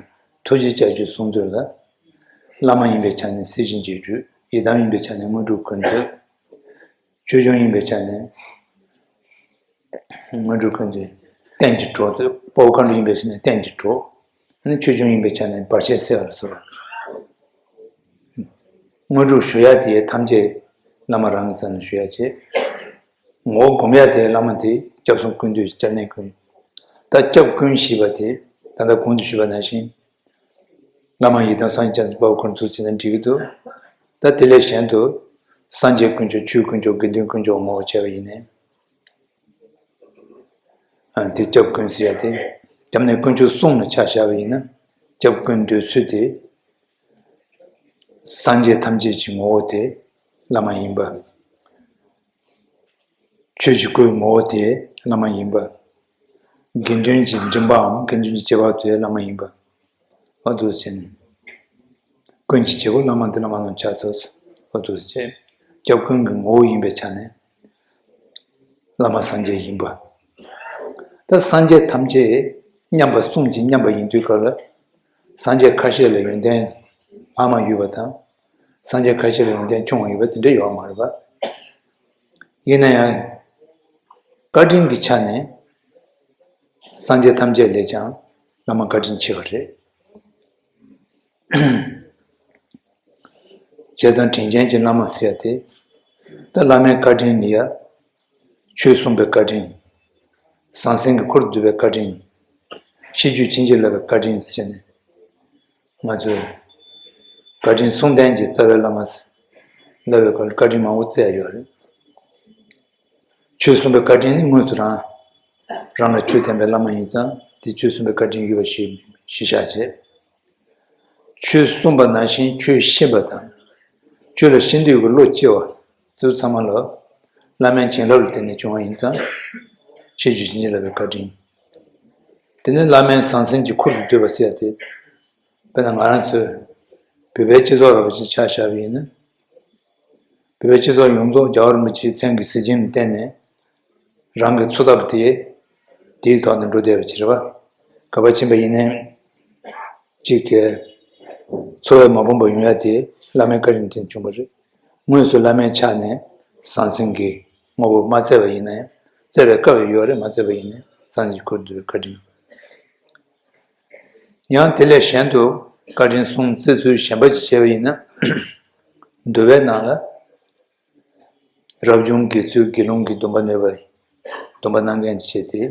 ཐུགས་རྗེའི་ལྕགས་ཀྱུས་བཟུང་འདོད་ལ། བླ་མ་ཡིན་པའི་ཆ་ནས་སྲིད་ཞིའི་འཇིགས་སྐྲོད། ཡི་དམ་ཡིན་པའི་ཆ་ནས་དངོས་གྲུབ་ཀུན་སྩོལ། ཆོས་སྐྱོང་ཡིན་པའི་ཆ་ནས་དངོས་གྲུབ་ཀུན་ཏུ་རྟེན་གྱི་གྲོགས། དཔའ་བོ་མཁའ་འགྲོ་ཡིན་པའི་ཆ་ནས་རྟེན་གྱི་གྲོགས། ཨ་ནི་ཆོས་སྐྱོང་ཡིན་པའི་ཆ་ནས་བར་ཆད་སེལ་བར་གསོལ་བ། དངོས་གྲུབ་ཞུ་ཡ་དེ་ཐམས་ཅད་བླ་མ་རང་གི་རྩ་ནས་ཞུ་ཡ་བྱེད། ངོ་བོ་སྒོམ་ཡ་དེ་བླ་མ་དེ་སྐྱབས་གསུམ་ཀུན་འདུས་སྐྱབས་གནས་ཀུན། ད་སྐྱབས་ཀུན་ཞེས་པ་དེ་ད་ལྟ་གོང་དུ་ཞུས་པ་ནང་བཞིན། བླ་མ་ཡི་དམ་སངས་རྒྱས་བྱང་སེམས་དཔའ་བོ་ཁོ་ཚོ་ཚིག་དང་འགྲིག་གི་འདུག་ད་དེ་ལས་གཞན་དུ། སངས་རྒྱས་དཀོན་མཆོག་ཆོས་དཀོན་མཆོག་དགེ་འདུན་དཀོན་མཆོག་ངོ་བོ་བྱས་པ་ཡིན་ནའི། ཨ་དེ་སྐྱབས་ཀུན་ཟེར་ཡ་དེ། སྐྱབས་གནས་དཀོན་མཆོག་གསུམ་ལ་ཆ་བཞག་པ་ཡིན་ན། སྐྱབས་ཀུན་འདོད་ཚུལ་དེ། སངས་རྒྱས་ཐམས་ཅད་ཀྱི་ངོ་བོ་དེ་བླ་མ་ཡིན་པ། ཆོས་ཀྱི་སྐུའི་ངོ་བོ་དེ་བླ་མ་ཡིན་པ། དགེ་འདུན་གྱི་མགྲིན་པའམ་དགེ་འདུན་གྱི་བྱེད་པ་དེ་བླ་མ་ཡིན་པ། འོ་འདུག་བྱས་ནས། ཀུན་གྱི་བྱེད་པོ་བླ་མ་འདི་བླ་མ་ལ་ཆགས་སོ། འོ་འདུག་བྱས། སྐྱབས་ཀུན་གྱི་ངོ་བོ་ཡིན་པའི་ཆ་ནས། བླ་མ་སངས་རྒྱས་ཡིན་པ། ད་སངས་རྒྱས་ཐམས་ཅད་མཉམ་པ་གསུམ་གྱིས་མཉམ་པ་ཡིན་དུས་སྐབས་ལ། སངས་རྒྱས་ཁ་ཤས་ལ་ཡོན་ཏན་ལྷག་མ་ཡོད་པ་དང་། སངས་རྒྱས་ཁ་ཤས་ལ་ཡོན་ཏན་ཆུང་བ་ཡོད་པ་དེ་འདྲ་ཡོད་མ་རེད་པ། ཡིན་ན་ཡང་། བཀའ་དྲིན་གྱི་ཆ་ནས་སངས་རྒྱས་ཐམས་ཅད་ལས་ཀྱང་བླ་མ་བཀའ་དྲིན་ཆེ་བ་རེད། བྱས་ཙང་དྲིན་ཅན་གྱི་བླ་མ་ཟེར་ཡ་དེ། ད་བླ་མའི་བཀའ་དྲིན་ནི་ཡ། ཆོས་གསུངས་པའི་བཀའ་དྲིན། ཟང་ཟིང་གི་འཁོར་བསྡུས་པའི་བཀའ་དྲིན། ཤེས་རྒྱུད་བྱིན་གྱིས་བརླབས་པའི་བཀའ་དྲིན་ཟེར་ནས། ང་ཚོས་བཀའ་དྲིན་གསུམ་ལྡན་གྱི་རྩ་བའི་བླ་མ་ཟེར། བསླབ་པའི་སྐབས་ལ་བཀའ་དྲིན་མང་པོ་བསྩལ་ཡ་ཡོད་རེད། ཆོས་གསུངས་པའི་བཀའ་དྲིན་ནི་དངོས་སུ་རང་། རང་ལ་ཆོས་བསྟན་པའི་བླ་མ་ཡིན་ཙང་དེ་ཆོས་གསུངས་པའི་བཀའ་དྲིན་ཡོད་པ་ཞིག་གཞི་བཞག་བྱས། ཆོས་གསུངས་པ་ནང་བཞིན་ཆོས་ཤེས་པ་དང་། ཆོས་ལ་ཤེས་འདོད་ཀྱི་བློ་སྐྱེ་བ། དེ་ཚང་མ་ལ། བླ་མའི་བྱིན་རླབས་ལ་བརྟེན་ནས་བྱུང་བ་ཡིན་ཙང་། ཤེས་རྒྱུད་བྱིན་གྱིས་བརླབས་པའི་བཀའ་དྲིན། དེ་ནས་བླ་མའི་ཟང་ཟིང་གི་འཁོར་དུ་བསྡུས་པ་ཟེར་ཡ་དེ། དཔེར་ན་ང་རང་ཚོས། བོད་པའི་སྤྱི་ཚོགས་ར་བ་ཞིག་ཆ་བཞག་པ་ཡིན་ན། བོད་པའི་སྤྱི་ཚོགས་ཡོངས་རྫོགས་རྒྱལ་བ་རིན་པོ་ཆེའི་མཚན་གྱི་གཟི་བྱིན་ལ་བརྟེན་ནས། རང་གི་འཚོ་ཐབས་དེ། དེའི་ཐོག་ནས་འགྲོ་བསྡད་པ་ཅིག་རེད་པ། ག་པར་ཕྱིན་པ་ཡིན་ནའི། གཅིག་གི། འཚོ་བས་མ་ཕོངས་པ་ཡོང་ཡ་དེ་བླ་མའི་བཀའ་དྲིན་དེ་བྱུང་བ་རེད། དངོས་སུ་བླ་མའི་ཕྱག་ནས་ཟང་ཟིང་གི་དངོས་པོ་མ་བསྩལ་བ་ཡིན་ན་ཡང་། བསྩལ་བའི་སྐབས་ཡོད་རེད། མ་བསྩལ་བ་ཡིན་ན་ཡང་ཟང་ཟིང་གི་འཁོར་དུ་བཀའ་དྲིན། ཡང་དེ་ལས་གཞན་དུ་བཀའ་དྲིན་གསུམ་བརྩི་ཚུལ་གཞན་པ་ཅིག་བྱས་པ་ཡིན་ན། འདུལ་བའི་ནང་ལ། རབ་བྱུང་དགེ་ཚུལ་དགེ་སློང་གི་སྡོམ་པ་ནོད་པ། སྡོམ་པ་གནང་མཁན་བྱས་ཏེ།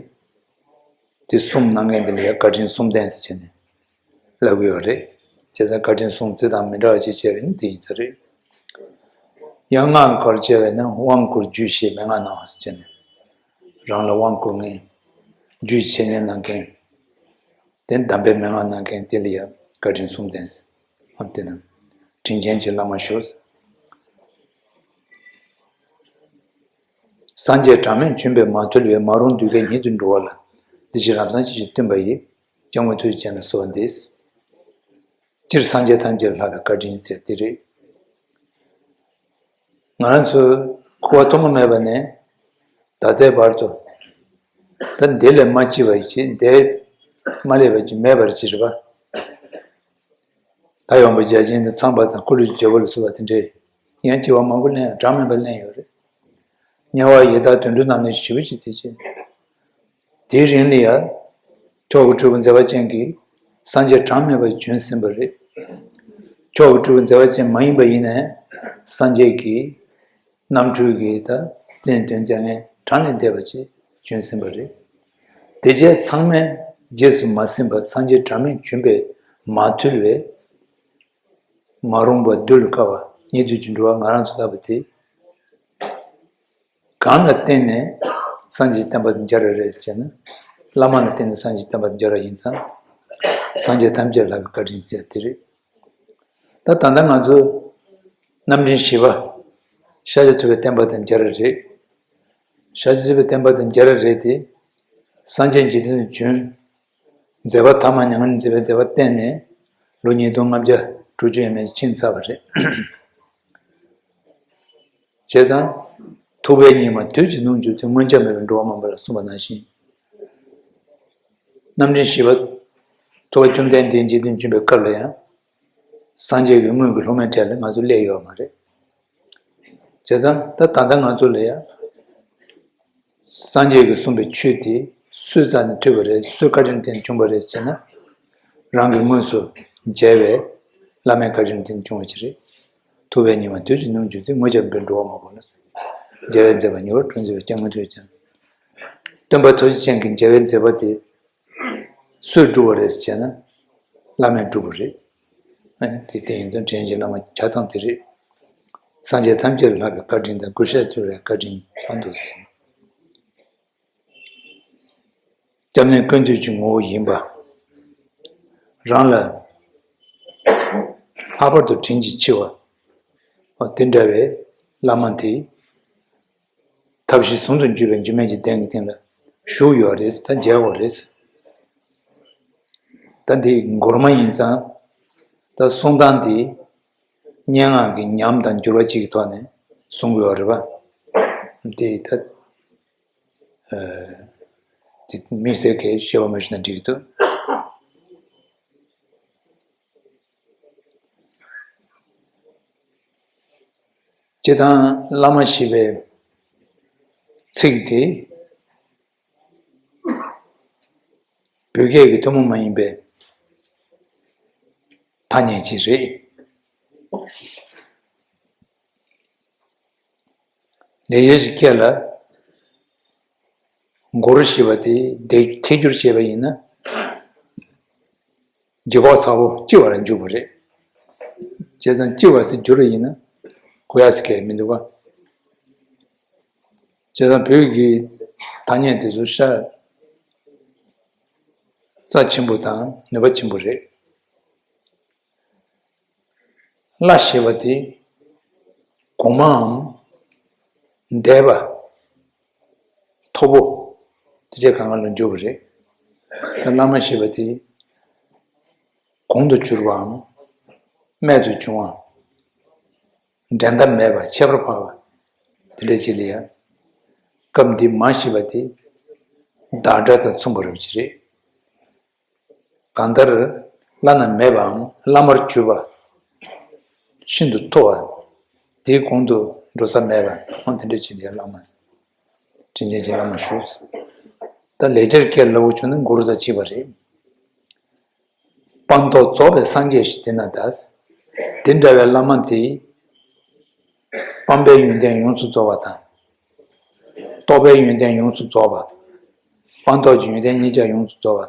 དེ་གསུམ་གནང་མཁན་དེ་ལ་ཡང་བཀའ་དྲིན་གསུམ་ལྡན་ཟེར་བྱས་ནས་ལབ་ཀྱི་ཡོད་རེད། བྱས་ཙང་བཀའ་དྲིན་གསུམ་བརྩི་སྟངས་མི་འདྲ་བ་ཅིག་བྱས་པ་ཡིན་ན་དེ་ཡིན་ས་རེད། ཡང་སྔགས་ཀྱི་སྐོར་བྱས་པ་ཡིན་ན་དབང་བསྐུར་རྒྱུད་བཤད་མན་ངག་གནང་བ་ཟེར་བྱས་ནས། རང་ལ་དབང་བསྐུར་མཁན། རྒྱུད་འཆད་ཉན་གནང་མཁན། དེ་གདམས་པའི་མན་ངག་གནང་མཁན་དེ་ལ་ཡང་བཀའ་དྲིན་གསུམ་ལྡན་ཟེར། འོ་དེ་ན། དྲིན་ཅན་གྱི་བླ་མ་ཞུ། སངས་རྒྱས་གྲངས་མེད་བྱོན་པས་མ་ཐུལ་བའི། མ་རུངས་གདུལ་དཀའི་ཉིད་དུ་འགྲོ་བ་ལ། འདི་ཕྱིར་ལམ་སྲང་ཅི་ཞིག་བསྟུན་པ་ཡི། སྐྱབས་མགོན་ཐུགས་རྗེ་ཅན་ལ་གསོལ་བ་འདེབས། སྤྱིར་སངས་རྒྱས་ཐམས་ཅད་ལ་ལྷག་པའི་བཀའ་དྲིན་ཟེར་དེ་རེད། ང་རང་ཚོ་འཁོར་བ་ཐོག་མ་མེད་པ་ནས་ད་ལྟའི་བར་དུ། ད་འདི་ལས་མ་སྐྱེས་པ་ཞིག་འདི་མ་སླེབས་པ་ཞིག་མེད་པར་ཅི་རེད་པ། ད་ཡོང་པ་བརྒྱ་བྱིན་དང་ཚངས་པ་དང་འཁོར་ལོས་སྒྱུར་བ་ལ་སོགས་པ་དེ་འདྲས་ཡང་སྐྱེ་བ་མང་པོ་ལེན་གྲངས་མེད་པ་ལེན་ཡོད་རེད། དམྱལ་བ་ཡི་དྭགས་དུད་འགྲོ་རྣམས་ལས་ཞི་བ་ཞིག་དེ་བྱས། དེའི་རིང་ལ་ཡང་། མཆོག་གི་སྤྲུལ་པ་མཛད་པ་ཅན་གྱི་སངས་རྒྱས་གྲངས་མེད་པ་བྱོན་ཟིན་པ་རེད། མཆོག་གི་སྤྲུལ་པ་མཛད་པ་ཅན་མ་ཡིན་པ་ཡིན་ནའི་སངས་རྒྱས་ཀྱི་རྣམ་འཕྲུལ་གྱི་ད་རྩལ་འདོན་མཛད་མཁན་གྲངས་ལས་འདས་པ་ཅིག་བྱོན་ཟིན་པ་རེད། དེ་རྗེས་ཚང་མས་རྗེས་སུ་མ་ཟིན་པར་སངས་རྒྱས་གྲངས་མེད་བྱོན་པས་མ་ཐུལ་བའི། མ་རུངས་པ་གདུལ་དཀའ་བ་ཉིད་དུ་ཅི་འགྲོ་བ་ང་རང་ཚོ་ལྟ་བུ་དེ། གང་ལ་བརྟེན་ནས་སངས་རྒྱས་བསྟན་པ་འདི་འཇའ་ར་རེད་ཟེར་ན། བླ་མ་ལ་བརྟེན་ནས་སངས་རྒྱས་བསྟན་པ་འདི་འཇའ་ར་ཡིན་ཙང་། སངས་རྒྱས་ཐམས་ཅད་ལ་ལྷག་པའི་བཀའ་དྲིན་ཟེར་དེ་རེད། ད་ད་ལྟ་ང་ཚོ་རྣམ་འདྲེན་བཞི་པ་ཤཱཀྱ་ཐུབ་པའི་བསྟན་པ་དང་འཇའ་ར་རེད། ཤཱཀྱ་ཐུབ་པའི་བསྟན་པ་དང་འཇའ་ར་རེད་དེ། སངས་རྒྱས་འཇིག་རྟེན་དུ་བྱོན། མཛད་པ་ཐ་མ་མྱ་ངན་མཛད་པའི་མཛད་པ་བསྟན་ནས་ལོ་ཉིས་སྟོང་ལྔ་བརྒྱ་དྲུག་ཅུ་ཡས་མས་ཕྱིན་ཚར་བ་རེད། བྱས་ཙང་། ཐུབ་པའི་སྙིགས་མ་དུས་གཅིག་ནུབ་འགྱུར་ཏེ། མངོན་རྒྱལ་མེད་པའི་འགྲོ་བ་མང་པོ་ལ་གསུངས་པ་ནང་བཞིན། རྣམ་འདྲེན་བཞི་པ་ཐུབ་པ་བཅོམ་ལྡན་འདས་འཇིག་རྟེན་བྱོན་པའི་སྐབས་ལ་ཡང་། སངས་རྒྱས་ཀྱི་དངོས་ཀྱི་སློབ་མའི་གྲས་ལ་ང་ཚོ་སླེབས་ཡོད་མ་རེད། བྱས་ དེ་ཙང་ད་ད་ལྟ་ང་ཚོ་ལ་ཡ། སངས་རྒྱས་ཀྱིས་གསུངས་པའི་ཆོས་དེ་སུའི་རྩ་ནས་ཐོས་པ་རེད། སུའི་བཀའ་དྲིན་དེ་བྱུང་བ་རེད་ཟེར་ན། རང་གིས་དངོས་སུ་མཇལ་བའི་བླ་མའི་བཀའ་དྲིན་དེ་བྱུང་བ་ཅིག་རེད། ཐུབ་པས་ཉི་མ་དུས་ཀྱི་ནུབ་འགྱུར་ཏེ། དངོས་རྒྱལ་བོད་འགྲོ་བ་མ་བོར་ལ། རྒྱལ་བས་མཛད་པ་ཉེ་བར་འགྲོ་མཛད་པའི། སྐྱབས་མགོན་ཐུགས་རྗེ་ཅན། སྟོན་པ་ཐུགས་རྗེ་ཅན་གྱི་རྒྱལ་བའི་མཛད་པ་དེ། སུས་བསྒྲུབས་པ་རེད་ཟེར་ན། བླ་མས་བསྒྲུབས་པ་རེད། ཨ་ནི་དེ་དེ་ཡིན་ཙང་དྲིན་ཅན་བླ་མ་བྱ་བཏང་དེ་རེད། སངས་རྒྱས་ཐམས་ཅད་ལ་ལྷག་པའི་བཀའ་དྲིན་དང་། གུས་ཕྱག་ཕུལ་བའི་བཀའ་དྲིན་ཕངས་འདུག་ཟེར། སྐྱབས་གནས་ཀུན་འདུས་ཀྱི་ངོ་བོ་ཡིན་པ། རང་ལ་ལྷག་པར་དུ་དྲིན་གྱིས་ཆེ་བ། དེ་འདྲ་བའི་བླ་མ་དེ། ཐབས་ཤེས་ཟུང་དུ་འཇུག་པའི་འཇིགས་མེད་ཀྱི་གདན་གྱི་སྟེང་ལ་བཞུགས་ཡོད་རེད། ད་མཇལ་བ་རེད། ད་འདི་མགུར་མ་ཡིན་ཙང་། ད་གསུང་སྟངས་འདི་སྙན་ངག་གི་ཉམས་དང་འགྱུར་བ་གཅིག་གི་ཐོག་ནས་གསུང་གི་ཡོད་རེད་པ། འདི་ད་ཨ་འདི་དམིགས་བསལ་གྱི་བཤད་པ་མ་ཞུས་ན་འགྲིག་གི་འདུག་སྤྱིར་བཏང་བླ་མ་ཞེས་པའི་ཚིག་དེ་བོད་སྐད་ཀྱི་ཐུན་མོང་མ་ཡིན་པའི་ཐ་སྙད་ཅིག་རེད། ལེགས་སྦྱར་གྱི་སྐད་ལ་མགུར་ཞེས་པ་དེ་དེ་ཐད་སྒྱུར་བྱས་པ་ཡིན་ན། ལྗིད་ཁོག་ཚ་པོ་ལྕི་བ་ལ་འཇུག་པ་རེད། བྱས་ཙང་ལྕི་བ་ཟེར་བསྒྱུར་བ་ཡིན་ན་གོ་ཡག་ཟེར་མཁན་མི་འདུག་ག་བྱས་ཙང་བོད་ཀྱི་ཐ་སྙད་དེ་ཚོ་ཤ་རྩ་ཆེན་པོ་དང་ནུས་པ་ཆེན་པོ་རེད། བླ་ཞེས་པ་དེ་གོང་མའམ་འདས་པ། མཐོ་པོ། དེ་བྱས་གང་ག་ལ་འཇུག་པ་རེད། ད་བླ་མ་ཞེས་པ་དེ་གོང་དུ་གྱུར་པའམ་རྨད་དུ་བྱུང་བ། འགྲན་ཟླ་མེད་པ། ཁྱད་པར་འཕགས་པ། དེ་འདྲ་ཅིག་ལ་ཡ། སྐབས་འདིའི་མ་ཞེས་པ་དེ་བདག་སྒྲ་དང་མཚུངས་པ་རབ་ཅིག་རེད། གང་ལྟར་བླ་ན་མེད་པའམ་བླ་མར་གྱུར་པ། ཤིན་ཏུ་མཐོ་བ། དེའི་གོང་དུ་འགྲོ་ས་མེད་པ། འོ་དེ་འདྲ་ཅིག་ལ་བླ་མ། དྲིན་ཅན་གྱི་བླ་མ་ཞུ། ད་ལེགས་སྦྱར་སྐད་ལ་འོ་བྱུང་ན་མགུར་དང་གཅིག་པ་རེད། སྤངས་རྟོགས་རྫོགས་པའི་སངས་རྒྱས་ཞེས་དེ་ན་གདའ། དེ་འདྲ་བའི་བླ་མ་དེ། སྤངས་པའི་ཡོན་ཏན་ཡོངས་སུ་རྫོགས་པ་དང་། རྟོགས་པའི་ཡོན་ཏན་ཡོངས་སུ་རྫོགས་པ། སྤངས་རྟོགས་ཀྱི་ཡོན་ཏན་གཉིས་ཆ་ཡོངས་སུ་རྫོགས་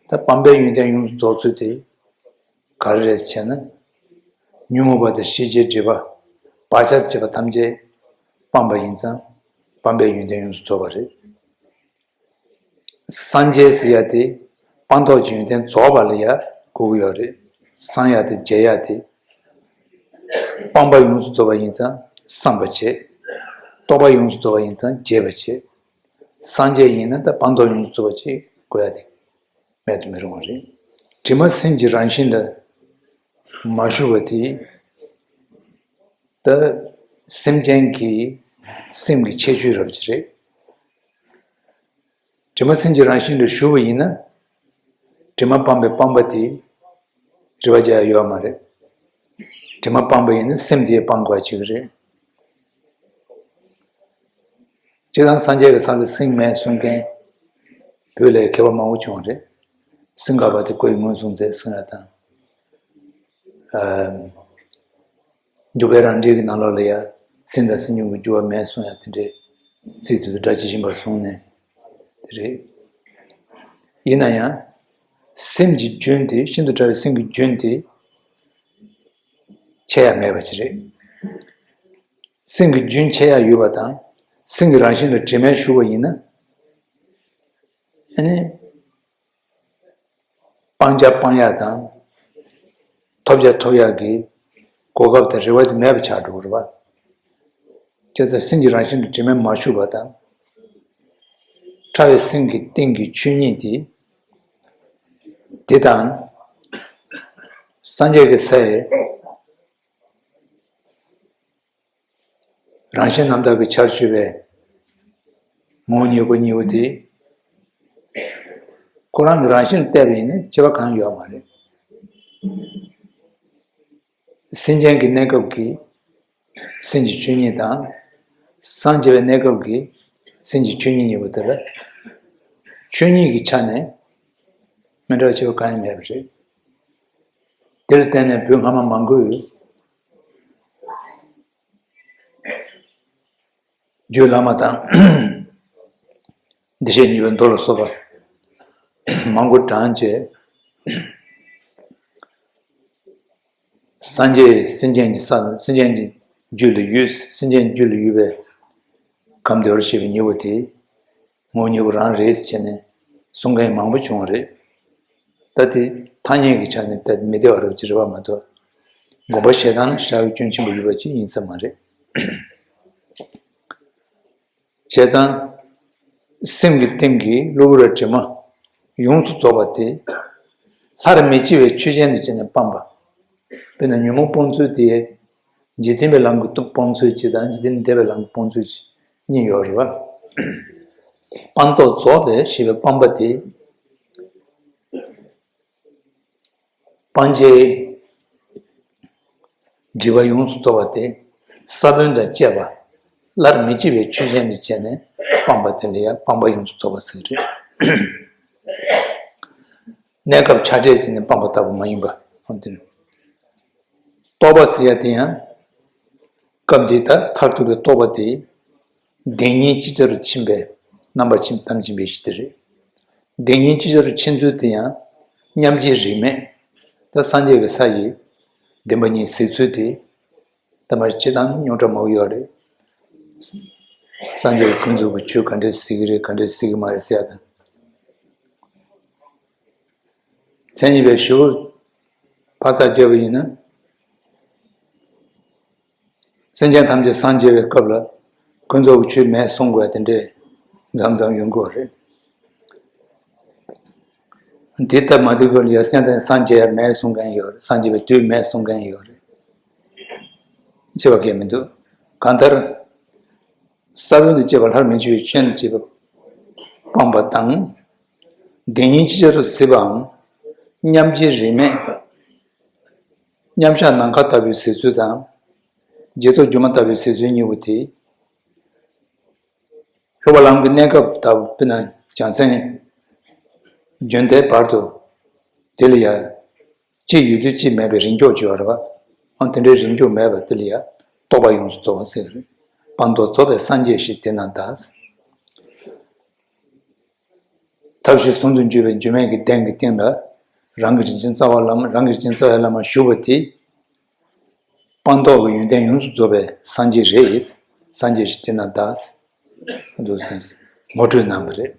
པ། ད་སྤངས་པའི་ཡོན་ཏན་ཡོངས་སུ་རྫོགས་ཚུལ་དེ་ག་རེ་རེད་ཟེར་ན། ཉོན་མོངས་པ་དང་ཤེས་བྱའི་སྒྲིབ་པ། བག་ཆགས་བཅས་པ་ཐམས་ཅད་སྤངས་པ་ཡིན་ཙང་སྤངས་པའི་ཡོན་ཏན་ཡོངས་སུ་རྫོགས་པ་རེད། སངས་རྒྱས་ཟེར་ཡ་དེ་སྤངས་རྟོགས་ཀྱི་ཡོན་ཏན་རྫོགས་པ་ལ་ཡ་གོ་གི་ཡོད་རེད། སངས་ཡ་དེ་རྒྱས་ཡ་དེ། སྤངས་པ་ཡོངས་སུ་རྫོགས་པ་ཡིན་ཙང་བསམ་པ་བྱེད། རྟོགས་པ་ཡོངས་སུ་རྫོགས་པ་ཡིན་ཙང་རྒྱས་པ་བྱེད། སངས་རྒྱས་ཡིན་ན་ད་སྤངས་རྟོགས་ཡོངས་སུ་རྫོགས་པ་ཅིག་གོ་ཡ་དེ་མེད་དུ་མི་རུང་བ་རེད། དྲི་མ་སེམས་ཀྱི་རང་བཞིན་ལ་མ་ཞུགས་པ་དེ། ད་སེམས་ཅན་གྱི་སེམས་ཀྱི་ཁྱད་ཆོས་རབ་ཅིག་རེད། དྲི་མ་སེམས་ཀྱི་རང་བཞིན་དུ་ཞུགས་པ་ཡིན་ན། དྲི་མ་སྤངས་པའི་སྤངས་པ་དེ་རེ་བ་རྒྱག་ཡ་ཡོད་མ་རེད། དྲི་མ་སྤངས་པ་ཡིན་ན་སེམས་དེ་སྤང་དགོས་ཅིག་རེད། སྤྱིར་བཏང་སངས་རྒྱས་ཀྱི་ས་ལ་སེམས་མེད་གསུང་མཁན་བོད་ལ་མཁས་པ་མང་པོ་བྱུང་བ་རེད། སེམས་འགག་པ་དེ་ཁོ་ཡིས་སྔོན་བཟུང་མཛད་གསུང་ཡ་དང་། འཇུག་པའི་རང་འགྲེལ་གྱི་ནང་ལོགས་ལ་ཡ། སེམས་དང་སེམས་བྱུང་གི་འགྱུར་བ་མེད་གསུང་ཡ་དེ་འདྲའི་ཚིག་དེ་ཚོ་སྒྲ་ཇི་བཞིན་པར་གསུངས་ནས་དེ་རེད། ཡིན་ན་ཡང་། སེམས་ཀྱི་རྒྱུན་དེ་ཤིན་ཏུ་ཕྲ་བའི་སེམས་ཀྱི་རྒྱུན་དེ་ཆད་ཡ་མེད་པ་ཅིག་རེད། སེམས་ཀྱི་རྒྱུན་ཆད་ཡ་ཡོད་པ་དང་སེམས་ཀྱི་རང་བཞིན་ལ་དྲི་མས་ཞུགས་པ་ཡིན་ན། ཨ་ནི། སྤང་བྱ་སྤང་ཡག་དང་། ཐོབ་བྱ་ཐོབ་ཡག་གི་གོ་སྐབས་དང་རེ་བ་དེ་མེད་པ་ཆགས་འགྲོ་གི་རེད་པ། བྱས་ཙང་སེམས་ཀྱི་རང་བཞིན་དུ་དྲི་མས་མ་ཞུགས་པ་དང་། ཕྲ་བའི་སེམས་ཀྱི་སྟེང་གི་ཆོས་ཉིད་དེ། དེ་དང་། སངས་རྒྱས་ཀྱི་སའི། རང་བཞིན་རྣམ་དག་གི་ཆར་ཆུད་པའི་ངོ་བོ་ཉིད་སྐུ་གཉིས་པོ་དེ། ཁོ་རང་གི་རང་བཞིན་བལྟས་པ་ཡིན་ན་ཁྱད་པར་གང་ཡང་ཡོད་མ་རེད། སེམས་ཅན་གྱི་གནས་སྐབས་ཀྱི་ སེམས་ཀྱི་ཆོས་ཉིད་དང་། སངས་རྒྱས་པའི་གནས་སྐབས་ཀྱི་སེམས་ཀྱི་ཆོས་ཉིད་གཉིས་པོ་དེ་ལ་ཆོས་ཉིད་ཀྱི་ཆ་ནས་མི་འདྲ་བ་ཆེ་བ་གང་ཡང་མེད་པ་རེད། དེར་བརྟེན་ནས་བོད་སྔ་མ་མང་པོས་རྒྱུད་བླ་མ་དང་བདེ་གཤེགས་སྙིང་པོའི་མདོ་ལ་སོགས་པ་མང་པོ་བགྲངས་བྱས། སངས་རྒྱས་སེམས་ཅན་གྱི་ས་སེམས་ཅན་གྱི་རྒྱུད་ལ་ཡོད། སེམས་ཅན་རྒྱུད་ལ་ཡོད་པའི་ཁམས་བདེ་བར་གཤེགས་པའི་སྙིང་པོ་དེ་ངོ་བོ་སྙིང་པོ་རང་རེད་ཟེར་ནས་གསུང་མཁན་མང་པོ་བྱུང་བ་རེད། ད་དེ་ཐ་སྙད་ཀྱི་ཆ་ནས་ད་མི་བདེ་བ་རབ་ཅིག་རེད་བ་མ་གཏོགས། དགོངས་པ་བཞེས་སྟངས་ནི་ཞེ་དྲག་སྐྱོན་ཆེན་པོ་ཡོད་པ་ཅིག་ཡིན་ས་མ་རེད། བྱས་ཙང་། སེམས་ཀྱི་སྟེང་གི་གློ་བུར་བའི་དྲི་མ་ཡོངས་སུ་རྫོགས་པ་དེ། སླར་མི་སྐྱེ་བའི་ཆོས་ཅན་དུ་བྱས་ནས་སྤངས་པ། དཔེར་ན་ཉོན་མོངས་སྤོང་ཚུལ་དེ། འཇིག་རྟེན་པའི་ལམ་གྱི་སྤོང་ཚུལ་གཅིག་དང་འཇིག་རྟེན་འདས་པའི་ལམ་གྱི་སྤོང་ཚུལ་གཅིག་གཉིས་ཡོད་རེད་བ། སྤངས་རྟོགས་རྫོགས་པའི་ཞེས་པའི་སྤངས་པ་དེ། སྤང་བྱའི་སྒྲིབ་པ་ཡོངས་སུ་རྫོགས་པ་དེ་ས་བོན་དང་བཅས་པ་སླར་མི་སྐྱེ་བའི་ཆོས་ཅན་དུ་བྱས་ནས་སྤངས་པ་དེ་ལ་ཡང་སྤངས་པ་ཡོངས་སུ་རྫོགས་པ་ཟེར་གྱི་རེད། གནས་སྐབས་ཆགས་བྲལ་བྱས་ནས་སྤངས་པ་ལྟ་བུ་མ་ཡིན་པ་ཨང་དེ་ནི། རྟོགས་པ་ཟེར་ཡ་དེ་ཡང་སྐབས་འདི་ལྟར་མཐར་ཐུག་པའི་རྟོགས་པ་དེ། བདེན་གཉིས་ཅིག་ཅར་དུ་ཕྱིན་པའི་རྣམ་པ་ཕྱིན་དམ་ཕྱིན་པའི་གཞི་དེ་རེད། བདེན་གཉིས་ཅིག་ཅར་དུ་ཕྱིན་ཚུལ་དེ་ཡང་མཉམ་རྗེས་རིས་མེད། ད་སངས་རྒྱས་ཀྱི་ས་ཡི་བདེན་པ་གཉིས་གཟིགས་ཚུལ་དེ། ད་མར་སྤྱིར་བཏང་རྙོག་དྲ་མང་པོ་ཡོད་རེད། སངས་རྒྱས་ཀྱི་ཀུན་རྫོབ་ཀྱི་ཆོས་ག་འདྲས་གཟིགས་ཀྱི་རེད་ག་འདྲས་གཟིགས་ཀྱི་མ་རེད་ཟེར་ཡ་དང་། མཚན་ཉིད་པའི་ཞུ་བ་ཕར་ཚགས་བརྒྱབ་པ་ཡིན་ན། སེམས་ཅན་ཐམས་ཅད་སངས་རྒྱས་པའི་སྐབས་ལ་ཀུན་རྫོབ་ཀྱི་ཆོས་མེད་གསུང་དགོས་དེ་འདྲས་མཚམས་མཚམས་ཡོང་གི་ཡོད་རེད། དེ་ལྟར་མ་འདུག་གོ་ལ་ཡ་སེམས་ཅན་སངས་རྒྱས་ཡ་མེད་གསུང་མཁན་ཡོད་རེད། སངས་རྒྱས་པའི་དུས་མེད་གསུང་མཁན་ཡོད་རེད། ཆེ་བ་གལ་མི་འདུག་གང་ལྟར། ས་བོན་དུ་སྐྱེས་པ་སླར་མི་འཆི་བའི་ཆོས་ཅན་དུ་བྱེད་པ་སྤངས་པ་དང་། བདེན་གཉིས་ཅིག་ཅར་དུ་གཟིགས་པའམ། མཉམ་རྗེས་རིས་མེད། མཉམ་གཞག་ནམ་མཁའ་ལྟ་བུའི་གཟིགས་ཚུལ་དང་། རྗེས་ཐོབ་སྒྱུ་མ་ལྟ་བུའི་གཟིགས་ཚུལ་གཉིས་པོ་དེ། ལྷོ་པ་ལམ་གྱི་གནས་སྐབས་ལྟ་བུ་དཔེར་ན་བྱང་སེམས་རྒྱུན་མཐའི་བར་དུ་དེ་ལ་ཡང་གཅིག་ཡོད་དུས་གཅིག་མེད་པའི་རིང་འཇོག་བྱེད་པ་རེད་བ། ཨང་དེ་འདྲའི་རིང་འཇོག་མེད་པ་དེ་ལ་ཡང་རྟོགས་པ་ཡོངས་སུ་རྫོགས་པ་ཟེར་གྱི་རེད། སྤངས་རྟོགས་རྫོགས་པའི་སངས་རྒྱས་ཞེས་དེ་ན་གདགས། ཐབས་ཤེས་ཟུང་དུ་འཇུག་པའི་འཇུག་མེད་ཀྱི་གདེང་གི་སྟེང་ལ་རང་གི་རིན་ཆེན་རྩ་བ་ལམ་རང་གི་རིན་ཆེན་རྩ་བའི་བླ་མར་ཞུགས་པ་དེ། སྤངས་རྟོགས་ཀྱི་ཡོན་ཏན་ཡོངས་སུ་རྫོགས་པའི་སངས་རྒྱས་རེད། སངས་རྒྱས་ཞེས་དེ་ན་གདགས། འདུག་སེམས་ངོ་སྤྲོད་གནང་བ་རེད།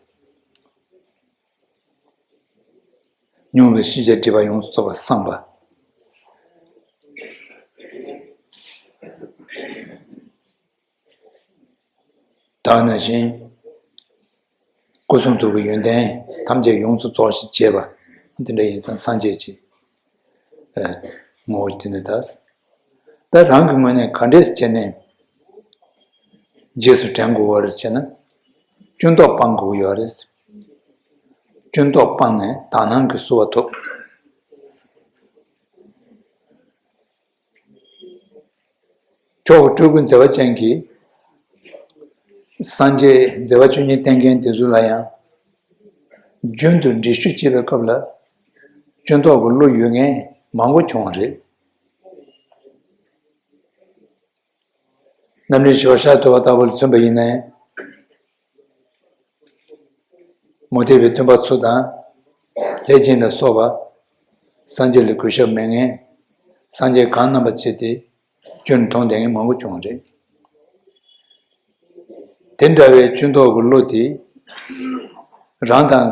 མྱོང་བའི་ཤེས་བྱའི་སྒྲིབ་པ་ཡོངས་སུ་རྫོགས་པ་སངས་པ། ད་ག་ནང་བཞིན། སྐུ་གསུང་ཐུགས་ཀྱི་ཡོན་ཏན་ཐམས་ཅད་ཡོངས་སུ་རྫོགས་ཤིང་བྱེད་པ། དེ་འདྲ་ཡིན་ཙང་སངས་རྒྱས་ཀྱི་ངོ་བོ་དེ་ནི་ད། ད་རང་གི་ངོས་ནས་ག་འདྲས་བྱས་ནས་རྗེས་སུ་དྲན་དགོས་པ་རེད་ཟེར་ན། སྐྱོན་རྟོག་སྤང་དགོས་ཀྱི་ཡོད་རེད། སྐྱོན་རྟོག་སྤངས་ནས་དག་སྣང་གི་བསུ་བ་ཐོབ། མཆོག་གི་སྤྲུལ་སྐུ་མཛད་པ་ཅན་གྱི་སངས་རྒྱས་མཛད་པ་བཅུ་གཉིས་བསྟན་མཁན་དེ་ཚོ་ལ་ཡང་རྒྱུན་དུ་འདྲི་གཅོད་བྱེད་པའི་སྐབས་ལ་སྐྱོན་རྟོག་གི་བློ་ཡོད་མཁན་མང་པོ་བྱུང་བ་རེད། རྣམ་འདྲེན་ཞི་བ་ཤཱཀྱ་ཐུབ་པ་ལྟ་བུ་ལ་མཚོན་པ་ཡིན་ན། མུ་སྟེགས་པའི་སྟོན་པ་ཚོ་དང་། ལྷས་བྱིན་ལ་སོགས་པ། སངས་རྒྱས་ལ་གུས་ཞབས་མེད་མཁན། སངས་རྒྱས་གང་རྣམ་པར་བྱས་ཏེ། སྐྱོན་མཐོང་བསྡད་མཁན་མང་པོ་བྱུང་བ་རེད། དེ་འདྲ་བའི་སྐྱོན་རྟོག་གི་བློ་དེ། རང་དང་།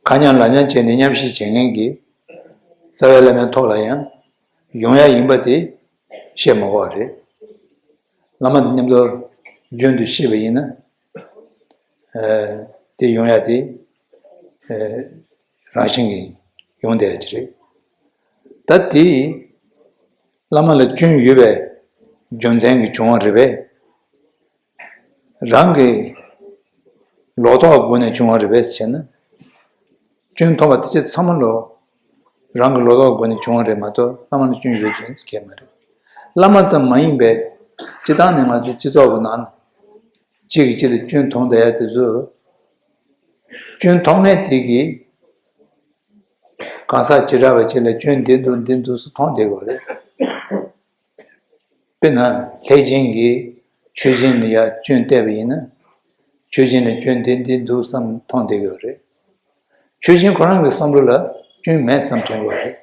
ཁ་མཉམ་ལག་མཉམ་བྱས་ནས་མཉམ་བཞུགས་བྱེད་མཁན་གྱི་རྩ་བའི་བླ་མའི་ཐོག་ལ་ཡང་ཡོང་ཡ་ཡིན་པ་དེ་བཤད་མ་དགོས་པ་རེད། བླ་མ་དང་མཉམ་དུ་རྒྱུན་དུ་བཤད་པ་ཡིན་ན། ཨ། དེ་ཡོང་ཡ་དེ། ཨ། རང་བཞིན་གྱིས་ཡོང་བསྡད་ཡ་ཅིག་རེད། ད་དེ་བླ་མ་ལ་སྐྱོན་ཡོད་པའི་རྒྱུ་མཚན་གྱིས་བྱུང་བ་རེད་པས། རང་གི་ལོག་རྟོག་སྒོ་ནས་བྱུང་བ་རེད་པས་ཟེར་ན། སྐྱོན་མཐོང་བ་དེ་ཚོ་ཚང་མ་ལོ་རང་གི་ལོག་རྟོག་སྒོ་ནས་བྱུང་བ་རེད་མ་གཏོགས་བླ་མ་ལ་སྐྱོན་ཡོད་ཅན་གང་ཡང་མ་རེད། བླ་མ་ཙམ་མ་ཡིན་པའི་སྤྱི་བཏང་ནས་ང་ཚོའི་སྤྱི་ཚོགས་ཀྱི་ནང་གཅིག་གིས་གཅིག་ལ་སྐྱོན་མཐོང་བསྡད་ཡ་དེ་ཚོ། སྐྱོན་མཐོང་མཁན་དེ་གིས་གང་ཟག་བྱེ་བྲག་པ་ཅིག་ལ་སྐྱོན་འདི་འདུག་འདི་འདུག་ཟེར་མཐོང་བསྡད་ཡོད་རེད། དཔེར་ན་ལྷས་སྦྱིན་གྱིས་ཆོས་སྦྱིན་ལ་ཡ་སྐྱོན་བལྟས་པ་ཡིན་ན། ཆོས་སྦྱིན་ལ་སྐྱོན་འདི་འདི་འདུག་བསམ་མཐོང་བསྡད་ཡོད་རེད། ཆོས་སྦྱིན་ཁོ་རང་གི་བསམ་བློ་ལ་སྐྱོན་མེད་བསམ་མཐོང་ཡོད་རེད།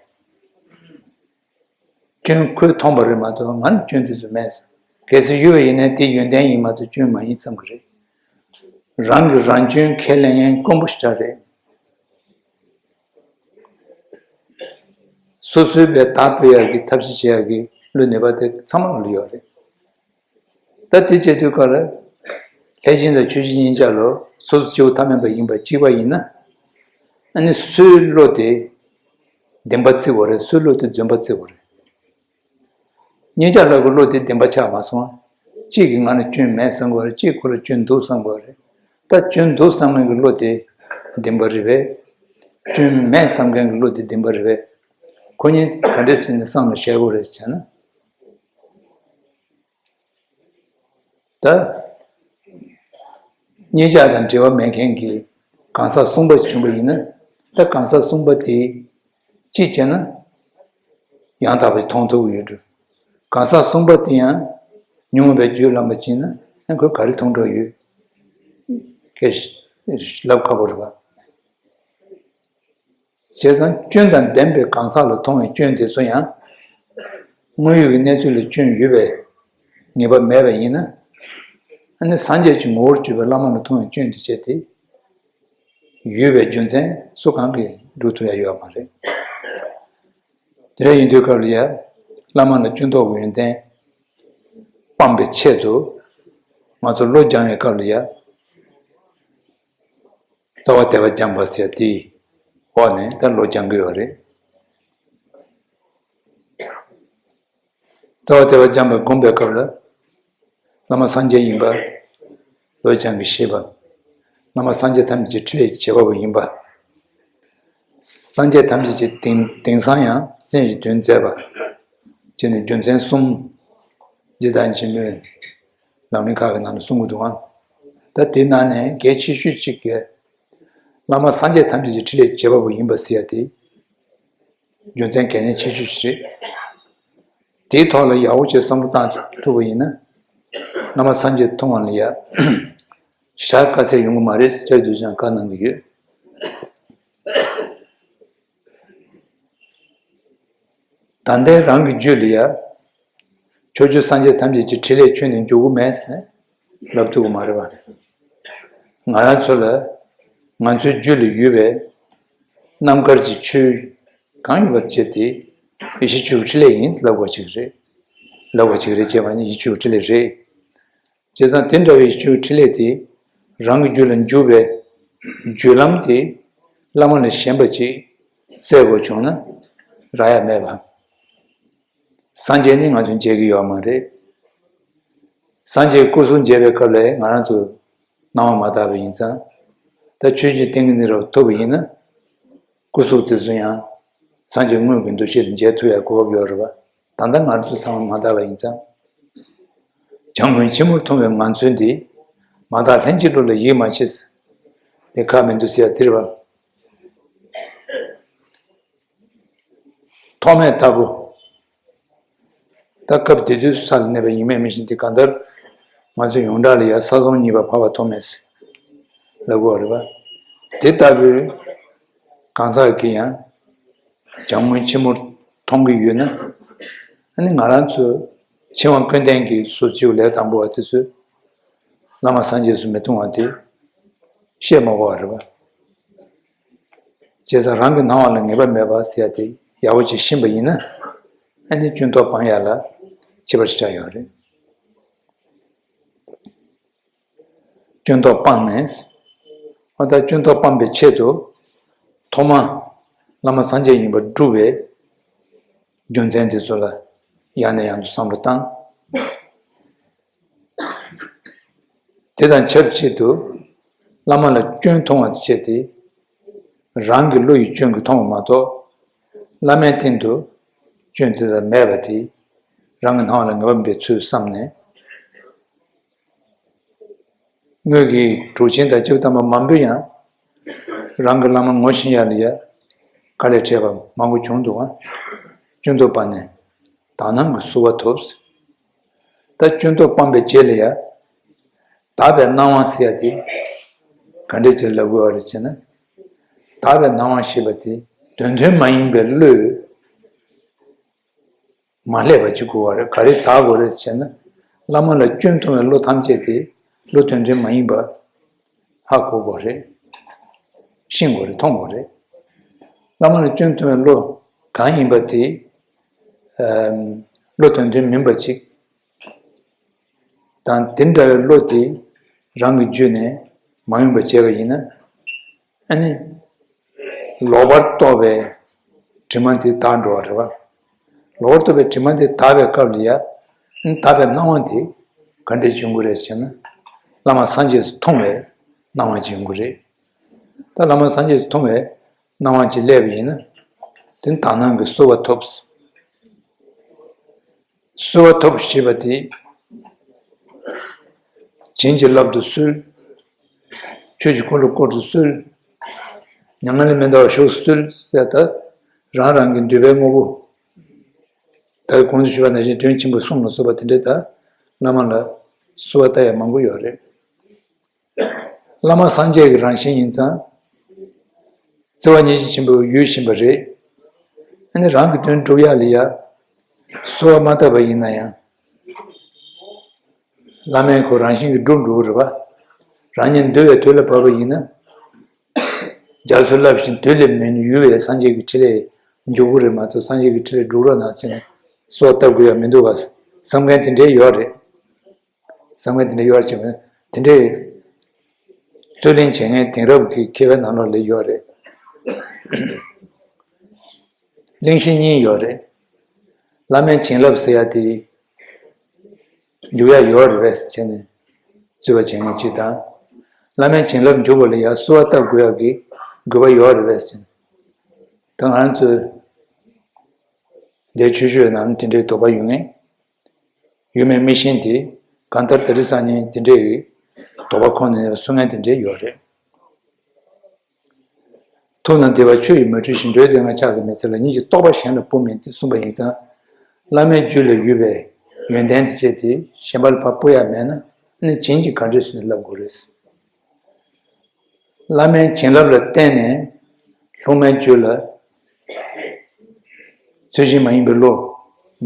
སྐྱོན་ཁོས་མཐོང་བ་རེད་མ་གཏོགས་ང་ལ་སྐྱོན་དེ་ཚོ་མེད་ཟེར། གལ་སྲིད་ཡོད་པ་ཡིན་ན་དེ་ཡོན་ཏན་ཡིན་མ་གཏོགས་སྐྱོན་མ་ཡིན་བསམ་གི་རེད། རང་གིས་རང་སྐྱོན་ཁས་ལེན་མཁན་དཀོན་པོ་ཞེ་དྲག་རེད། སོ་སོའི་བའི་བདག་སྤེལ་ཡག་གི་ཐབས་ཤེས་བྱེད་ཡག་གི་བློ་ནུས་པ་དེ་ཚང་མ་ལ་ཡོད་རེད། ད་དེ་བྱེད་དུས་སྐབས་ལ་ལྷས་སྦྱིན་དང་ཆོས་སྦྱིན་གཉིས་ཆ་ལ་སོ་སོ་སྐྱེ་བོ་ཐ་མལ་པ་ཡིན་པ་གཅིག་པ་ཡིན་ན། ཨ་ནི་སུའི་བློ་དེ་བདེན་པ་བརྩི་དགོས་རེད། སུའི་བློ་དེ་རྫུན་པ་བརྩི་དགོས་རེད། གཉིས་ཆ་ལ་གི་བློ་དེ་བདེན་པ་ཆགས་མ་སོང་། གཅིག་གིས་ང་ལ་སྐྱོན་མེད་བསམ་དགོས་རེད། གཅིག་ཁོ་ལ་སྐྱོན་འདུག་བསམ་དགོས་རེད། ད་སྐྱོན་འདུག་བསམ་མཁན་གྱི་བློ་དེ་བདེན་པ་རེད་པས། སྐྱོན་མེད་བསམ་མཁན་གྱི་བློ་དེ་བདེན་པ་རེད་པས། ཁོ་གཉིས་ག་འདྲས་ཟེར་ནས་བསམ་བློ་བྱེད་དགོས་རེད་ཟེར་ན། ད་གཉིས་ཆ་དང་འབྲེལ་བ་མེད་མཁན་གྱི་གང་ཟག་གསུམ་པ་བྱུང་བ་ཡིན་ན། ད་གང་ཟག་གསུམ་པ་དེ་གཅིག་བྱས་ན་ཡང་དག་པ་མཐོང་ཐུབ་ཀྱི་ཡོད་འགྲོ། གང་ཟག་གསུམ་པ་དེ་ཡང་ཉུང་བའི་རྒྱུད་ལམ་པ་ཅིག་ན་ཡང་ཁོས་ག་རེ་མཐོང་འགྲོ་ཡོད། སྐད་ལབ་ཁག་པོ་རེད་པ། བྱས་ཙང་སྐྱོན་དང་ལྡན་པའི་གང་ཟག་ལ་མཐོང་བའི་སྐྱོན་དེ་ཚོ་ཡང་དངོས་ཡོད་ཀྱི་གནས་ཚུལ་ལ་སྐྱོན་ཡོད་པའི་ངེས་པ་མེད་པ་ཡིན་ན། ཨ་ནི་སངས་རྒྱས་ཀྱི་ངོ་བོར་གྱུར་པའི་བླ་མ་ལ་མཐོང་བའི་སྐྱོན་དེ་བྱས་ཏེ། ཡོད་པའི་རྒྱུ་མཚན་སུ་གང་གིས་སྒྲུབ་ཐུབ་ཡ་ཡོད་མ་རེད། དེ་འདྲ་ཡིན་དུས་སྐབས་ལ་ཡ། བླ་མ་ལ་སྐྱོན་འདོགས་ཀྱི་ཡོན་ཏན་སྤངས་པའི་ཆེད་དུ། ང་ཚོ་བློ་སྦྱང་བའི་སྐབས་ལ་ཡ། རྩ་བ་དད་པ་སྦྱངས་པ་ཟེར་དེའི་འོག་ནས་ད་བློ་སྦྱང་གི་ཡོད་རེད། རྩ་བ་དད་པ་སྦྱངས་པའི་སྒོམ་པའི་སྐབས་ལ། བླ་མ་སངས་རྒྱས་ཡིན་པ། བློ་སྦྱང་གིས་ཤེས་པ། བླ་མ་སངས་རྒྱས་ཐམས་ཅད་ཀྱི་ཕྲིན་ལས་ཀྱི་བྱེད་པ་པོ་ཡིན་པ། སངས་རྒྱས་ཐམས་ཅད་ཀྱི་དེང་དེང་སང་ཡང་སེམས་ཀྱི་དོན་མཛད་པ། བྱས་ནས་རྒྱུ་མཚན་གསུམ། རྗེ་བདག་ཆེན་པོས་ལམ་རིམ་ཁག་གི་ནང་ལ་གསུང་གི་འདུག་ཨང་། ད་དེ་ནང་ནས་གལ་ཆེ་ཤོས་གཅིག་གིས། བླ་མ་སངས་རྒྱས་ཐམས་ཅད་ཀྱི་ཕྲིན་ལས་བྱེད་པ་པོ་ཡིན་པ་ཟེར་ཡ་དེ། རྒྱུ་མཚན་གལ་གནད་ཆེ་ཤོས་ཤིག་རེད། དེའི་ཐོག་ལ་ཡག་པོ་བྱས་བསམ་བློ་བཏང་ཐུབ་པ་ཡིན་ན། བླ་མ་སངས་རྒྱས་མཐོང་བ་ལ་ཡ། ཞག་དཀའ་ཚེགས་ཡོང་གི་མ་རེད་ཟེར་དུས་ཀྱང་བཀའ་གནང་གི་ཡོད། ད་ལྟའི་རང་གི་རྒྱུད་ལ་ཡ། ཕྱོགས་བཅུའི་སངས་རྒྱས་ཐམས་ཅད་ཀྱི་ཕྲིན་ལས་ཁྱོན་ནས་འཇུག་གི་མེད་ཟེར་ལབ་ཐུབ་ཀྱི་མ་རེད་པ། ང་རང་ཚོ་ལ། ང་ཚོའི་རྒྱུད་ལ་ཡོད་པའི་རྣམ་དཀར་གྱི་ཆོས་གང་ཡིན་པ་བྱས་ཏེ། ཡེ་ཤེས་ཆོས་ཀྱི་ཕྲིན་ལས་ཡིན་ལབ་དགོས་ཀྱི་རེད། ལབ་དགོས་ཀྱི་རེད་ཅེས་པ་ནི་ཡེ་ཤེས་ཆོས་ཀྱི་ཕྲིན་ལས་རེད། བྱས་ཙང་དེ་འདྲ་བའི་ཡེ་ཤེས་ཆོས་ཀྱི་ཕྲིན་ལས་དེ་རང་གི་རྒྱུད་ལ་འཇུག་པའི་བརྒྱུད་ལམ་དེ་བླ་མ་ལས་གཞན་པ་ཅིག་བཙལ་དགོས་བྱུང་ན་རག་ཡ་མེད་པ། སངས་རྒྱས་ནི་ང་ཚོས་མཇལ་གྱི་ཡོད་མ་རེད། སངས་རྒྱས་སྐུ་གཟུགས་མཇལ་བའི་སྐབས་ལ་ང་རང་ཚོ་སྣང་བ་མ་དག་པ་ཡིན་ཙང་། ད་ཆོས་ཀྱི་ཏིང་ངེ་འཛིན་རབ་ཐོབ་པ་ཡིན་ན། སྐུ་གཟུགས་དེ་ཚོ་ཡང་སངས་རྒྱས་དངོས་ཀྱི་འདུ་ཤེས་ལ་མཇལ་ཐུབ་ཡ་གོ་སྐབས་ཡོད་རེད་པ། ད་ལྟ་ང་ཚོ་ཚང་མ་མ་དག་པ་ཡིན་ཙང་། བྱམས་མགོན་ཆེན་མོར་མཐོང་བའི་ངང་ཚུལ་འདི། མ་དག་ལྷན་ཅིག་བློ་ལ་ཡིད་མ་ཆེས། དེ་ཁག་མི་འདུག་ཟེར་ཡ་དེ་རེད་པ། ཐོགས་མེད་ལྟ་བུ། ད་སྐབས་དེ་དུས་ས་ལ་གནས་པ་ཡིན་མིན་མི་ཤེས་ཏེ། གང་ལྟར་ང་ཚོ་ཡོངས་གྲགས་ལ་ཡ་ས་བཟུང་གཉིས་པ་འཕགས་པ་ཐོགས་མེད་ཟེར་ལབ་དགོས་རེད་པ། དེ་ལྟ་བུའི་གང་ཟག་གིས་ཡང་བྱམས་མགོན་ཆེན་མོར་མཐོང་གི་ཡོད་ན། ཨ་ནི་ང་རང་ཚོ་ཕྱིར་འོང་ཀུན་ལྡན་གྱི་སོ་སོའི་ལས་དང་པོ་བ་དེ་ཚོས་བླ་མ་སངས་རྒྱས་སུ་མི་མཐོང་བ་དེ་བཤད་མ་དགོས་པ་རེད་པ། བྱས་ཙང་རང་གི་སྣང་བ་ལ་ངེས་པ་མེད་པ་ཟེར་ཡ་དེ་ཡག་པོ་ཅིག་ཤེས་པ་ཡིན་ན། ཨ་ནི་སྐྱོན་རྟོག་སྤང་ཡ་ལ་ཁྱད་པར་ཞེ་དྲག་ཡོད་རེད། སྐྱོན་རྟོག་སྤངས་ནས། འོ་ད་སྐྱོན་རྟོག་སྤངས་པའི་ཆེད་དུ། ཐོག་མ་བླ་མ་སངས་རྒྱས་ཡིན་པར་སྒྲུབ་པའི་རྒྱུ་མཚན་དེ་ཚོ་ལ་ཡང་ནས་ཡང་དུ་བསམ་བློ་བཏང་། དེ་དང་ཆབས་ཅིག་ཏུ་བླ་མ་ལ་སྐྱོན་མཐོང་བ་བྱས་ཏེ། རང་གི་བློ་ཡི་སྐྱོན་གྱིས་མཐོང་བ་མ་གཏོགས། བླ་མའི་སྟེང་དུ་སྐྱོན་དེ་དག་མེད་པ་དེ། རང་གི་སྣང་བ་ལ་ངེས་པ་མེད་པའི་ཚུལ་བསམ་ནས། དངོས་ཀྱི་གྲུབ་ཆེན་དང་སྐྱེས་བུ་དམ་པ་མང་པོས་ཡང་རང་གི་བླ་མ་ངོ་ཤེས་ཡ་ལ་ཡ་དཀའ་ལས་འཕྲད་པ་མང་པོ་བྱུང་འདུག་ག་སྐྱོན་རྟོག་སྤངས་ནས་དག་སྣང་གི་བསུ་བ་ཐོབ། ད་སྐྱོན་རྟོག་སྤངས་པའི་རྗེས་ལ་ཡ་དག་པའི་སྣང་བ་ཟེར་ཡ་དེ་ག་འདྲས་ཅིག་ལབ་དགོས་པ་རེད་ཅེ་ན། དག་པའི་སྣང་བ་ཞེས་པ་དེ་དོན་མཐུན་མ་ཡིན་པའི་བློས། མ་བསླད་པ་ཅིག་དགོས་པ་རེད། ག་རེ་དག་དགོས་རེད་ཟེར་ན། བླ་མ་ལ་སྐྱོན་མཐོང་བའི་བློ་ཐམས་ཅད་དེ་བློ་དོན་མཐུན་མ་ཡིན་པ་ཧ་གོ་དགོས་རེད། ཤེས་དགོས་རེད། མཐོང་དགོས་རེད། བླ་མ་ལ་སྐྱོན་མཐོང་བའི་བློ་གང་ཡིན་པ་དེ་ཨམ། བློ་དོན་མཐུན་མིན་པ་ཅིག་དང་དེ་འདྲ་བའི་བློ་དེ་རང་གི་རྒྱུད་ནས་མ་ཡོང་བ་བྱས་པ་ཡིན་ན། ཨ་ནི། ལོག་པར་རྟོག་པའི་དྲི་མ་དེ་དག་འགྲོ་བ་རེད་བ། ལོག་པར་རྟོག་པའི་དྲི་མ་དེ་དག་པའི་སྐབས་ལ་ཡ། ཨ་ནི་དག་པའི་སྣང་བ་དེ་ག་འདྲས་བྱུང་གི་རེད་ཟེར་ན། བླ་མ་སངས་རྒྱས་སུ་མཐོང་བའི་སྣང་བ་ཅིག་ཡོང་གི་རེད། ད་བླ་མ་སངས་རྒྱས་སུ་མཐོང་བའི་སྣང་བ་ཅིག་སླེབས་པ་ཡིན་ན། དེ་ནི་དག་སྣང་གི་བསུ་བ་ཐོབ། བསུ་བ་ཐོབ་ཞེས་པ་དེ། བྱིན་གྱིས་བརླབ་ཏུ་གསོལ། ཆོས་ཀྱི་འཁོར་ལོ་བསྐོར་དུ་གསོལ། མྱ་ངན་ལས་མི་འདའ་བར་ཤོག་གསོལ་ཟེར་ད། རང་རང་གི་འདོད་པའི་དངོས་པོ། ད་གོང་དུ་ཞུས་པ་ནང་བཞིན་དོན་ཆེན་པོ་གསུམ་ལ་སོགས་པ་དེ་འདྲས་ད། བླ་མ་ལ་བསུ་བ་བཏབ་ཡ་མང་པོ་ཡོད་རེད། བླ་མ་སངས་རྒྱས་ཀྱི་རང་བཞིན་ཡིན་ཙང་། བརྩེ་བ་སྙིང་རྗེ་ཆེན་པོ་ཡོད་བཞིན་པ་རེད། ཨ་ནི་རང་གི་དོན་སྒྲུབ་ཡག་ལ་ཡ། བསུ་བ་མ་བཏབ་པ་ཡིན་ན་ཡང་། བླ་མས་ཁོ་རང་བཞིན་གྱིས་སྒྲུབ་འགྲོ་གི་རེད་པ། རང་ཉིད་འདུལ་བའི་དུས་ལ་བབ་པ་ཡིན་ན། རྒྱ་མཚོ་རླབས་བཞིན་དུས་ལས་མི་ཡུལ་བའི་སངས་རྒྱས་ཀྱི་ཕྲིན་ལས་འཇུག་གི་རེད་མ་གཏོགས་སངས་རྒྱས་ཀྱི་ཕྲིན་ལས་སྒྲུབ་རོགས་གནང་ཟེར་ནས་བསུ་བ་བཏབ་དགོས་ཡ་མི་འདུག་ག་བསམ་མཁན་དེ་འདྲས་ཡོད་རེད། བསམ་མཁན་དེ་འདྲ་ཡོད་རེད་ཅེས་པས་དེ་འདྲའི་རྩོད་གླེང་བྱེད་མཁན་དེང་རབས་ཀྱི་མཁས་པའི་ནང་ལོགས་ལ་ཡོད་རེད། གླེང་གཞི་གཉིས་ཡོད་རེད། བླ་མའི་བྱིན་རླབས་ཟེར་ཡ་དེ་འཇུག་ཡ་ཡོད་རེད་པས་བྱས་ནས་རྩོད་པ་བྱེད་མཁན་གཅིག་དང་། བླ་མའི་བྱིན་རླབས་འཇུག་པ་ལ་ཡ་བསུ་བ་བཏབ་དགོས་ཡ་གི་དགོས་པ་ཡོད་རེད་པས་ཟེར། ད་ང་རང་ཚོའི་འདིའི་ཆོས་ཞུ་བའི་ནང་དེ་འདྲའི་དོགས་པ་ཡོད་ངེས། ཡོད་མེད་མི་ཤེས་ཏེ། གང་ལྟར་དེ་རིང་སང་ཉིན་དེ་འདྲའི་དོགས་པ་ཁོང་ནས་གསུང་མཁན་དེ་འདྲའི་ཡོད་རེད། ཐུབ་རྣམས་བདེ་བ་ཆོས་ཡིན་མ་འཁྲུལ་ཞིང་། འགྲོ་བའི་སྡུག་བསྔལ་ཕྱག་གིས་མི་སེལ་ལ། སྙིང་རྗེའི་རྟོག་པ་གཞན་ལ་སྤུ་མེད་དེ། གསུངས་པ་ཡིན་ཙང་། བླ་མའི་རྒྱུད་ལ་ཡོད་པའི་ཡོན་ཏན་དེ་བཅས་དེ་གཞན་པ་ལ་ཕར་སྤུ་ཡག་མེད་ན་ཨ་ནི་བྱིན་གྱིས་ག་འདྲས་ཟེར་ནས་བརླབ་དགོས་རེད། བླ་མའི་བྱིན་རླབས་ལ་བརྟེན་ནས་སློབ་མའི་རྒྱུད་ལ་ཚུལ་བཞིན་མ་ཡིན་པའི་བློ་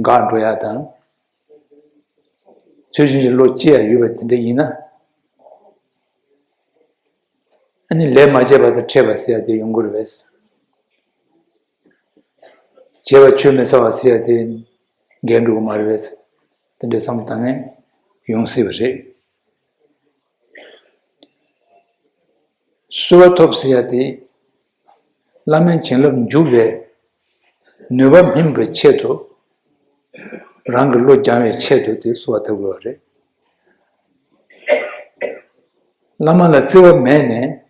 འགག་འགྲོ་ཡག་དང་། ཚུལ་བཞིན་གྱི་བློ་སྐྱེ་ཡག་ཡོད་པ་དེ་འདྲ་ཡིན་ན། ཨ་ནི་ལས་མ་བྱས་པ་དང་འཕྲད་པ་ཟེར་ཡག་དེ་ཡོང་གི་རེད་པས། བྱས་པ་ཆུད་མི་ཟ་བ་ཟེར་ཡག་དེ་འགལ་འགྲོ་གི་མ་རེད་པས། དེ་འདྲའི་བསམ་བློ་བཏང་ནས་ཡོང་སྲིད་པ་རེད། བསུ་བ་ཐོབ་ཟེར་ཡག་དེ། བླ་མའི་བྱིན་རླབས་འཇུག་པའི་ནུས་པ་སྨིན་པའི་ཆེད་དུ། རང་གི་བློ་སྦྱང་བའི་ཆེད་དུ་དེ་བསུ་བ་བཏབ་དགོས་པ་རེད། བླ་མ་ལ་བརྩེ་བ་མེད་ནས།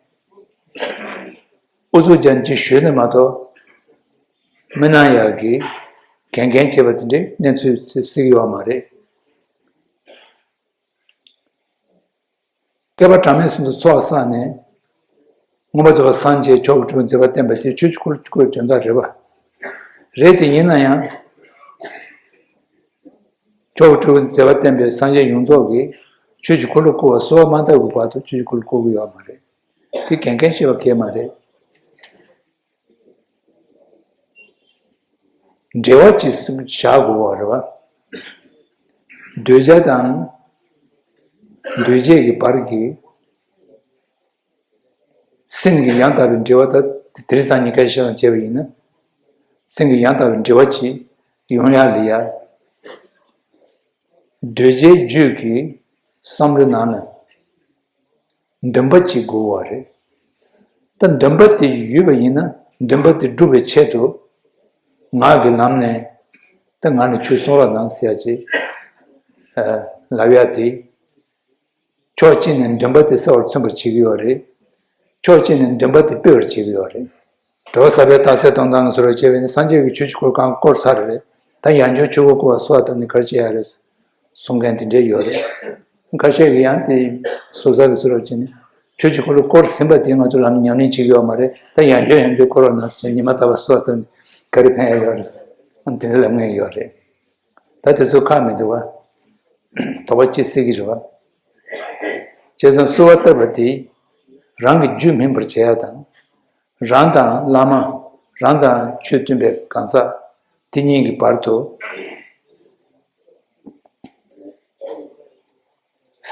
ཨུ་ཚུགས་ཀྱང་ཅིག་ཞུས་ནས་མ་གཏོགས། མི་སྣང་ཡག་གི་གན་རྐྱལ་བྱེད་པ་དེ་འདྲའི་གནས་ཚུལ་སྲིད་ཀྱི་ཡོད་མ་རེད། བསྐལ་པ་གྲངས་མེད་གསུམ་དུ་ཚོགས་བསགས་ནས། མངོན་པར་རྫོགས་པར་སངས་རྒྱས་མཆོག་གི་སྤྲུལ་པའི་མཛད་པ་བསྟན་པ་དེ་ཆོས་ཀྱི་འཁོར་ལོ་བསྐོར་བའི་དོན་དག་རེད་པ། རེད་དེ་ཡིན་ན་ཡང་། མཆོག་གི་སྤྲུལ་པའི་མཛད་པ་བསྟན་པའི་སངས་རྒྱས་ཡོངས་རྫོགས་ཀྱིས་ཆོས་ཀྱི་འཁོར་ལོ་བསྐོར་བ་བསུ་བ་མ་བཏབ་ཀྱི་བར་དུ་ཆོས་ཀྱི་འཁོར་ལོ་བསྐོར་གྱི་ཡོད་མ་རེད། དེ་གན་རྐྱལ་བྱེད་པ་གལ་མ་རེད། འབྲེལ་བ་ཅིག་བཞག་དགོས་པ་རེད་པ། གདུལ་བྱ་དང་གདུལ་བྱའི་གི་བར་གྱི་སེམས་ཀྱི་ཡང་དག་པའི་འབྲེལ་བ་ད་དེ་རིང་སང་ཉིན་སྐད་ཆ་བཤད་པ་བྱས་པ་ཡིན་ན། སེམས་ཀྱི་ཡང་དག་པའི་འབྲེལ་བ་ཅིག་ཡོང་ཡག་ལ་ཡ། གདུལ་བྱའི་རྒྱུད་ཀྱི་བསམ་བློའི་ནང་ལ། འདུན་པ་གཅིག་དགོས་པ་རེད། ད་འདུན་པ་དེ་ཡོད་པ་ཡིན་ན་འདུན་པ་དེ་སྒྲུབ་པའི་ཆེད་དུ། ངག་གི་ལམ་ནས་ད་ང་ནི་ཆོས་གསུང་རོགས་གནང་ཟེར་ཡ་ཅིག་ལབ་ཡ་དེ། ཕྱོགས་གཅིག་ནས་འདུན་པ་དེ་གསལ་བར་མཚོན་པར་བྱེད་ཀྱི་ཡོད་རེད། ཕྱོགས་གཅིག་ནས་འདུན་པ་དེ་སྤེལ་བར་བྱེད་ཀྱི་ཡོད་རེད། གྲོལ་བ་ཟབ་པའི་རྟགས་གསལ་སྟོང་དང་ཟེར་བ་བྱས་པས་ནི་སངས་རྒྱས་ཀྱི་ཆོས་ཀྱི་འཁོར་གང་བསྐོར་ཚར་རེད། ད་ཡང་བསྐྱར་ཆོས་སྐུ་བསྐོར་བ་གསོལ་བ་བཏབ་ནས་ག་རེ་བྱེད་ཡ་རེད་གསུང་མཁན་དེ་འདྲས་ཡོད་རེད། ཁ་ཤས་ཀྱིས་ཡང་དེ་ཟུར་ཟ་གི་ཚུལ་རབ་བྱས་ནས་ཆོས་ཀྱི་འཁོར་ལོ་བསྐོར་ཟིན་པ་དེ་ང་ཚོ་ལམ་ཉམས་ལེན་བྱེད་ཀྱི་ཡོད་མ་རེད། ད་ཡང་བསྐྱར་ཡང་བསྐྱར་བསྐོར་བ་ན་ཟེར་ཉི་མ་རྟག་པར་གསོལ་བ་བཏབ་ནས་ག་རེ་ཕན་ཡ་ཡོད་རེད། ཨ་དེ་འདྲས་ལབ་མཁན་ཡོད་རེད། ད་དེ་ཚོ་ཁག་མི་འདུག་བ། དོགས་པ་ཅི་སྲིད་ཀྱི་རེད་བ། བྱས་ཙང་གསོལ་བ་བཏབ་པ་དེ་རང་གི་རྒྱུད་སྨིན་པར་བྱེད་ཡ་དང་། རང་དང་བླ་མ། རང་དང་ཆོས་མཐུན་པའི་གང་ཟག་དེ་གཉིས་ཀྱི་བར་དུ་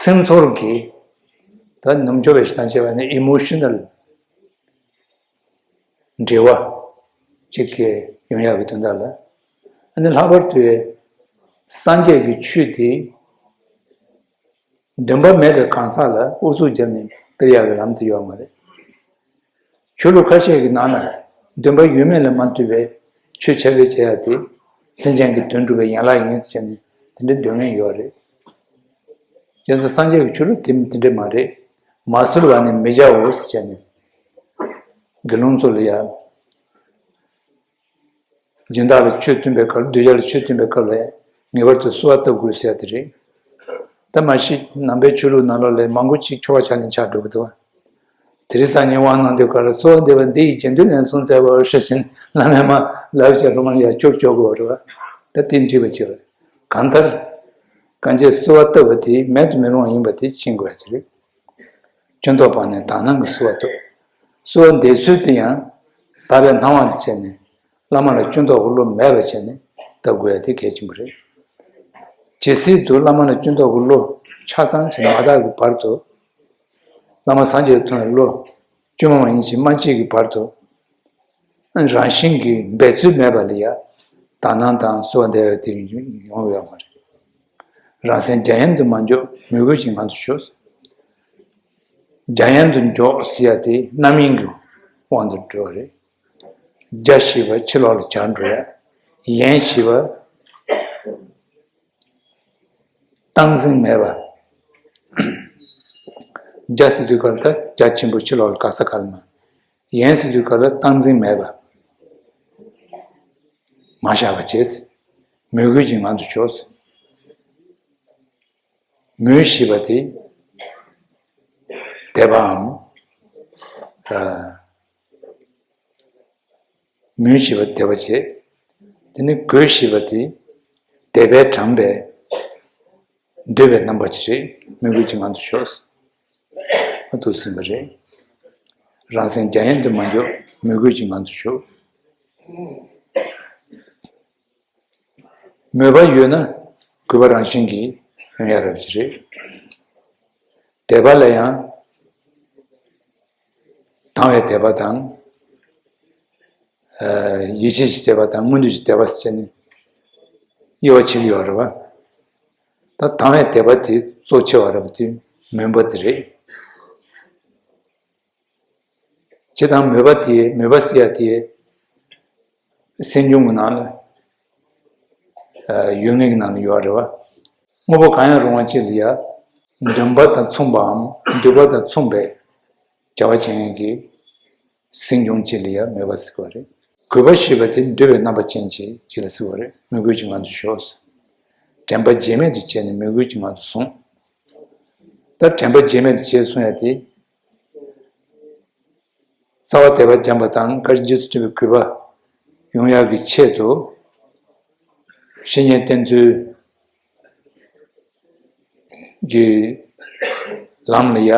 སེམས་ཚོར་གྱི། ད་ནུབ་ཕྱོགས་པའི་གཞི་བཏང་བྱས་པ་ནི་ཨི་མོ་ཤི་ནལ་འབྲེལ་བ་གཅིག་གི་ཡོང་ཡག་གི་དོན་དག་ལ། ཨ་ནི་ལྷག་པར་དུ་སངས་རྒྱས་ཀྱི་ཆོས་དེ་འདུན་པ་མེད་པའི་གང་ཟག་ལ་ཨུ་ཚུགས་བརྒྱབ་ནས་སྤེལ་ཡག་གི་ལམ་དུ་ཡོད་མ་རེད། ཆོས་ལུགས་ཁ་ཤས་ཀྱི་ནང་ལ་འདུན་པ་ཡོད་མེད་ལ་མ་ལྟོས་པའི་ཆོས་ཁྱབ་སྤེལ་བྱེད་ཡག་དེ་སེམས་ཅན་གྱི་དོན་སྒྲུབ་པའི་ཡན་ལག་ཡིན་ཟེར་ནས་དེ་འདྲ་འདོད་མཁན་ཡོད་རེད། བྱས་ཙང་སངས་རྒྱས་ཀྱི་ཆོས་ལུགས་དེ་དེ་འདྲ་མ་རེད། མ་གསོལ་བ་ནི་མི་བྱའོ་ཟེར་ནས་དགེ་སློང་ཚོ་ལ་ཡ། སྦྱིན་བདག་ལ་ཆོས་སྟོན་པའི་སྐབས། གདུལ་བྱ་ལ་ཆོས་སྟོན་པའི་སྐབས་ལ་ངེས་པར་དུ་གསོལ་བ་བཏབ་དགོས་ཟེར་ཡ་དེ་རེད། ད་མ་གཞི་ནང་པའི་ཆོས་ལུགས་ནང་ལོགས་ལ་མང་པོ་ཅིག་ཆོ་ག་ཆགས་ནས་ཆགས་འགྲོ་གི་འདུག་བ། དེ་རིང་སང་ཉིན་དབང་གནང་དུས་ག་ལ་གསོལ་བ་འདེབས་པ་འདི་ཡི་རྗེས་ཟློས་ལན་གསུམ་མཛད་པའོ་ཞེས་བཞིན་བླ་མས་མ་ལབ་བྱས་སློབ་མ་ཡར་སྐྱོར་སྐྱོར་དགོས་རེད་བ། ད་དེ་འགྲིག་པ་ཅིག་རེད། གང་ལྟར། གང་བྱས་གསོལ་བ་བཏབ་པ་དེ་མེད་དུ་མི་རུང་བ་ཡིན་པ་དེ་ཤེས་དགོས་ཡ་ཅིག་རེད། སྐྱོན་རྟོག་སྤངས་ནས་དག་སྣང་གིས་གསོལ་བ་བཏབ། གསོལ་བ་འདེབས་ཚུལ་དེ་ཡང་དག་པའི་སྣང་བ་དེ་བྱས་ནས་བླ་མ་ལ་སྐྱོན་རྟོག་གི་བློ་མེད་པ་བྱས་ནས་བཏབ་དགོས་ཡ་དེ་གལ་ཆེན་པོ་རེད། ཇི་སྲིད་དུ་བླ་མ་ལ་སྐྱོན་རྟོག་གི་བློ་ཆ་ཚང་ཅིག་མ་དག་གི་བར་དུ། བླ་མ་སངས་རྒྱས་མཐོང་བའི་བློ་བཅོས་མ་མ་ཡིན་ཞིང་མ་སྐྱེས་ཀྱི་བར་དུ། རང་བཞིན་གྱིས་འབད་རྩོལ་མེད་པ་ལ་ཡ་དག་སྣང་དང་གསོལ་བ་འདེབས་པ་དེ་ཡོང་ཡོད་མ་རེད། རང་སེམས་རྒྱ་ཡན་དུ་མ་འཇོག་མོས་གུས་ཀྱི་ངང་དུ་ཞོག། རྒྱ་ཡན་དུ་འཇོག་ཟེར་ཡ་དེ་རྣམ་གཡེང་གི་དབང་དུ་འགྲོ་བ་རེད། རྒྱ་ཞེས་པ་ཕྱི་ལོགས་ལ་བྱར་འགྲོ་ཡ། ཡན་ཞེས་པ་སྟངས་འཛིན་མེད་པ། རྒྱ་ཟེར་དུས་སྐབས་ལ་ད་རྒྱ་ཆེན་པོ་ཕྱི་ལོགས་ལ་ག་ས་ག་ལ་མ། ཡན་ཟེར་དུས་སྐབས་ལ་སྟངས་འཛིན་མེད་པ། མ་བཞག་པ་བྱས། མོས་གུས་ཀྱི་ངང་དུ་ཞོག། མོས་ཞེས་པ་དེ་དད་པའམ། ཨ། མོས་ཞེས་པ་དད་པ་བྱེད། དེ་ནི་གུས་ཞེས་པ་དེ་དད་པས་དྲངས་པའི་འདོད་པའི་རྣམ་པ་ཅིག་རེད། མོས་གུས་ཀྱི་ངང་དུ་ཞོག། ཨ་ཐུགས་ཟིན་པ་རེད། རང་སེམས་རྒྱ་ཡན་དུ་མ་འཇོག་མོས་གུས་ཀྱི་ངང་དུ་ཞོག། མོས་པ་ཡོད་ན་གུས་པ་རང་བཞིན་གྱིས་ཡོང་ཡ་རབ་ཅིག་རེད། དད་པ་ལ་ཡང་དང་བའི་དད་པ་དང་། ཨ། ཡིད་ཆེས་ཀྱི་དད་པ་དང་མངོན་འདོད་ཀྱི་དད་པ་ཟེར་ནས་དབྱེ་བ་ཕྱེ་གི་ཡོད་རེད་བ། ད་དང་བའི་དད་པ་དེ་གཙོ་ཆེ་བ་རེད་བ། དེ་མོས་པ་དེ་རེད། སྤྱིར་བཏང་མོས་པ་དེ། མོས་པ་ཟེར་ཡ་དེ་སེམས་བྱུང་གི་ནང་ལ། ཨ། ཡུལ་ངེས་ཀྱི་ནང་ལ་ཡོད་རེད་བ། དངོས་པོ་གང་ཡང་རུང་བ་ཅིག་ལ་ཡ། འདུན་པ་དང་མཚུངས་པའམ་འདུན་པ་དང་མཚུངས་པའི་བྱ་བ་བྱེད་མཁན་གྱི་སེམས་བྱུང་ཅིག་ལ་ཡ་མོས་པ་ཟེར་གྱི་ཡོད་རེད། གུས་པ་ཞེས་པ་དེ་འདུན་པའི་རྣམ་པ་ཅན་ཅིག་ཅིག་ལ་ཟེར་གྱི་ཡོད་རེད། མོས་གུས་ཀྱི་ངང་དུ་ཞོག། དྲན་པ་བརྗེད་མེད་དུ་བྱས་ནས་མོས་གུས་ཀྱི་ངང་དུ་བཟུང་། ད་དྲན་པ་བརྗེད་མེད་དུ་བྱས་གསུང་ཡ་དེ། རྩ་བ་དད་པ་བྱམས་པ་དང་བཀའ་དྲིན་རྗེས་སུ་དྲན་པའི་གུས་པ་ཡོང་ཡག་གི་ཆེད་དུ། བཤེས་གཉེན་བསྟེན་ཚུལ་གྱི་ལམ་ལ་ཡ་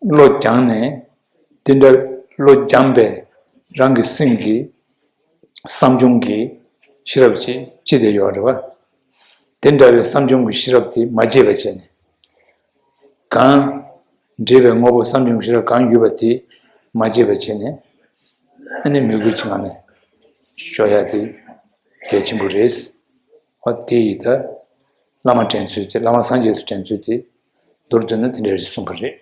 བློ་སྦྱངས་ནས། དེ་འདྲ་བློ་སྦྱངས་པའི་རང་གི་སེམས་ཀྱི་བསམ་བྱུང་གི་ཤེས་རབ་ཅིག་སྐྱེས་བསྡད་ཡོད་རེད་བ། དེ་འདྲ་བའི་བསམ་བྱུང་གི་ཤེས་རབ་དེ་མ་བརྗེད་པ་བྱས་ནས། གང་། འདྲེས་པའི་དངོས་པོ་བསམ་བྱུང་ཤེས་རབ་གང་ཡོད་པ་དེ་མ་བརྗེད་པ་བྱས་ནས། ཨ་ནི་མོས་གུས་ཀྱི་ངང་ནས་ཞོག་ཡ་དེ་གལ་ཆེན་པོ་རེད། འོ་དེ་ཡིས་ད་བླ་མ་དྲན་ཚུལ་དེ། བླ་མ་སངས་རྒྱས་སུ་དྲན་ཚུལ་དེ་མདོར་བསྡུས་ན་དེ་འདྲ་རེད་གསུངས་པ་རེད།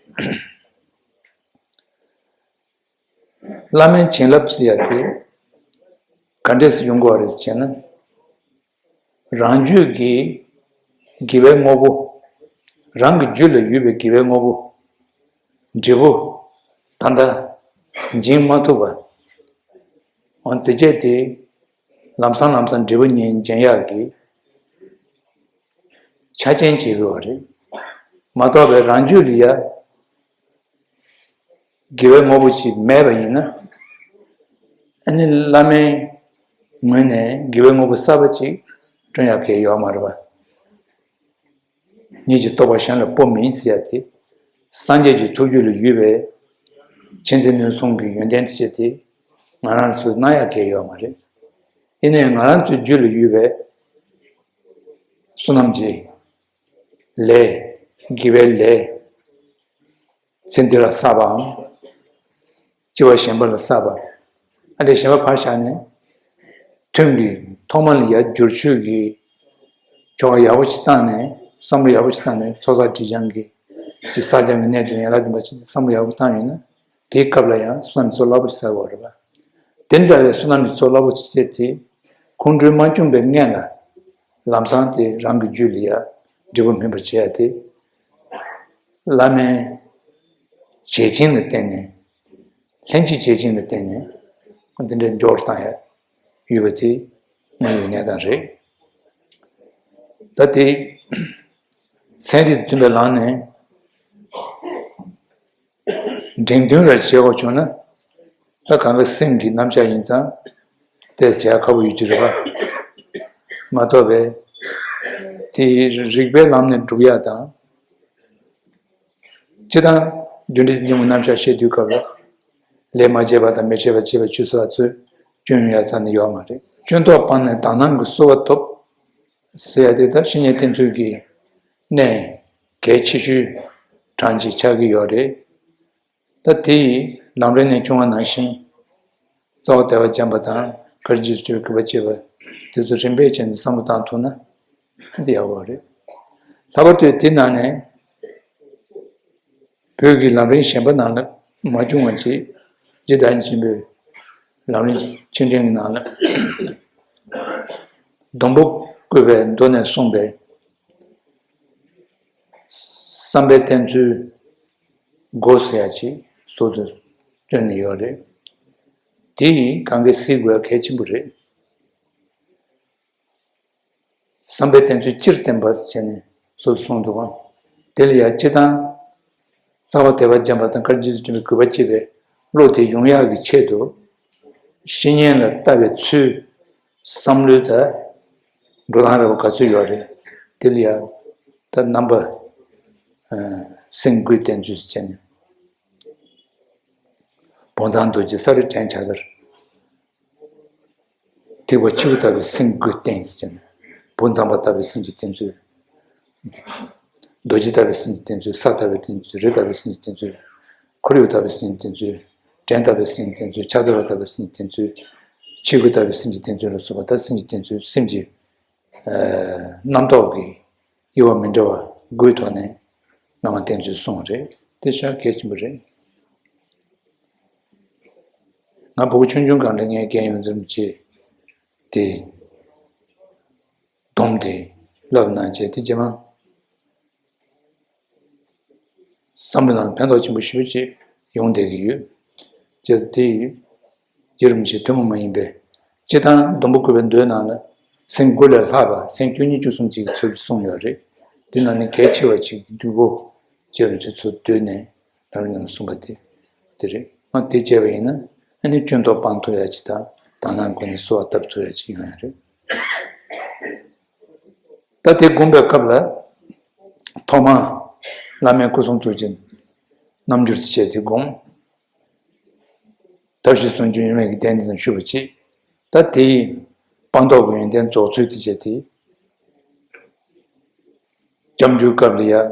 བླ་མའི་བྱིན་རླབས་ཟེར་ཡ་དེ་ག་འདྲས་སེ་ཡོང་དགོས་པ་རེད་ཟེར་ན། རང་རྒྱུད་ཀྱི་དགེ་བའི་དངོས་པོ། རང་གི་རྒྱུད་ལ་ཡོད་པའི་དགེ་བའི་དངོས་པོ། འབྲས་བུ་ད་ལྟ་འབྱིན་མ་ཐུབ་པ། འོ་དེ་བྱས་ཏེ་ ལམ་སང་ལམ་སང་འབྲས་བུ་ཉིད་འཇལ་ཡག་གི་ཆ་རྐྱེན་བྱེད་དགོས་པ་རེད། མ་གཏོགས་པའི་རང་རྒྱུད་ལ་ཡ་དགེ་བའི་དངོས་པོ་ཞིག་མེད་པ་ཡིན་ན། ཨ་ནི་བླ་མའི་ངོས་ནས་དགེ་བའི་དངོས་པོ་གསར་པ་ཅིག་བསྐྲུན་ཡག་གི་ཡོད་མ་རེད་པ། ཉིད་ཀྱི་རྟོགས་པ་གཞན་ལ་སྤོ་མིན་ཟེར་ཡ་དེ། སངས་རྒྱས་ཀྱི་ཐུགས་རྒྱུད་ལ་ཡོད་པའི་མཁྱེན་བརྩེ་ནུས་གསུམ་གྱི་ཡོན་ཏན་དེ་ཆེ་དེ་ང་རང་ཚོས་གནང་ཡག་གི་ཡོད་མ་རེད། ཡིན་ནའི་ང་རང་ཚོའི་རྒྱུད་ལ་ཡོད་པའི་བསོད་ནམས་ཀྱི་ལས། དགེ་བའི་ལས། ཚེ་འདི་ལ་བསགས་པའམ། སྐྱེ་བ་གཞན་པ་ལ་བསགས་པ། ཨ་ནི་གཞན་པ་ཕར་བཞག་ནས། ཐུན་གྱི་ཐོག་མ་ལ་ཡར་བསྒྱུར་བཅོས་ཀྱི་ཆོ་ག་ཡག་པོ་ཞིག་བཏང་ནས། བསམ་བློ་ཡག་པོ་ཞིག་བཏང་ནས། ཚོགས་བསགས་སྒྲིབ་སྦྱང་གི་ཅིག་བསགས་སྦྱང་གི་གནད་དུ་ཡན་ལག་བདུན་པ་ཅིག་བསམ་བློ་ཡག་པོ་བཏང་ཡོད་ན། དེའི་སྐབས་ལ་ཡང་བསོད་ནམས་ཚོགས་རླབས་པོ་ཞིག་བསགས་དགོས་རེད་པ། དེ་འདྲ་བའི་བསོད་ནམས་ཀྱི་ཚོགས་རླབས་པོ་ཆེ་དེ་ཁོང་ཁྲོས་མ་བྱུང་བའི་སྔོན་ལ། ལམ་སང་དེ་རང་གི་རྒྱུད་ལ་ཡ་འབྲས་བུ་སྨིན་པར་བྱེད་ཡ་དེ། བླ་མའི་བྱས་རྗེས་ལ་བརྟེན་ནས། ལྷན་ཅིག་བྱས་རྗེས་ལ་བརྟེན་ནས། འདི་འདྲའི་འབྱོར་བཏང་ཡ་ཡོད་པ་དེ་དངོས་ཡོད་གནས་སྟངས་རེད། ད་དེ་ཚན་རིག་མཐུན་པའི་ལམ་ནས། འགྲེང་སྟོན་ར་བྱེད་དགོས་བྱུང་ན། ད་གང་ག་སེམས་ཀྱི་རྣམ་གཞག་ཡིན་ཙང་། དེ་བྱེད་ཡག་ཁག་པོ་ཡོད་ཀྱི་རེད་པ། མ་གཏོགས་པའི་དེ་རིགས་པའི་ལམ་ནས་སྒྲུབ་ཡག་དང་། སྤྱིར་བཏང་རྒྱུ་འབྲས་ཀྱི་སྙིང་པོ་རྣམ་གཞག་བཤད་དུས་སྐབས་ལ། ལས་མ་བྱས་པ་དང་མི་འཕྲད་པ་བྱས་པ་ཆུད་ཟོས་པ་ཚོས་སྐྱོན་ཡོང་ཡག་རྩ་ནས་ཡོད་མ་རེད། སྐྱོན་རྟོག་སྤངས་ནས་དག་སྣང་གི་གསོལ་བ་ཐོབ་ཟེར་ཡ་དེ། ད་བཤེས་གཉེན་བསྟེན་ཚུལ་གྱི་གནད་གལ་ཆེ་ཤོས་གྲངས་ཅིག་ཆགས་ཀྱི་ཡོད་རེད། ད་དེ་ཡི་ལམ་རིམ་ནས་བྱུང་བ་ནང་བཞིན། རྩ་བ་དད་པ་བྱམས་པ་དང་། བཀའ་དྲིན་རྗེས་སུ་དྲན་པའི་གུས་པ་བསྐྱེད་པ། དེ་ཚོ་རིམ་པས་བྱས་ནས་བསམ་བློ་བཏང་ཐུབ་ན་འདི་ཡག་པོ་རེད། ལྷག་པར་དུ་དེ་ནང་ནས་བོད་ཀྱི་ལམ་རིམ་གཞན་པ་ནང་ལ་མ་བྱུང་བ་ཅིག་རྗེ་བདག་ཉིད་ཆེན་པོའི་ལམ་རིམ་ཆེ་འབྲིང་གི་ནང་ལ། སྡོང་པོ་བཀོད་པའི་མདོ་ནས་གསུངས་པའི་བསམ་པའི་གཏེར་མཛོད་སྒོ་ཟེར་ཡ་ཅིག་ཟུར་དུ་བཏོན་ནས་ཡོད་རེད། དེ་ཡིས་གང་གས་གཟིགས་དགོས་ཡ་གལ་ཆེན་པོ་རེད། བསམ་པའི་གཏེར་མཛོད་སྤྱིར་བསྟན་པ་ཟེར་ནས་ཟུར་དུ་གསུངས་འདུག་ག་དེ་ལ་ཡ་སྤྱིར་བཏང་རྩ་བ་དད་པ་བྱམས་པ་དང་། བཀའ་དྲིན་རྗེས་སུ་དྲན་པའི་གུས་པ་བསྐྱེད་པའི་བློ་དེ་ཡོང་ཡག་གི་ཆེད་དུ། བཤེས་གཉེན་ལ་ལྟ་བའི་ཚུལ། བསམ་བློའི་ད་འགྲོ་སྟངས་རེ་བ་ག་ཚོད་ཡོད་རེད། དེ་ལ་ཡང་ད་རྣམ་པ། ཨ། སེམས་དགུའི་གཏེར་མཛོད་ཟེར་ནས། བོད་མཛངས་རྡོ་རྗེ་ས་རུ་དྲན་བྱ་ལྟར། ཐེག་པ་ཆེ་བ་ལྟ་བུའི་སེམས་དགུའི་གཏེར་ཟེར་ནས། བོད་མཛངས་པ་ལྟ་བུའི་སེམས་ཀྱི་གཏེར་མཛོད། རྡོ་རྗེ་ལྟ་བུའི་སེམས་ཀྱི་གཏེར་མཛོད། ས་ལྟ་བུའི་གཏེར་མཛོད། རི་ལྟ་བུའི་སེམས་ཀྱི་གཏེར་མཛོད། ཁོར་ཡུག་ལྟ་བུའི་སེམས་ཀྱི་གཏེར་མཛོད། དྲན་ལྟ་བུའི་སེམས་ཀྱི་གཏེར་མཛོད། ཆགས་སྡང་ལྟ་བུའི་སེམས་ཀྱི་གཏེར་མཛོད། ཆོས་སྐུ་ལྟ་བུའི་སེམས་ཀྱི་གཏེར་མཛོད་ལ་སོགས་པ། ད་སེམས་ཀྱི་གཏེར་མཛོད། སེམས་ཀྱི་ཨ། རྣམ་རྟོག་གི་དབྱེ་བ་མི་འདྲ་བ་དགུའི་ཐོག་ནས་སྣང་བ་གཏེར་མཛོད་གསུངས་པ་རེད། དེ་ཤ་གལ་ཆེན་པོ་རེད། ང་བུ་ཆུང་ཆུང་སྒང་ལ་ངས་རྒན་ཡོངས་འཛིན་བྱས་ཏེ། སྡོམ་དེ་བསླབ་གནང་བྱས་ཏེ། རྗེས་མ་བསམ་བློ་ནང་ཕན་ཐོགས་ཆེན་པོ་ཞེ་པོ་ཅིག་ཡོང་བསྡད་ཀྱི་ཡོད། བྱས་ཙང་དེ་ཡི་རྒྱུད་རིན་པོ་ཆེ་ཐུན་མོང་མ་ཡིན་པའི་སྤྱིར་བཏང་སྡོམ་པ་བཀོད་པའི་མདོའི་ནང་ལ་སེམས་དགུ་ལས་ལྷག་པ། སེམས་བཅུ་གཉིས་བཅུ་གསུམ་ཅིག་གི་ཚུལ་གསུངས་ཡོད་རེད། དེ་ནང་ནས་གལ་ཆེ་བ་ཅིག་གི་བསྡུས་སྒོ་རྗེ་རིན་པོ་ཆེ་ཚུར་བསྡུས་ནས་ལམ་རིམ་ནང་གསུངས་པ་དེ་དེ་རེད། ཨ། དེ་བྱས་པ་ཡིན་ན་ཨ་ནི་སྐྱོན་རྟོག་སྤང་ཐུབ་ཡ་ཅིག་དང་། དག་སྣང་སྒོ་ནས་གསོལ་བ་བཏབ་ཐུབ་ཡ་ཅིག་ཡོང་ཡ་རེད། ད་དེ་བསྒོམ་པའི་སྐབས་ལ། ཐོག་མར་བླ་མའི་སྐུ་གསུང་ཐུགས་ཀྱི་རྣམ་འགྱུར་དེ་བྱས་ཏེ་བསྒོམ། ཐབས་ཤེས་ཟུང་འཇུག་ཡུམ་གྱི་གདན་འདི་ན་བཞུགས་པ་བྱེད། ད་དེའི་སྤངས་རྟོགས་ཀྱི་ཡོན་ཏན་རྫོགས་ཚུལ་དེ་བྱས་ཏེ། སྐྱབས་འགྲོའི་སྐབས་ལ་ཡང་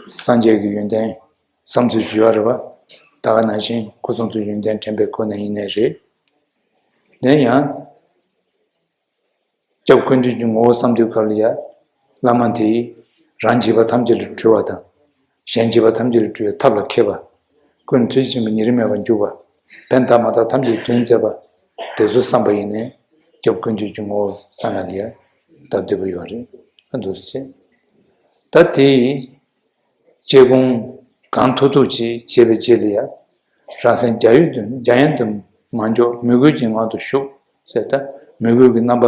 སངས་རྒྱས་ཀྱི་ཡོན་ཏན་བསམ་ཚུལ་ཞུ་ཡ་རེད་པ། ད་ག་ནང་བཞིན་སྐུ་གསུང་ཐུགས་ཡོན་ཏན་དྲན་པའི་སྒོ་ནས་ཡིན་ནའི་རེད། དེ་ཡང་སྐྱབས་ཀུན་འདུས་ཀྱི་ངོ་བོ་བསམ་དུས་སྐབས་ལ་ཡང་། བླ་མ་དེས་རང་བྱིས་པ་ཐམས་ཅད་ལས་གྲོལ་བ་དང་། གཞན་བྱིས་པ་ཐམས་ཅད་ལས་གྲོལ་བའི་ཐབས་ལ་མཁས་པ། ཀུན་ནས་ཐུགས་རྗེ་ཆེན་པོས་ཉེ་རིང་མེད་པར་འཇུག་པ། ཕན་བཏགས་མ་བཏགས་ཐམས་ཅད་དོན་མཛད་པ། དེ་ཚོ་བསམ་པ་ཡིན་ནའི་སྐྱབས་ཀུན་འདུས་ཀྱི་ངོ་བོ་བསམ་ཡ་ལ་ཡང་སྟབས་བདེ་པོ་ཡོད་རེད། ཨ། འདུག་སེ་བྱས། ད་དེ་ཡི་བྱེད་སྒོ་གང་ཐུབ་ཐུབ་ཅིག་བྱས་པའི་རྗེས་ལ་ཡང་། རང་སེམས་རྒྱ་ཡན་དུ། རྒྱ་ཡན་དུ་མ་འཇོག་མོས་གུས་ཀྱི་ངང་དུ་བཞུགས་ཟེར། ད་ མོས་གུས་ཀྱི་རྣམ་པ་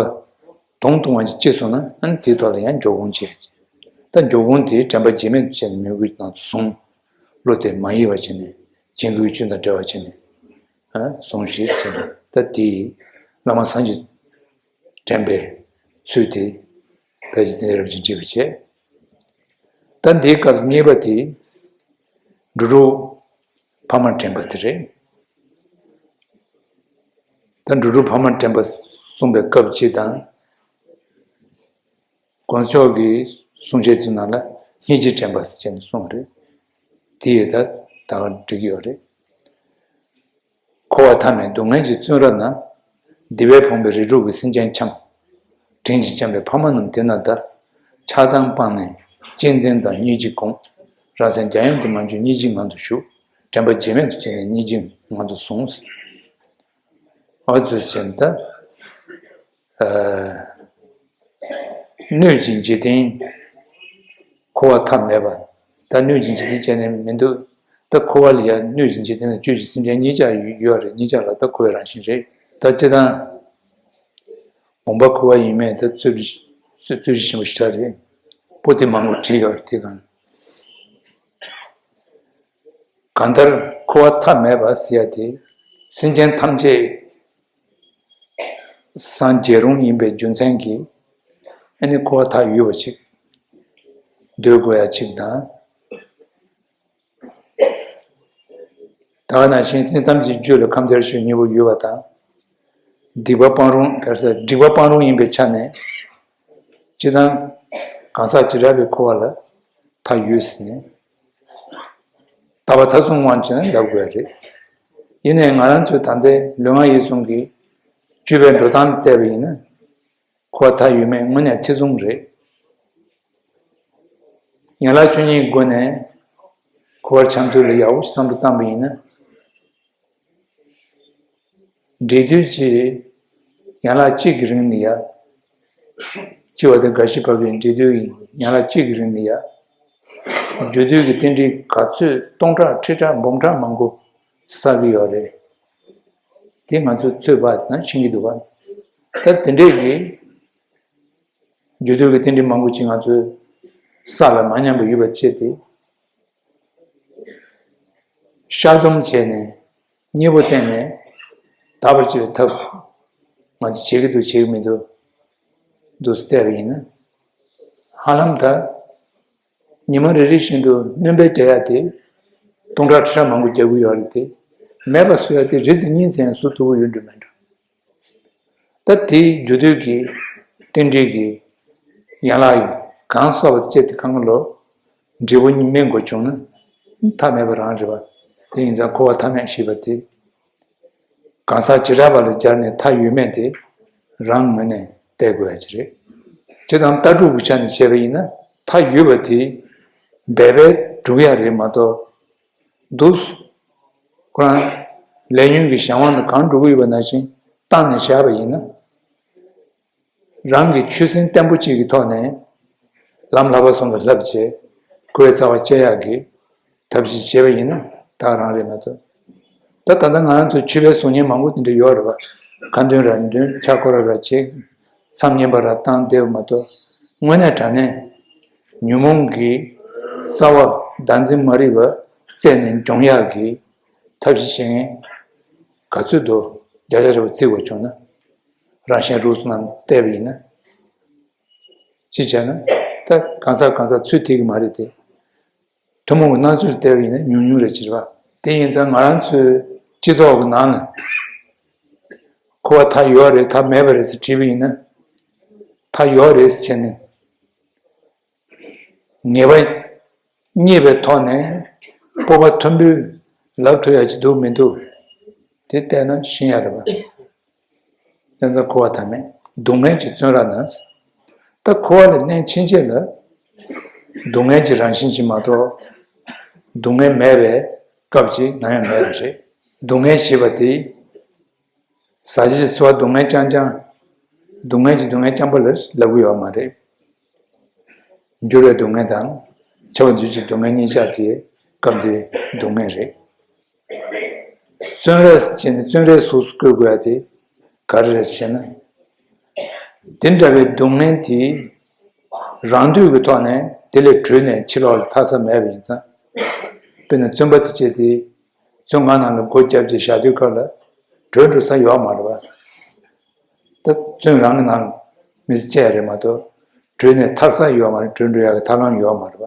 དུང་དུང་བ་ཅིག་སྐྱེས་སོང་ན། ཨ་ནི་དེའི་ཐོག་ལ་ཡང་འཇོག་སྒོམ་བྱས། ད་འཇོག་སྒོམ་དེ་དྲན་པ་བརྗེད་མེད་དུ་བྱས་ནས་མོས་གུས་ནང་དུ་བཟུང་། བློ་དེ་མ་ཡེངས་པ་བྱས་ནས་བྱིང་རྒོད་གཅོད་དང་བྲལ་བ་བྱས་ནས། ཨ། བཟུང་ཞེས་ཟེར་ནས། ད་དེ་བླ་མ་སངས་རྒྱས་དྲན་པའི་ཚུལ་དེ་ཕལ་ཆེར་དེ་ནས་རབ་ཅིང་བྱེད་པ་བྱས། ད་འདིའི་སྐབས་གཉིས་པ་དེ་འགྲོ་དྲུག་ཕ་མར་དྲན་པ་དེ་རེད། ད་འགྲོ་དྲུག་ཕ་མར་དྲན་པ་གསུངས་པའི་སྐབས་གཅིག་དང་། དཀོན་མཆོག་གི་གསུང་བཤད་ཚོའི་ནང་ལ་སྙིང་རྗེ་དྲན་པ་ཟེར་ནས་གསུངས་པ་རེད། དེ་ཡི་ད་ད་ག་འགྲིག་གི་ཡོད་རེད། འཁོར་བ་མཐའ་མེད་སྡུག་བསྔལ་གྱི་བཙོན་ར་ན། སྡིག་པས་ཕོངས་པའི་རིགས་དྲུག་གི་སེམས་ཅན་འཁྱམས། དྲིན་གྱིས་བསྐྱངས་པའི་ཕ་མ་རྣམས་དེ་ན་གདའ། ཆགས་སྡང་སྤངས་ནས་གཅེས་འཛིན་དང་སྙིང་རྗེ་བསྒོམ། རང་སེམས་རྒྱ་ཡན་དུ་མ་འཇུག་སྙིང་རྗེའི་ངང་དུ་ཞུགས། དྲན་པ་བརྗེད་མེད་དུ་བྱས་ནས་སྙིང་རྗེའི་ངང་དུ་ཟུངས། འོ་ཚོས་བྱས་ན་ད། ཨ། སྣོད་ཀྱི་འཇིག་རྟེན། འཁོར་བ་མཐའ་མེད་པ། ད་སྣོད་ཀྱི་འཇིག་རྟེན་བྱས་ནས་མི་འདུག་ད་འཁོར་བ་ལ་ཡང་སྣོད་ཀྱི་འཇིག་རྟེན་དང་བཅུད་ཀྱི་སེམས་ཅན་གཉིས་ཆ་ཡོད་རེད། གཉིས་ཆ་ལ་ད་འཁོར་བའི་རང་བཞིན་རེད། ད་སྤྱིར་བཏང་། བུམ་པ་འཁོར་བ་ཡིན་མིན་ད་རྩོད་རྩོད་གཞི་ཆེན་པོ་ཞེ་དྲག་རེད། པོ་ཏི་མང་པོ་བྲིས་ཡོད་རེད་དེ་གང་། གང་ལྟར་འཁོར་བ་མཐའ་མེད་པ་ཟེར་ཡ་དེ། སེམས་ཅན་ཐམས་ཅད་སངས་རྒྱས་རུང་ཡིན་པའི་རྒྱུ་མཚན་གྱིས། ཨ་ནི་འཁོར་བ་མཐའ་ཡོད་པ་ཅིག་འདོད་དགོས་ཡ་ཅིག་དང་། ད་ག་ནང་བཞིན་སེམས་ཐམས་ཅད་རྒྱུད་ལ་ཁམས་བདེར་གཤེགས་གཉིས་པོ་ཡོད་པ་དང་། སྡིག་པ་སྤང་རུང་ག་རེ་ཟེར། སྒྲིབ་པ་སྤང་རུང་ཡིན་པའི་ཆ་ནས། སྤྱིར་བཏང་གང་ཟག་བྱེ་བྲག་པའི་འཁོར་བ་ལ་མཐའ་ཡོད་ཟེར་ནས། ལྟ་བ་མཐའ་གསུམ་དབང་བྱས་ནས་ལབ་དགོས་རེད། ཡིན་ནའི་ང་རང་ཚོའི་ད་ལྟའི་ལུས་ངག་ཡིད་གསུམ་གྱི་སྤྱོད་པའི་འགྲོ་སྟངས་ལ་བལྟས་པ་ཡིན་ན། འཁོར་བ་མཐའ་ཡོད་མེད་དངོས་གནས་ཐེ་ཚོམ་རེད། ཡན་ལག་བཅུ་གཉིས་སྒོ་ནས་འཁོར་བར་འཁྱམས་དུས་ལ་ཡག་པོ་ཞིག་བསམ་བློ་བཏང་པ་ཡིན་ན། འབྲས་དུས་ཀྱི་ཡན་ལག་གཅིག་གི་རིང་ལ་ཡ། སྤྱི་བ་དང་རྒ་ཤི་བབས་པའི་འབྲས་དུས་ཡན་ལག་གཅིག་གི་རིང་ལ་ཡ། རྒྱུ་དུས་ཀྱི་རྟེན་འབྲེལ་ག་ཚོད་སྟོང་ཕྲག་ཁྲི་ཕྲག་འབུམ་ཕྲག་མང་པོ་བསགས་ཀྱི་ཡོད་རེད། དེ་ང་ཚོས་ཚོད་དཔག་དང་ཤེས་ཀྱི་འདུག་ག་ད་དེ་འདྲས་ཀྱི། རྒྱུ་དུས་ཀྱི་རྟེན་འབྲེལ་མང་པོ་ཅིག་ང་ཚོའི་ས་ལ་མ་མཉམ་པ་ཡོད་པ་བྱས་ཏེ། བཤགས་སྡོམ་བྱས་ནས་གཉེན་པོ་བསྟེན་ནས་དག་པར་བྱེད་པའི་ཐབས་ང་ཚོས་བྱེད་ཀྱི་འདུག་བྱེད་ཀྱི་མི་འདུག་འདུག་སེ་བལྟས་པ་ཡིན་ན། ཧ་ལམ་ད་ཉི་མ་རེ་རེ་བཞིན་དུ་སྣོན་པ་རྒྱག་ཡ་དེ་སྟོང་ཕྲག་ཁྲི་ཕྲག་མང་པོ་རྒྱག་གི་ཡོད་རེད་དེ། མེད་པ་བཟོ་ཡ་དེ་རེ་ཚེ་གཉིས་ཚེ་ཡང་བཟོ་ཐུབ་ཀྱི་ཡོད་འགྲོ་མེད་འགྲོ། ད་དེའི་རྒྱུ་དུས་ཀྱི་རྟེན་འབྲེལ་གྱི་ཡན་ལག་ཡིན་གང་སོགས་པ་བཅས་ཏེ་གང་གི་ལོ་འབྲས་བུ་སྨིན་དགོས་བྱུང་ན་མཐའ་མེད་པ་རང་རེད་པ། དེ་ཡིན་ཙང་འཁོར་བ་མཐའ་མེད་ཞེས་པ་དེ་གང་ཟག་བྱེ་བྲག་པ་ལ་སྦྱར་ནས་མཐའ་ཡོད་མེད་དེ་རང་ངོས་ནས་བལྟས་དགོས་ཡ་ཅིག་རེད། སྤྱིར་བཏང་ལྟ་གྲུབ་ཀྱི་ཆ་ནས་བྱས་པ་ཡིན་ན་མཐའ་ཡོད་པ་དེ་འབད་པས་འགྲུབ་ཡ་རེད་མ་གཏོགས། འདུག་ཁོ་རང་ལས་ཉོན་གྱི་གཞན་དབང་དུ་གང་འགྲོ་གི་ཡོད་པ་ནང་བཞིན་བཏང་ནས་བཞག་པ་ཡིན་ན། རང་གི་ཆོད་སེམས་བརྟན་པོ་གཅིག་གི་ཐོག་ནས་ལམ་བསླབ་པ་གསུམ་ལ་བསླབ་བྱས་འཁོར་བའི་རྩ་བ་བཅད་ཡག་གི་ཐབས་ཤེས་བྱས་པ་ཡིན་ན་ད་ག་རང་རེད་མ་གཏོགས། ད་ད་ལྟ་ང་རང་ཚོ་ཆོས་པའི་གསུང་མཁན་མང་པོ་དེ་འདྲ་ཡོད་རེད་པ། ཁ་འདོན་ར་འདོན་ཕྱག་སྐོར་ར་ར་བྱེད། མཚམས་བསྙེན་པ་ར་བཏང་བསྡད་པ་མ་གཏོགས། དངོས་གནས་དྲང་གནས་ཉོན་མོངས་ཀྱི་རྩ་བ་བདག་འཛིན་མ་རིག་པ་རྩད་ནས་འཇོམས་ཡག་གི་ཐབས་ཤེས་བྱེད་མཁན་ག་ཚོད་འདུག་བརྒྱ་ཆ་རེ་བ་བརྩི་དགོས་བྱུང་ན། རང་གཞན་རོགས་ཚོ་རྣམས་བལྟས་པ་ཡིན་ན། གཅིག་བྱས་ན་ད་གང་ཟག་གང་ཟག་ཚོད་ཐིག་གི་མ་རེད་དེ། ཐུན་མོང་གི་སྣང་ཚུལ་བལྟས་པ་ཡིན་ན་ཉུང་ཉུང་རེད་ཅེས་པ། དེ་ཡིན་ཙང་ང་རང་ཚོའི་སྤྱི་ཚོགས་ཀྱི་ནང་ལ་འཁོར་བ་མཐའ་ཡོད་རེད་མཐའ་མེད་པ་རེད་ཟེར་དྲིས་པ་ཡིན་ན། མཐའ་ཡོད་རེད་ཟེར་བྱས་ནས། ངེས་པ་རྙེད་པའི་ཐོག་ནས་སྤོབས་པ་མཐོན་པོས་ལབ་ཐུབ་ཡ་ཅིག་འདུག་མི་འདུག་དེ་བལྟས་ན་ཤེས་ཡ་རེད་པ། དེ་ཚོ་འཁོར་བ་མཐའ་མེད་སྡུག་བསྔལ་གྱི་བཙོན་ར་ན། ད་འཁོར་བ་ལ་གནས་ཕྱིན་ཆད་ལ་སྡུག་བསྔལ་གྱི་རང་བཞིན་ཅིག་མ་གཏོགས་སྡུག་བསྔལ་མེད་པའི་སྐབས་ཅིག་ནམ་ཡང་མེད་པ་རེད། སྡུག་བསྔལ་ཞེས་པ་དེ་ཟག་བཅས་ཀྱི་ཚོར་བ་སྡུག་བསྔལ་རྐྱང་རྐྱང་། སྡུག་བསྔལ་གྱི་སྡུག་བསྔལ་རྐྱང་པ་ལ་ལབ་ཀྱི་ཡོད་མ་རེད། འགྱུར་བའི་སྡུག་བསྔལ་དང་འཆི་བ་འདུ་བྱེད་སྡུག་བསྔལ་གཉིས་ཆར་དེ་སྐབས་འདིའི་སྡུག་བསྔལ་རེད། བཙོན་ར་ཟེར་བྱས་ནས་བཙོན་རའི་གཟུགས་སུ་བཀོད་དགོས་ཡ་དེ་ག་རེ་རེད་ཟེར་ན། དེ་འདྲ་བའི་སྡུག་བསྔལ་དེ་རང་འདོད་ཀྱི་ཐོག་ནས་དེ་ལས་གྲོལ་ནས་ཕྱི་ལོགས་ལ་ཐར་ས་མེད་པ་ཡིན་ཙང་། དཔེར་ན་བཙོན་པ་དེ་བྱས་ཏེ་བཙོན་ཁང་ནང་ལ་སྒོ་བརྒྱབ་བྱས་བཞག་དུས་སྐབས་ལ་གྲོལ་འགྲོ་ས་ཡོད་མ་རེད་པ། ད་བཙོན་རང་གི་ནང་མི་ཚེ་སྐྱེལ་ཡ་རེད་མ་གཏོགས་གྲོལ་ནས་ཐར་ས་ཡོད་མ་རེད། གྲོལ་འགྲོ་ཡ་གི་ཐབས་ལམ་ཡོད་མ་རེད་པ།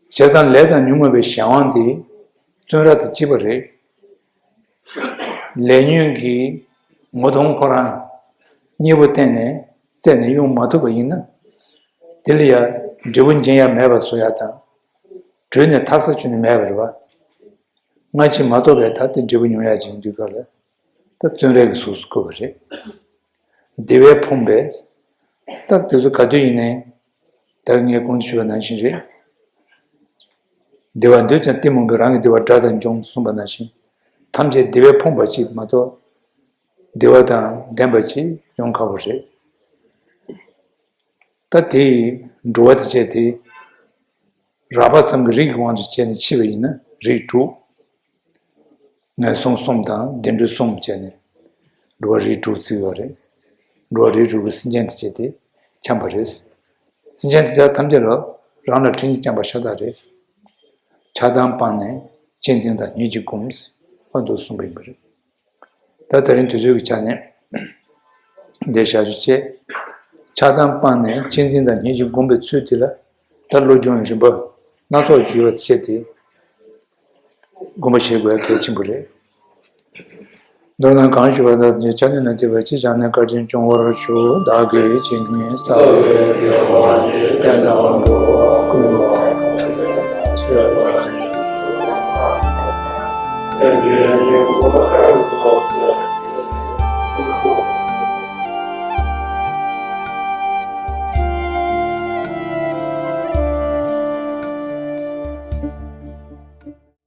བྱས་ཙང་ལས་དང་ཉོན་མོངས་པའི་གཞན་དབང་དེ་བཙོན་ར་དང་གཅིག་པ་རེད། ལས་ཉོན་གྱི་ངོ་གདོང་ཁོ་རང་གཉིས་པོ་བསྟན་ནས་རྩད་ནས་གཡུག་མ་ཐུབ་པ་ཡིན་ན། དེ་ལ་ཡ་འབྲས་བུ་འབྱིན་ཡ་མེད་པ་བཟོ་ཡ་དང་། གྲོལ་ནས་ཐར་ས་ཅིག་ནི་མེད་པ་རེད་པ། སྔ་ཕྱི་མ་གཏོགས་པའི་ད་ལྟའི་འབྲས་བུ་མྱོང་ཡ་ཅིག་ཡིན་དུས་སྐབས་ལ། ད་བཙོན་རའི་གི་གཟུགས་སུ་བཀོད་པ་རེད། བདེ་བས་ཕོངས་པས། ད་དེ་ཚོ་ག་དུས་ཡིན་ནའི། ད་ངས་གོང་དུ་ཞུས་པ་ནང་བཞིན་རེད། བདེ་བ་འདོད་ཀྱང་གཏི་མུག་གིས། རང་གི་བདེ་བ་དགྲ་དང་འབྱུང་གསུངས་པ་ནང་བཞིན། ཐམས་ཅད་བདེ་བས་ཕོངས་པ་ཅིག་མ་གཏོགས། བདེ་བ་དང་ལྡན་པ་ཅིག་ཡོང་ཁག་པོ་རེད། ད་དེ་འགྲོ་བ་དེ་བྱས་ཏེ། རགས་པ་ཙམ་གྱི་རིགས་ཀྱི་དབང་དུ་བྱས་ནས་ཕྱེ་བ་ཡིན་ན་རིགས་དྲུག་ངན་སོང་གསུམ་དང་བདེ་འགྲོ་གསུམ་བྱས་ནས་འགྲོ་བ་རིགས་དྲུག་བརྩིས་ཡོད་རེད། འགྲོ་བ་རིགས་དྲུག་གི་སེམས་ཅན་དེ་བྱས་ཏེ་འཁྱམས་པ་རེད། སེམས་ཅན་དེ་དག་ཐམས་ཅད་ལ་རང་ལ་འཕྲིན་ལས་བསྐྱངས་པ་ཤ་སྟག་རེད། ཆགས་སྡང་སྤངས་ནས་གཅེས་འཛིན་དང་སྙིང་རྗེ་བསྒོམས། ཨ་མདོ་གསུངས་པ་ཡིན་པ་རེད། ད་ད་རིང་དུས་ཚོད་ཀྱི་ཆ་ནས་འདིར་བཞག་རྒྱུ་བྱས། ཆགས་སྡང་སྤངས་ནས་གཅེས་འཛིན་དང་སྙིང་རྗེ་བསྒོམ་པའི་ཚུལ་དེ་ལ། ད་བློ་སྦྱོང་བའི་རིམ་པ་སྣ་ཚོགས་ཡོད་པ་བྱས་ཏེ། སྒོམ་པ་བྱེད་དགོས་གལ་ཆེན་པོ་རེད། མདོར་ན་གང་ཞུས་པ་ལྟར་ནི། ཆགས་ཉིད་ལ་ཐེ་བ་ཅི་བྱས་ནས་བཀའ་དྲིན་སྐྱོང་བར་ཞུ། བདག་གིས་ཇི་སྙེད་བསགས་པའི་དགེ་བ་ཡིས། བསྟན་དང་འགྲོ་